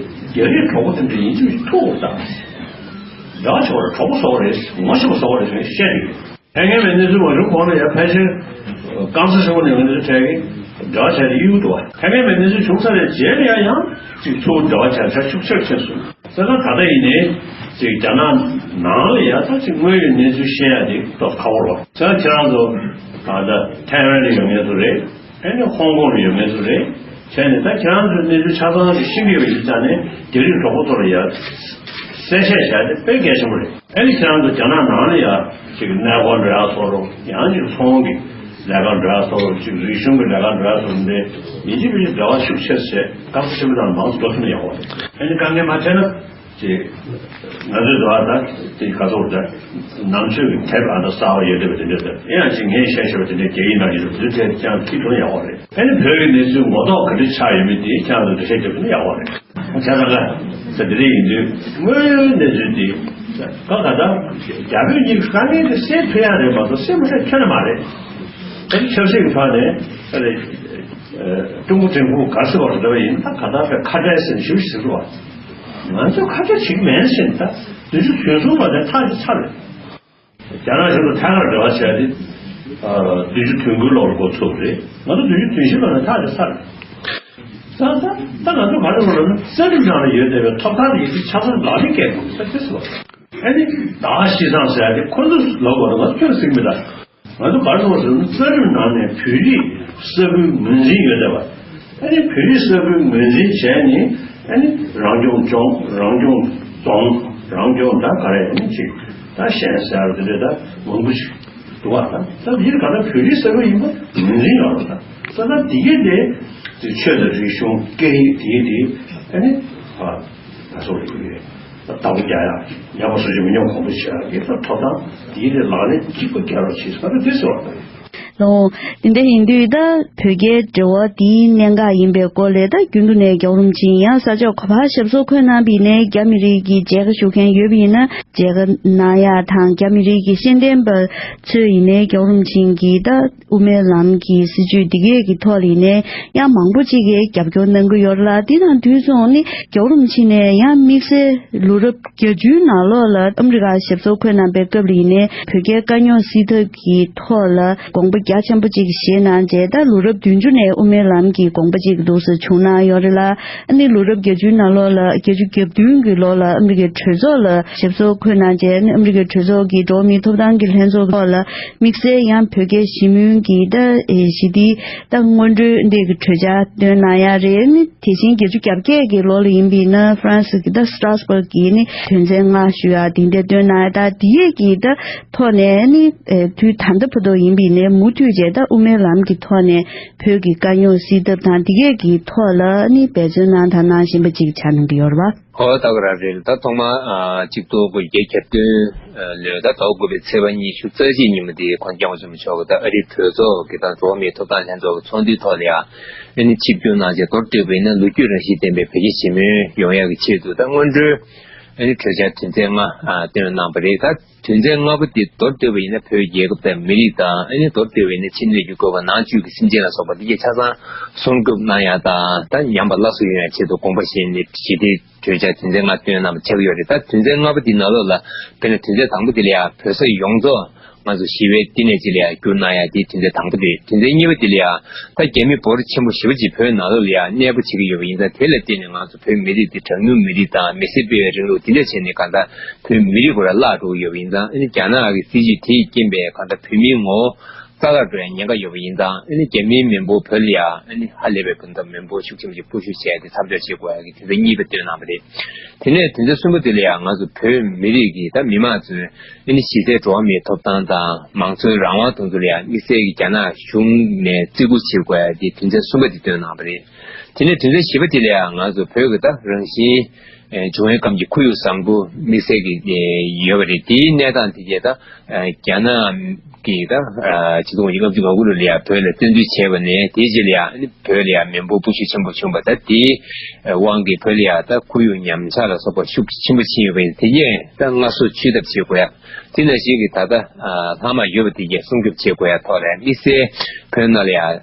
རྒྱ་རིགས་གྲོགས་པོ་དེ་འདྲ་ཡིན་གཅིག་མིན་གཅིག་ཐུག་ད། འདྲ་བ་ཆོག་རེད། གྲོགས་པོ་བཟོ་བ་རེད། ངོ་ཤེས་པ་བཟོ་བ་རེད་ཟེར་ནས་བཤད་ཀྱི་ཡོད། ཐའེ་ཝན་གནས་ཚུལ་མ་བྱུང་གོང་ལ་ཡང་ཕལ་ཆེར་སྐམ་ས་ཆེན་པོ་ནས་ང་ཚོའི་གྲས་ཀྱི་འབྲེལ་བ་བྱས་ཏེ་གཡུག་འདུག་བ། ཐའེ་ཝན་གནས་ཚུལ་བྱུང་ཚར་བའི་རྗེས་ལ་ཡང་ཡང་ཅིག་ཚུར་འབྲེལ་བ་བྱས་ཤུགས་ཆེར་ཕྱིན་སོང་། བྱས་ཙང་ད་ལྟ་ཡིན་ནའི་ཅིག་རྒྱ་ནག་ནང་ལ་ཡང་ད་ཅིག་དངོས་ཡོད་གནས་ཚུལ་ཤེས་ཡ་དེ་ཏོག་ཁག་པོ་རེད། བྱས་ཙང་ཁྱེད་རང་ཚོ་ད་ལྟ་ཐའེ་ཝན་ལ་ཡོད་མཁན་ཚོ་རེད། ཨ་ནི་ཧོང་ཀོང་ལ་ཡོད་མཁན་ཚོ་རེད། བྱས་ནས་ད་ཁྱེད་རང་ཚོའི་གནས་ཚུལ་ཆ་ཚང་ཞིག་ཤེས་ཀྱི་ཡོད་ཡིན་ཙང་ནས་རྒྱ་རིགས་གྲོགས་པོ་ཚོ་ལ་ཡ་གསལ་བཤད་བྱས་ཏེ་དཔེ་གལ་ཆེན་པོ་རེད། ཨ་ནི་ཁྱེད་རང་ཚོ་རྒྱ་ནག་ནང་ལ་ཡ་ཅིག་གནས་སྐོར་འགྲོ་ཡག་བཟོ་འདྲ་ཡང་ཅིག་ཚོང་གི་ལས་ཀ་འགྲོ་ཡག་བཟོ་འདྲ་ཅིག་རིག་གཞུང་གི་ལས་ཀ་འགྲོ་ཡག་བཟོ་འདྲ་ཡིན་གཅིག་མིན་གཅིག་འབྲེལ་བ་ཤུགས་ཆེ་ཟེར་སྐབས་སུ་ཆེན་པོ་དང་མང་ཙམ་འགྲོ་ཐུབ་ན་ཡག་པོ་རེད། ཨ་ནི་དཀའ་ངལ་མ་འཕྲད་ན། ཅེས། ང་ཚོས་འདུག་ཨ་ད་དེ་ག་ཚོད་ད་ནང་ཆོས་ཀྱི་དེབ་ཨ་ད་གསར་པ་ཡོད་བསྡད་པ་དེ་འདྲ་ད་ཡང་ཅིག་ངས་བཤད་ཤེས་པ་དེ་འདྲ་རྒྱ་ཡིག་ནང་ཡོད་པ་དེ་འདྲ་ཀྱང་ཁྱི་དོན་ཡག་པོ་རེད། ཨ་ནི་བོད་ཀྱི་གནས་ཚུལ་ངོ་ཐོག་ག་འདྲ་ཆགས་ཡོད་མེད་དེ་ཁྱེད་རང་ཚོ་འགྲེལ་བཤད་རྒྱབ་ན་ཡག་པོ་རེད། ཁྱེད་རང་ལ་ད་དེ་འདྲ་ཡིན་དུས་དངོས་ཡོད་གནས་ཚུལ་དེ་ད་ག་ད་རྒྱ་བོད་གཉིས་ཀྱི་དཀའ་ངལ་དེ་སེལ་ཐུབ་ཡག་རེད་མ་གཏོགས་སེལ་མི་ཐུབ་ཁྱོན་ནས་མ་རེད། ད་ཆབ་སྲིད་ཀྱི་ཐོག་ནས་ཨ་རེད། ཀྲུང་གོ་ཀྲུང་གོ་ག་སེ་བར་འདྲ་བ་ཡིན་ད་ག་ད་ཁ་བྲལ་ཟེར་ཞུ་ཞིག་ཟེར་བ། ང་ཚོ་ཁ་བྲལ་བྱེད་ཀྱི་མེད་ཟེར་ད་བདུན་ཅུ་དོན་གསུམ་ལོ་ནས་ཐག་ཆོད་ཚར་རེད། རྒྱ་ནག་གཞུང་དང་ཐད་ཀར་འབྲེལ་བ་བྱས་ཏེ་བདུན་ཅུ་དོན་དགུའི་ལོར་འགོ་ཚུགས་རེད། ང་ཚོ་བདུན་ཅུ་དོན་བཞི་ལོ་ནས་ཐག་ཆོད་ཚར་རེད། ད་ད་ད་ང་ཚོ་ག་རེ་ལབ་ན་རྩ་ཁྲིམས་ནང་ལ་ཡོད་བསྡད་པའི་ཐོབ་ཐང་ཡིན་གྱི་ཆ་ཚང་ལག་ལེན་བཀལ་དགོས་ས་དེ་ཟེར་བ། ཨ་ནི་ད་ཤི་སང་ཟེར་ཡ་དེ་ཁོ་ཚོ་ལབ་དགོས་ན་ང་ཚོ་ཁྱོན་ཟིག་མི་ད། ང་ཚོ་ག་རེ་ཟེར་ན་རྩ་ཁྲིམས་ནང་ནས་བོད་རིགས་ས་ཁུལ་ངོས་འཛིན་ཡོད་བསྡད་པ། ཨ་ནི་བོད་རིགས་ས་ཁུལ་ངོས་འཛིན་བྱས་ནས་ཨ་ནི་རང་སྐྱོང་ལྗོངས་རང་སྐྱོང་རྫོང་རང་སྐྱོང་ད་ག་རེ་ཨ་ནི་ཅིག་ད་ཤན་ཟེར་བ་དེ་འདྲ་ད་མང་པོ་ཞིག་འདུག་བ། ད་ད་འདིར་ག་ད་བོད་རིགས་ས་ཁུལ་ཡིན་པ་ངོས་འཛིན་ཡོད་རེད། ད་ད་ད་འདི་གས་དེ་ཆོས་དང་རིག་གཞུང་སྐད་ཡིག་དེ་དེ་ཨ་ནི་ཨ། ད་སོགས་ཡོད་རེད། ད་ལྟ་བུ་རྒྱག་ཡག་ཉམས་པ་སོ་སོ་མི་ཉམས་གོང་འཕེལ་བྱེད་ཡག་གི་ད་ཐོབ་ཐང་དེའི་རིགས་ལག་ལེན་གཅིག་པ་རྒྱག་རོགས་བྱེད་ཟེར་བ་དེ་ཟེར་བ་དང་། ལོ། དེ་འདྲ་ཡིན་དུས་ད་བོད་རྒྱའི་འབྲེལ་བ་དེའི་གནད་འགག་ཡིན་པའི་སྐོར་ལ་ད་རྒྱུན་དུ་ནས་རྒྱལ་བ་རིན་པོ་ཆེ་ཡང་ས་ཕྱོགས་ག་པར་ཞབས་སོར་འཁོད་གནང་བ་ཡིན་ནའི་རྒྱ་མི་རིགས་ཀྱི་མཇལ་ཁ་ཞུ་མཁན་ཡོད་པ་ཡིན་ན་མཇལ་ཁ་གནང་ཡག་དང་རྒྱ་མི་རིགས་ཀྱི་ཤེས་ལྡན་པ་ཚོས་ཡིན་ནའི་རྒྱལ་བ་རིན་པོ་ཆེ་གི་ད། དབུ་མའི་ལམ་གྱི་སྲིད་བྱུས་འདི་གས་ཀྱི་ཐོག་ལ་ཡིན་ནའི་ཡང་མང་པོ་ཅིག་གིས་རྒྱབ་སྐྱོར་གནང་གི་ཡོད་རེད་ལ། དེ་དང་དུས་མཚུངས་ནི་རྒྱལ་བ་རིན་པོ་ཆེ་ནས་ཡང་དམིགས་བསལ་ལོ་རབས་བརྒྱད་ཅུའི་ནང་ལོགས་ལ་ཨ་མི་རི་ཀ་ཞབས་སོར་འཁོད་གནང་པའི་སྐབས་ལ་ཡིན་ནའི་བོད་རྒྱའི་དཀའ་རྙོག་སེལ་ཐབས་ཀྱི་ཐོག་ལ་དགོངས་པ་རྒྱ་ཆེན་པོ་ཅིག་བཞེས་གནང་རྗེས་ད་ལོ་རབས་བདུན་ཅུ་ནས་དབུ་མའི་ལམ་གྱི་དགོངས་པ་ཅིག་འདུག་སེ་བྱུང་གནང་ཡོད་རེད་ལ། ཨ་ནི་ལོ་རབས་བརྒྱད་ཅུའི་ནང་ལོགས་ལ་བརྒྱད་ཅུ་གྱ་བདུན་གྱི་ལོ་ལ་ཨ་མི་རི་ཀའི་གྲོས་ཚོགས་ལ་ཞབས་སོར་འཁོད་གནང་རྗེས་ཨ་ནི་ཨ་མི་རི་ཀའི་གྲོས་ཚོགས་ཀྱི་འགྲོ་བ་མིའི་ཐོབ་ཐང་གི་ལྷན་ཚོགས་ཐོག་ལ། དམིགས་བསལ་ཡང་བོད་རྒྱའི་ཞི་མོལ་གྱི་ད་ཨེ་ཞི་བདེའི་ད་སྔོན་འགྲོའི་འདི་གི་གྲོས་འཆར་བཏོན་གནང་ཡ་རེད། ནི་དེ་བཞིན་བརྒྱད་ཅུ་གྱ་བརྒྱད་ཀྱི་ལོ་ལ་ཡིན་པ་ཡིན་ན་ཧྥ་རན་སི་གི་ད་སི་ཏྲ་སི་བྷག་གི་ནི་དོན་ཚན་ལྔ་ཞུ་ཡ་དེ་འདྲ་བཏོན་གནང་ཡ། ད་དེ་ཡས་ཀྱི་ད་ཐོག་ནས་ནི་ཨེ་དུས་ད་ལྟ་བར་དུ་ཡིན་པ་ཡིན་ནའི་མུ་ དུས་བྱས་ད་དབུ་མའི་ལམ་གྱི་ཐོག་ནས་བོད་ཀྱི་དཀའ་རྙོག་སེལ་ཐབས་དང་འདི་གས་ཀྱི་ཐོག་ལ་ནི་འབད་བརྩོན་གནང་དང་གནང་བཞིན་པ་ཅིག་ཆགས་གནང་གི་ཡོད་རེད་བ། ཨོ་ད་ག་རང་རེད། ད་ཐོག་མར་ཨ་གཅིག་སྟོང་དགུ་བརྒྱ་གྱ་བདུན་ལོའི་ད་ཟླ་བ་དགུ་པའི་ཚེས་པ་ཉི་ཤུ་རྩ་གཅིག་ཉིན་མོ་དེ་གོང་ས་སྐྱབས་མགོན་ཆེན་པོ་མཆོག་གིས་ད་ཨ་རིའི་གྲོས་ཚོགས་ཀྱི་ད་འགྲོ་བ་མིའི་ཐོབ་ཐང་ལྷན་ཚོགས་ཀྱི་ཚོགས་འདུའི་ཐོག་ལ་ཡང་ཨ་ནི་ཆིབས་བསྒྱུར་གནང་བྱས། མདོར་བསྡུས་པ་ཡིན་ན་ལོ་རྒྱུས་རང་བཞིན་ལྡན་པའི་བོད་རྒྱ་ཞི་མོལ་ཡོང་ཡག་གི་ཆེད་དུ་ད་སྔོན་འགྲོའི་ཨ་ནི་གྲོས་འཆར་དོན་ཚན་ལྔ་ཨ་བཏོན་གནང་བ་རེད། ད་དོན་ཚན་ལྔ་པོ་དེ་མདོར་བསྡུས་པ་ཡིན་ན་བོད་རྒྱལ་ཁབ་དང་མི་རིགས་དང་ཨ་ནི་མདོར་བསྡུས་པ་ཡིན་ན་ཕྱི་སྣོད་ཀྱི་བཀོད་པ་ནང་བཅུད་ཀྱི་སེམས་ཅན་ལ་སོགས་པ་འདི་གའི་ཆ་ཚང་སྲུང་སྐྱོབ་གནང་ཡག་དང་ད་ཉམས་པ་སླར་གསོ་ཡོང་ཡག་ཆེད་དུ་དགོངས་པ་བཞེས་ནས་ཞི་བདེའི་གྲོས་འཆར་དོན་ཚན་ལྔ་བཏོན་གནང་བ་ཆགས་ཀྱི་ཡོད་རེད། ད་དོན་ཚན་ལྔ་པོ་འདི་ནང་ལོགས་ལ་དཔེར་ན་དོན་ཚན་དང་པོ་འདི་ལ་ཡང་བོད་ས་ཡོངས་རྫོགས་ང་ཚོ་ཞི་བའི་བསྟི་གནས་ཅིག་ལ་ཡང་བསྒྱུར་གནང་ཡག་དེ་དོན་ཚན་དང་པོ་རེད། དོན་ཚན་གཉིས་པ་འདི་ལ་ཡང་ད་རྒྱ་མི་འབོར་ཆེན་པོ་ཞེ་པོ་ཅིག་བོད་ནང་ལོགས་ལ་ཡང་གནས་སྤོ་བྱེད་ཀྱི་ཡོད་པ་ཡིན་ཙང་། དེ་ལ་བརྟེན་ནས་ང་ཚོ་བོད་མི་རིགས་འདི་གྲངས་ཉུང་མི་རིགས་དང་མི་སེར་སྤེལ་བའི་རིང་ལུགས་འདི་འདྲ་བྱས་ནས་གང་ལྟར་བོད་མི་རིགས་སྐོར་ལ་བརླག་འགྲོ་གི་ཡོད་པ་ཡིན་ཙང་། ཨ་ནི་རྒྱ་ནག་གི་སྲིད་བྱུས་དེས་རྐྱེན་པས་གང་ལྟར་བོད་མིའི་ངོ་བོ་རྩ་བརླག་འགྲོ་ཡ་ཉེན་ཁ་ཡོད་པ་ཡིན་ཙང་། ཨ་ནི་རྒྱ་མིའི་མི་འབོར་བོད་ལ་ཡ་ཨ་ནི་ཧ་ལས་པའི་ཕུན་སུམ་མི་འབོར་ཤུགས་ཆེན་པོ་ཞིག་སྤོ་བཤུད་བྱས་ཏེ་མཚམས་འཇོག་བྱེད་དགོས་ཡ་གི་དོན་ཚན་གཉིས་པ་བཏོན་གནང་བ་རེད། དེ་ནས་དོན་ཚན་གསུམ་པ་དེ་ལ་ཡང་ང་ཚོ་བོད་མི་རིགས་ཀྱི་ད་མི་མང་ཚོའི་ཨ་ནི་གཞི་རྩའི་འགྲོ་བ་མིའི་ཐོབ་ཐང་དང་མང་གཙོའི་རང་དབང་དེ་ཚོ་ལ་ཡང་དམིགས་བསལ་གྱི་རྒྱ་ནག་གཞུང་ནས་བརྩི་བཀུར་བྱེད་དགོས་ཡ་དེ་དོན་ཚན་གསུམ་པ་དེ་བཏོན་གནང་བ་རེད། དེ་ནས་དོན་ཚན་བཞི་པ་དེ་ལ་ཡང་ང་ཚོ་བོད་ཀྱི་ད་རང་བཞིན་འབྱུང་བའི་ཁམས་ཀྱི་ཁོར་ཡུག་བཟང་པོ་དམིགས་བསལ་གྱི་ཡོད་པ་རེད། དེའི་གནས་སྟངས་དེ་གས་ད་རྒྱ་ནག་གི་ད་ཆིག་སྟོང་དགུ་བརྒྱ་ལྔ་བཅུ་ང་དགུ་ལོ་ལ་ཡང་བོད་ལ་བཙན་འཛུལ་བྱས་པ་ནས་དེའི་རྗེས་ལ་ཡང་ཨ་ནི་བོད་ལ་ཡང་མི་འབོར་སྤོ་བཤུད་ཆེན་པོ་བྱུང་བ། ད་དེའི་དབང་གིས་བོད་ལ་ཡང་ད་ཁོར་ཡུག་ཉམས་ཆག་ལ་སོགས་པ་ཤུགས་ཆེན་པོ་ཕྱིན་ཡོད་པ་ཡིན། དེ་གས་ད་སྔར་སྲོལ་ཚུད་ཐབས་བྱེད་དགོས་ཡ། དེ་ནང་བཞིན་གྱི་ད་ལྟ་ལྷག་མ་ཡོད་པ་དེ་གས་སྲུང་སྐྱོབ་བྱེད་དགོས་ཡ་ཐོག་ལ་དམིགས་བསལ་བོད་ནང་ལ་ཡང་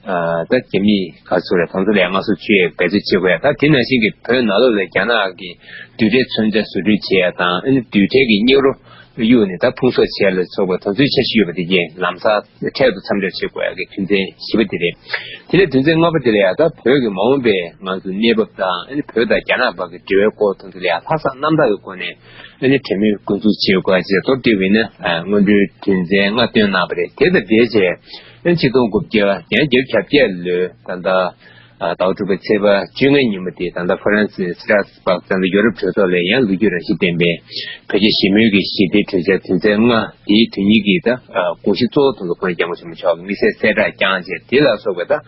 ད་རྒྱ་མིས་ག་ཚོད་རེད་དང་ཚོད་ལ་ཡང་སྔར་སྲོལ་ཚུད་ཡ་འབད་རྩོལ་བྱེད་དགོས་ཡ། ད་དེ་ནང་བཞིན་གྱི་བོད་ནང་ལོགས་ལ་རྒྱ་ནག་གི་རྡུལ་ཕྲན་མཚོན་ཆ་བཟོ་སྐྲུན་བྱེད་ཡ་དང་། ཨ་ནི་རྡུལ་ཕྲན་གྱི་སྙིགས་རོ་གཡུགས་ནས་ད་ཕུང་གསོག་བྱས་ལ་སོགས་པ་དེ་ཚོའི་འཆར་གཞི་ཡོད་པ་དེ་གས་ལམ་སང་འཕྲལ་དུ་མཚམས་འཇོག་བྱེད་དགོས་ཡག་གི་དོན་ཚན་བཞི་པ་དེ་རེད། དེ་ནས་དོན་ཚན་ལྔ་པ་དེ་ལ་ཡང་ད་བོད་ཀྱི་མ་འོངས་པའི་ང་ཚོ་གནས་བབ་དང་། ཨ་ནི་བོད་དང་རྒྱ་ནག་བར་གྱི་འབྲེལ་བའི་སྐོར་དེ་ཚོ་ལ་ཡང་ལྷག་བསམ་རྣམ་དག་གི་སྒོ་ནས་ཨ་ནི་གྲོས་མོལ་འགོ་འཛུགས་བྱེད་དགོས་ཅེས་མདོར་བསྡུས་པ་ཡིན་ན་སྔོན་འགྲོའི་དོན་ཚན་ལྔ་བཏོན་གནང་བ་རེད། དེ་དང་འབྲེལ་བྱས་ཨ་ནི་ཆིག་སྟོང་དགུ་བརྒྱ་བརྒྱད་ཅུ་གྱ་བརྒྱད་ལོའི་ད་ལྟ་ཟླ་བ་དྲུག་པའི་ཚེས་པ་བཅོ་ལྔ་ཉིན་མོ་དེ་ད་ལྟ་ཧྥ་རན་སིའི་སི་ཏྲ་སི་སྦག་ད་ལྟ་ཡོ་རོབ་གྲོས་ཚོགས་ལ་ཡང་ལོ་རྒྱུས་རང་བཞིན་ལྡན་པའི་བོད་རྒྱ་ཞི་མོལ་གྱི་ཞི་བདེའི་གྲོས་འཆར་དོན་ཚན་ལྔ་དེའི་དོན་སྙིང་གི་ད་དགོངས་གཞི་གཙོ་བོ་དེ་ཚོ་གོང་ས་སྐྱབས་མགོན་ཆེན་པོ་མཆོག་གིས་དམིགས་བསལ་གསལ་བསྒྲགས་བསྐྱངས་བྱས། དེ་ལ་སོགས་པའི་ད་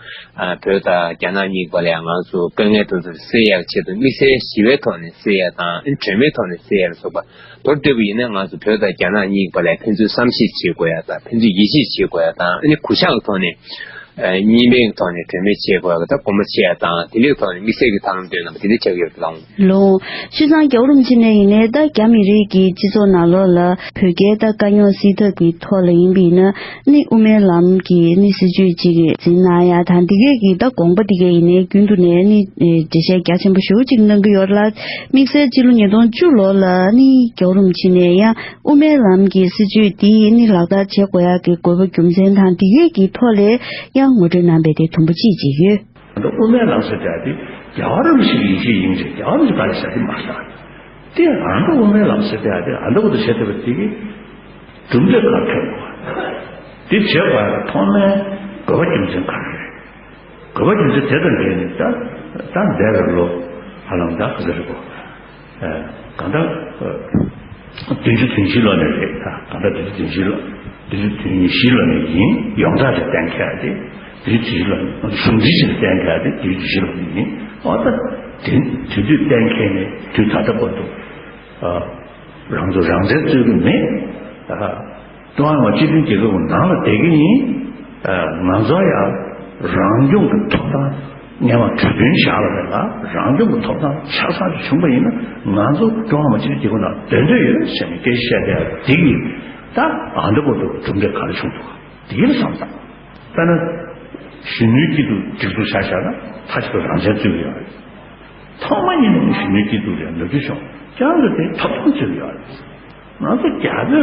བོད་དང་རྒྱ་ནག་གཉིས་བར་ལ་ཡང་ང་ཚོ་དཀའ་ངལ་དེ་ཚོ་སེལ་ཡག་ཆེད་དུ་དམིགས་བསལ་ཞི་བའི་ཐོག་ནས་སེལ་ཡག་དང་། གྲོས་མོལ་ཐོག་ནས་སེལ་ཡག་ལ་སོགས་པ། མདོར་བསྡུས་པ་ཡིན་ན་ང་ཚོ་བོད་དང་རྒྱ་ནག་གཉིས་བར་ལ་ཕན་ཚུན་བསམ་ཤེས་བྱེད་དགོས་ཡ་དང་། ཕན་ཚུན་ཡིད་ཆེས་བྱེད་དགོས་ཡ་དང་། ཨ་ནི་གུས་ཕྱག་གི་ཐོག་ནས་གཉིས་ཕན་གྱི་ཐོག་ནས་གྲོས་མོལ་བྱེད་དགོས་ཡ་དང་། དེ་འདྲའི་ཐོག་ནས་དམིགས་བསལ་གྱི་ཐབས་ལམ་བཏོན་གནང་བ་དེ་འདྲ་ཆགས་ཀྱི་ཡོད་པ་དང་། ལགས། བྱས་ཙང་རྒྱལ་བ་རིན་པོ་ཆེ་ནས་ཡིན་ནའི་ད་རྒྱ་མི་རིགས་ཀྱི་སྤྱི་ཚོགས་ནང་ལོགས་ལ་བོད་རྒྱའི་ད་དཀའ་རྙོག་སེལ་ཐབས་ཀྱི་ཐོག་ལ་ཡིན་པ་ཡིན་ན་ནི་དབུ་མའི་ལམ་གྱི་ནི་སྲིད་བྱུས་ཅིག་འཛིན་གནང་ཡ་དང་། འདི་གས་ཀྱི་ད་དགོངས་པ་འདི་གས་ཡིན་ནའི་རྒྱུན་དུ་ནས་ནི་འགྲེལ་བཤད་རྒྱ་ཆེན་པོ་ཞེ་པོ་ཅིག་གནང་གི་ཡོད་ལ། དམིགས་བསལ་སྤྱི་ལོ་ཉིས་སྟོང་བཅུ་ལོ་ལ་ནི་རྒྱལ་བ་རིན་པོ་ཆེ་ནས་ཡང་དབུ་མའི་ལམ་གྱི་སྲིད་བྱུས་འདི་ནི་ལག་བསྟར་བྱེད་དགོས་ཡག་གི་དགོས་པ་རྒྱུ་མཚན་དང་འདི་གས་ཀྱི་ཐོག་ལས་ཡང་ངོ་སྤྲོད་གནང་བའི་དེ་དུམ་བུ་གཅིག་ཅིག་ཡོད། ད་དབུ་མའི་ལམ་ཟེར་ཡག་དེ་རྒྱལ་བ་རིན་པོ་ཆེ་གི་ཡིན་གཅིག་ཡིན་གཅིག་རྒྱལ་བ་རིན་པོ་ཆེ་ག་རེ་ཟེར་དེ་མ་ཟེར། དེ་ཨ་མདོ་དབུ་མའི་ལམ་ཟེར་ཡག་དེ་ཨ་མདོ་བོ་དུ་བྱེད་ཐུབ་པ་དེ་གི་གྲུབ་འབྲས་ག་རེ་ཐོན་དགོས། དེ་བྱེད་དགོས་ཡག་ཐོག་མའི་དགོས་པ་རྒྱུ་མཚན་ག་རེ་རེད། དགོས་པ་རྒྱུ་མཚན་དེ་དང་འབྲེལ་ནས་ད་ད་འདས་པའི་ལོ་ཧ་ལམ་ད་ག་ཚོད་རེད་གོ། གང་ལྟར་བདུན་ཅུ་དོན་བཞི་ལོ་ནས་རེད། ད་གང་ལྟར་བདུན་ཅུ་དོན་བཞི་ལོ། བདུན་ཅུ་དོན་བཞི་ལོ་ནས་ཡིན། ཡོངས་གྲགས་ཀྱི་གཏན་འཁེལ་ཏེ་བདུན་ཅུ་དོན་བཞི་ལོ་ནས། གཞུང་འཛིན་ཞིག་གཏན་འཁེལ་ཏེ་བདུན་ཅུ་དོན་བཞི་ལོ་ནས་ཡིན། འོ་ད་དེ་དེ་དུས་གཏན་འཁེལ་ནས་དུས་ད་ལྟ་བར་དུ་རང་ཚོ་རང་བཙན་རྩོད་ཀྱི་མེད། ཀྲུང་ཧྭ་མི་དམངས་སྤྱི་མཐུན་རྒྱལ་ཁབ་ནང་ལ་བསྡད་ཀྱི་ཡིན། ང་ཚོ་ཡང་རང་སྐྱོང་གི་ཐོབ་ཐང་སྔོན་མ་གྲོས་མཐུན་བཞག་པ་རེད་ལ། རང་སྐྱོང་གི་ཐོབ་ཐང་ཆ་ཚང་ཞིག་བྱུང་པ་ཡིན་ན་ང་ཚོ་ཀྲུང་ཧྭ་མི་དམངས་སྤྱི་མཐུན་རྒྱལ་ཁབ་ནང་སྡོད་འདོད་ཡོད་ཟེར་ནས་སྐད་ཆ་བཤད་བསྡད་པ་དེ་གིས་ད་ཨ་མདོ་བར་དུ་གྲུབ་འབྲས་ག་རེ་བྱུང་འདུག་དེ་ལ་བསམ་བཏང་། དཔེར་ན་གཞོན་ནུའི་སྐྱིད་སྡུག་སྒྲིག་འཛུགས་ཆ་བཞག་ན་མཐའ་གཅིག་ཏུ་རང་བཙན་རྩོད་ཀྱི་ཡོད་རེད། ཐོག་མ་ཉིད་ནས་གཞོན་ནུའི་སྐྱིད་སྡུག་ལ་ནོར་འཁྲུལ་བྱུང་། ཁྱེད་རང་ཚོ་དེ་ཐོབ་ཐང་རྩོད་ཀྱི་ཡོད་རེད། ང་ཚོ་རྒྱ་བོད་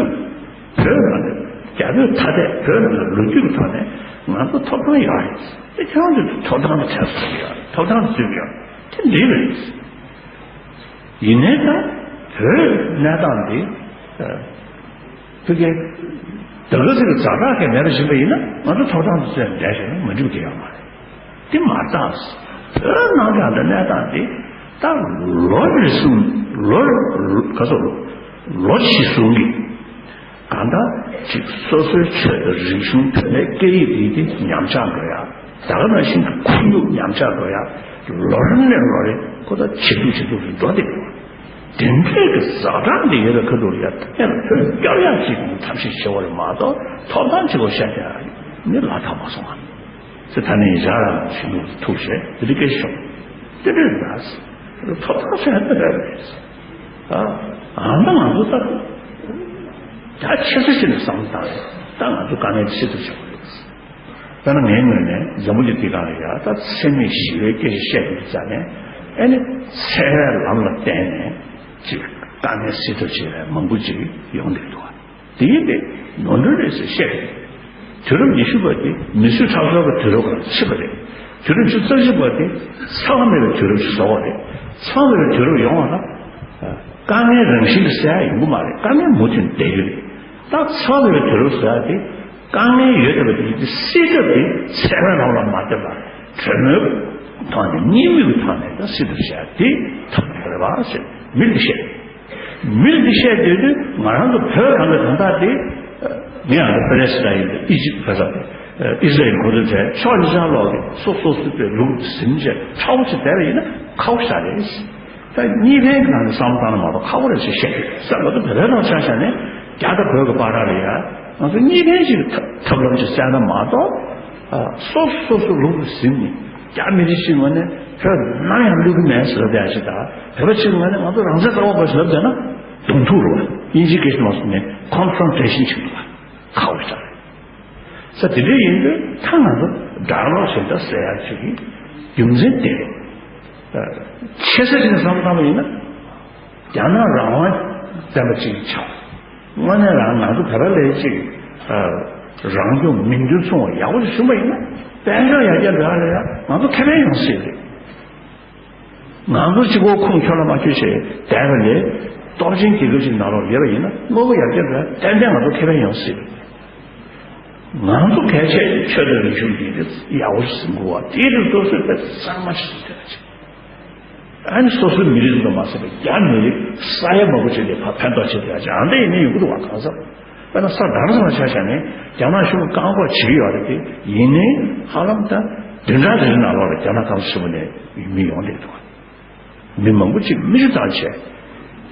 བོད་ནང་ནས་རྒྱ་བོད་ཐ་དད་བོད་ནང་ལ་ལོ་རྒྱུས་ཀྱི་ཐོག་ནས་ང་ཚོ་ཐོབ་ཐང་ཡོད་རེད། དེ་ཁྱེད་རང་ཚོ་ཐོབ་ཐང་དུ་བྱས་སོང་ཡོད་རེད། ཐོབ་ཐང་དུ་བརྩི་གི་ཡོད་རེད། དེ་འགྲིག་རེད། ཡིན་ནའི་ད་བོད་གནས་སྟངས་འདི་ཨ་ཕ་གི་ད་ག་ཟེར་གི་ཛ་དྲག་གི་མེད་པ་བཞིན་པ་ཡིན་ན་ང་ཚོ་ཐོབ་ཐང་དུ་བརྩི་ནས་བསྡད་བཞག་ན་མ་འགྲིག་པ་དེ་ཡོད་མ་རེད། དེ་མ་རེད་ད། བོད་ནང་གི་ཨ་ད་གནས་སྟངས་དེ་ད་ལོ་རེ་ཟུང་ལོ་ག་ཚོད་ལོ་ཕྱིས་ཟུང་གི་ གང་ལྟར་ཅིག་སོ་སོའི་ཆོས་དང་རིག་གཞུང་བོད་པའི་སྐད་ཡིག་འདི་དེ་ཉམས་ཆག་འགྲོ་ཡ། ད་ག་ནང་བཞིན་གྱི་ཁོར་ཡུག་ཉམས་ཆག་འགྲོ་ཡ། ལོ་རེ་ནས་ལོ་རེ་ཁོ་ད་ཇེ་སྡུག་ཇེ་སྡུག་རུ་འགྲོ་བསྡད་འདུག་དེ་འདྲའི་གི་ཛ་དྲག་འདི་ཡོད་པའི་ཁ་ཐུག་ལ་ཡ་ཐད་ལ་ཐོན་སྐྱོར་ཡ་ཅིག་ཐབས་ཤེས་བྱེད་པ་རེད་མ་གཏོགས་ཐོབ་ཐང་ཅིག་གོ་བཤད་ཡ་ནི་ལ་ཐག་མ་སོང་ང་། ཚེ་ད་ནི་ཡི་ཆ་རང་ཞིག་ཐུག་བྱས་དེ་འདྲ་སྐད་ཤོག་དེ་འདྲ་རེད། ཐོབ་ཐང་ཟེར་ཡ་དེ་རེད། ཨ་ཨ་ད་ང་ཚོ་ད་ད་ཆེ་ས་ཞིག་ནས་བསམ་བློ་བཏང་ཡ་ད་ང་ཚོ་དཀའ་ངལ་ཆེ་ཐུབ་བྱུང་བ་རེད། ད་ནི་ངའི་ངོས་ནས་འཛམ་བུ་གླིང་འདི་སྒང་ལ་ཡ་ད་འཚེ་མེད་ཞི་བའི་སྐད་ཆ་བཤད་དགོས་ཙང་ནས་ཨེ་ནི་འཚེ་བའི་ལམ་ལ་བརྟེན་ནས་ཅིག་དཀའ་ངལ་སེལ་ཐབས་བྱེད་ཡ་མང་པོ་ཅིག་ཡོང་བསྡད་འདུག་དེའི་དེ་ནོར་འཁྲུལ་རེད་ཟེར་བཤད་རེད། དུས་རབས་ཉི་ཤུ་པ་དེ་མི་གསོད་ཁྲག་སྦྱོར་གྱི་དུས་རབས་ཁག་ཕྱིན་པ་རེད། དུས་རབས་ཉི་ཤུ་རྩ་གཅིག་པ་དེ་ཚང་མ་མེད་པའི་དུས་རབས་ཤིག་བཟོ་བ་རེད། ཚང་མ་མེད་པའི་དུས་རབས་ཡོང་བ་ན། དཀའ་ངལ་རང་བཞིན་གྱིས་སེལ་ཡ་ཡོང་གི་མ་རེད། དཀའ་ངལ་མུ་མཐུད་བསྡད་ཀྱི་རེད། ད་ཚང་མ་མེད་པའི་དུས་རབས་ཟེར་ཡ་དེ་དཀའ་ངལ་ཡོད་བསྡད་པ་དེ་ཡིན་དུས་སེལ་ཐབས་དེ་འཚེ་བའི་ལམ་ལ་མ་བསྟན་པར་གྲོས་མོལ་ཐོག་ནས་གཉིས་མོས་ཀྱི་ཐོག་ནས་ད་སེལ་ཐབས་བྱ་ཡ་དེ་ཐབས་མེད་པ་རེད་པ་ཟེར་མི་འདི་བཤད། མི་འདི་བཤད་དུས་དུས་ང་རང་ཚོ་བོད་གང་གི་དོན་དག་དེ། ངས་ཨ་ནི་པ་ལེ་སི་ཐན་ཡིན་ཨི་ཇིབ་ཁ་ས་ཨི་སི་ར་ཨེལ་ཁོ་ཚོ་བྱས་ཕྱོགས་གཉིས་ཆར་ལོག་གི་སོ་སོ་སོ་པའི་ལུགས་ཟིན་བྱས་ཁྲ་བོ་ཞིག་བསྡད་པ་ཡིན་ན་ཁག་པོ་ཞིག་རེད། ད་གཉིས་ཕན་གྱི་ནང་ནས་བསམ་བློ་བཏང་ན་མ་གཏོགས་ཁག་པོ་རེད་ཅེས་བཤད་དུས་ས་ང་ཚོ་བོད་པའི་ནང་ཆ་བཞག་ནས་རྒྱ་དང་བོད་ཀྱི་བར་ལ་ཡ་ང་ཚོ་གཉིས་ཕན་ཞིག་ཐབས་ལམ་ཞིག་བཙལ་ན་མ་གཏོགས། སོ་སོ་སོ་སོ་ལུགས་ཟིན་ནས་རྒྱ་མི་རིགས་ཤིག་ངོས་ནས་བོད་ནམ་ཡང་བླུག་གི་མེད་ཟེར་བསྡད་ཞིག་དང་བོད་པ་ཞིག་ངོས་ནས་ང་ཚོ་རང་བཙན་རྩ་བ་དགོས་ཞེས་ལབ་བསྡད་ན་གདོང་ཐུག་རེད་བ། དབྱིན་ཇིའི་སྐད་ཆ་མ་སོང་ནས་ཁོན་ཕྲོན་ཊེ་ཤན་བྱེད་དགོས་པ་ཁག་པོ་ཞིག་རེད། ས་དེ་འདྲ་ཡིན་དུས་ད་ང་ཚོ་ཌའི་ལོག་བྱེད་འདྲ་ཟེར་ཡག་ཅིག་གི་རྒྱུ་མཚན་དེ་རེད། ཆེ་ས་ཅིག་བསམ་བློ་བཏང་བ་ཡིན་ན། རྒྱ་ནག་རང་དབང་བཙན་པོ་ཅིག་ཆགས། དངོས་གནས་རང་ང་ཚོ་བོད་པ་ལས་ཅིག་རང་སྐྱོང་མིང་དོན་མཚུངས་པ་ཡག་པོ་ཞིག་བྱུང་བ་ཡིན་ན་དཔལ་འབྱོར་ཡར་རྒྱས་འགྲོ་ཡ་ལ་ཡ་ང་ཚོ་ཁེ་ཕན་ཡོང་སྲིད་རེད། ང་ཚོ་གཅིག་པོ་ཁུངས་འཁྱོལ་ལ་མ་འཁྱོལ་བྱས་བསྡད་པ་ལས་སྟོབས་ཆེན་རྒྱལ་ཁབ་ཅིག་ནང་ལོགས་ཡོད་པ་ཡིན་ན་དངོས་པོ་ཡར་རྒྱས་འགྲོ་ཡ་ཏན་ཏན་ང་ཚོ་ཁེ་ཕན་ཡོང་སྲིད་རེད། ང་ཚོ་གལ་ཆེ་ཆོས་དང་རིག་གཞུང་འདི་ཡག་པོ་ཞིག་འགུག་པ་དེའི་རིགས་སོ་སོའི་དཔེ་གཙང་མ་ཞིག་ཟེར་བ་ཅིག་ཨ་ནི་སོ་སོའི་མི་རིགས་ཚོ་མ་ཟད་པའི་རྒྱ་མི་རིགས་ས་ཡ་མང་པོ་ཅིག་ལ་ཕ་ཕན་ཐོགས་བྱེད་ཐུབ་ཡ་ཅིག་ཨ་འདྲ་ཡིན་ནའི་ཡོང་གི་འདུག་བ། གང་ཟག་དཔེར་ན་ས་དང་ས་ལ་ཆ་བཞག་ནས་རྒྱ་ནག་གཞུང་གིས་བཀག་འགོག་བྱེད་ཀྱི་ཡོད་རེད་དེ། ཡིན་ནའི་ཧ་ལམ་ད་བདུན་ཕྲག་རེ་རེ་ནང་ལོགས་ལ་རྒྱ་ནག་ཁམས་ཆེན་པོ་ནས་མི་ཡོང་བསྡད་འདུག་བ། མི་མང་པོ་ཅིག་མིག་ཆུ་བཏང་བྱས་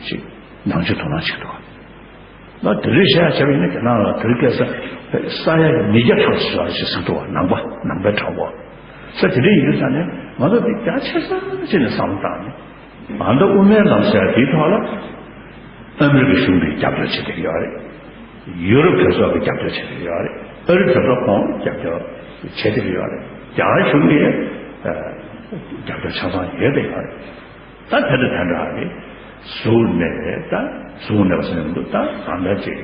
ཅིག་ནང་ཆོས་དོ་སྣང་བྱེད་འདུག་བ། ད་དེ་རིགས་བཤད་ཡ་བྱས་པ་ཡིན་ན་རྒྱ་ནག་ལ་བོད་སྐད་ས་ས་ཡ་གི་ཉིས་བརྒྱ་གྲངས་སུ་ཟེར་བ་ཞིག་ཟེར་འདུག་བ། ནང་པ་ནང་པའི་གྲངས་པོ། ས་དེ་འདྲ་ཡིན་དུས་ས་ནས་ང་ཚོ་འདི་རྒྱ་ཆེ་ས་ཅིག་ནས་བསམ་བློ་བཏང་ནས་ཨ་མདོ་དབུ་མའི་ལམ་ཟེར་བ་དེའི་ཐོག་ལ་ཨ་མི་རི་ཀའི་གཞུང་གིས་རྒྱབ་སྐྱོར་བྱེད་བསྡད་ཀྱི་ཡོད་རེད། ཡུ་རོབ་གྲོས་ཚོགས་ཀྱིས་རྒྱབ་སྐྱོར་བྱེད་བསྡད་ཀྱི་ཡོད་རེད། ཨ་རི་གྲོས་ཚོགས་ཁོངས་རྒྱབ་སྐྱོར་བྱེད་བསྡད་ཀྱི་ཡོད་རེད། རྒྱ་གར་གཞུང་གིས་རྒྱབ་སྐྱོར་ཆ་ཚང་ཡོད་བསྡད་ཡོད་རེད། ད་དེ་འདྲ་དེ་འདྲ་རེད། གཟུགས་ནས་ད་གཟུགས་ནས་བ་ཟེར་འདུག་ད་གང་འདྲ་ཅིག་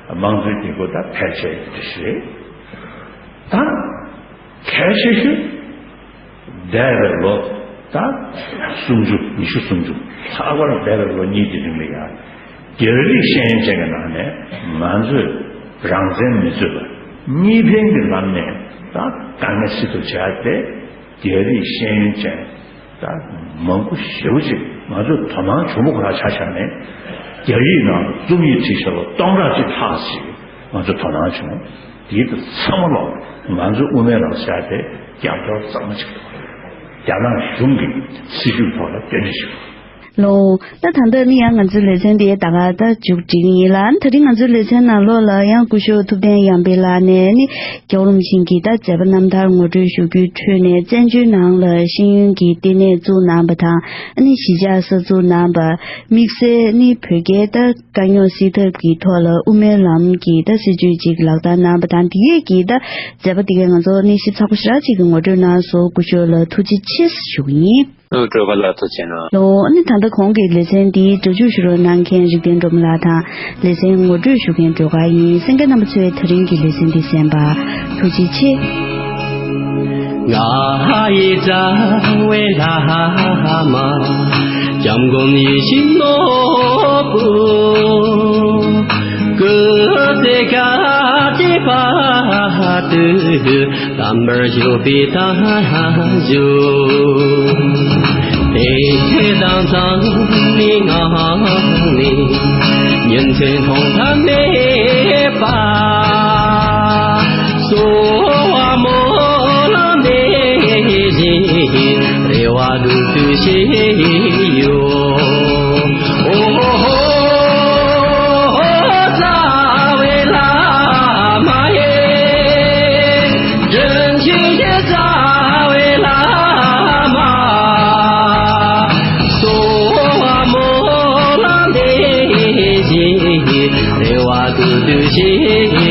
དམངས་གཙོའི་བདེ་སྐྱིད་ད་ཕལ་ཆེར་དེ་ཞིག་རེད། ད་གལ་ཆེ་ཤོས་འདས་པའི་ལོ་ད་སུམ་ཅུ་ཉི་ཤུ་སུམ་ཅུ་ལྷག་པར་འདས་པའི་ལོ་གཉིས་ཀྱི་རིང་ལ་ཡང་རྒྱ་རིགས་ཤེས་ཡོན་ཅན་གྱི་ནང་ནས་ང་ཚོས་རང་བཙན་མི་རྩོད་པར་གཉིས་ཕན་གྱི་ལམ་ནས་ད་དཀའ་ངལ་སེལ་ཐབས་བྱས་ཏེ་རྒྱ་རིགས་ཤེས་ཡོན་ཅན། ད་མང་པོ་ཞེ་པོ་ཅིག་ང་ཚོས་དོ་སྣང་བྱུང་བ་ཁོ་ན་ཆ་བཞག་ནས་རྒྱ་ཡིག་ནང་རྩོམ་ཡིག་བྲིས་བཞག་པ་སྟོང་ཕྲག་གཅིག་ལྷག་ཅིག་ང་ཚོས་དོ་སྣང་བྱུང་། དེའི་དུ་ཚང་མ་ལོག་ང་ཚོས་དབུ་མའི་ལམ་ཟེར་དེ་རྒྱབ་སྐྱོར་གཙང་མ་ཅིག་འདུག་རྒྱ་ནག་གཞུང་གི་སྲིད་ཇུས་ཐོག་ལ་བསྟུན་ནས་ཞུ། ལོ། ད་ད་ལྟ་ནི་ཡང་ང་ཚོའི་ལེ་ཚན་དེ་ད་ག་ད་མཇུག་སྒྲིལ་གྱི་ཡིན་ལ། ད་རིང་ང་ཚོའི་ལེ་ཚན་ནང་ལོགས་ལ་ཡང་སྐུ་ཞབས་ཐུབ་བསྟན་དབྱངས་དཔལ་ལགས་ནས་ནི། རྒྱལ་བ་རིན་པོ་ཆེ་གིས་ད་མཛད་པ་རྣམ་ཐར་ངོ་སྤྲོད་ཞུ་རྒྱུའི་ཁྲོད་ནས་བཙན་བྱོལ་ནང་ལ་ཤེས་ཡོན་གྱི་ལྟེ་གནས་བཙུགས་གནང་བ་དང་། ཨ་ནི་གཞིས་ཆགས་གསར་འཛུགས་གནང་བ། དམིགས་བསལ་ནི་བོད་རྒྱའི་ད་དཀའ་རྙོག་སེལ་ཐབས་ཀྱི་ཐོག་ལ་དབུ་མའི་ལམ་གྱི་ད་སྲིད་བྱུས་ཅིག་ལག་བསྟར་གནང་བ་དང་། འདི་ཡས་ཀྱི་ད་མཛད་པ་འདི་གའི་ང་ཚོ་ནི་ཞིབ་ཚགས་པོ་ཞེ་དྲག་ཅིག་གི་ངོ་སྤྲོད་གནང་སོང་། སྐུ་ཞབས་ལ་ཐུགས་རྗེ་ཆེ་ཞུ་གི་ཡིན། སྒྲོལ་དཀར་ལགས་ཐུགས་རྗེ་གནང་། ལོ། ཨ་ནི་ད་ལྟ་གོང་གི་ལེ་ཚན་འདིའི་སྒྲ་འཇུག་ཞུ་རོགས་གནང་མཁན་རིག་ལྡན་སྒྲོལ་མ་ལགས་དང་། ལེ་ཚན་ངོ་སྤྲོད་ཞུ་མཁན་སྒྲོལ་དཀར་ཡིན། གསན་མཁན་རྣམ་པ་ཚོས་དེ་རིང་གི་ལེ་ཚན་འདི་གསན་པར་ཐུགས་རྗེ་ཆེ། ང་ཡི་དགྲ་བོའི་ལྷ་མ་འཇམ་མགོན་ཡིད་བཞིན་ནོར་བུ། སྐུ་ཚེ་ག་ཅི་བར་དུ། དམ་པར་བཞུགས་པའི་བརྟན་བཞུགས། དེ་དང་ཚང་ནི་ངང་ནི། ཉིན་མཚན་མཐོང་ཐབས་མེད་ གསོལ་བ་སྨོན་ལམ་འདེབས་བཞིན་རེ་བ་སྒྲུབ་ཚུལ་ཞིག་ཡོད། ཨོ་ཧོ་ཧོ། རྩ་བའི་བླ་མ་ཡི། རིན་ཆེན་གྱི་རྩ་བའི་བླ་མ། གསོལ་བ་སྨོན་ལམ་འདེབས་བཞིན་རེ་བ་སྒྲུབ་ཚུལ་ཞིག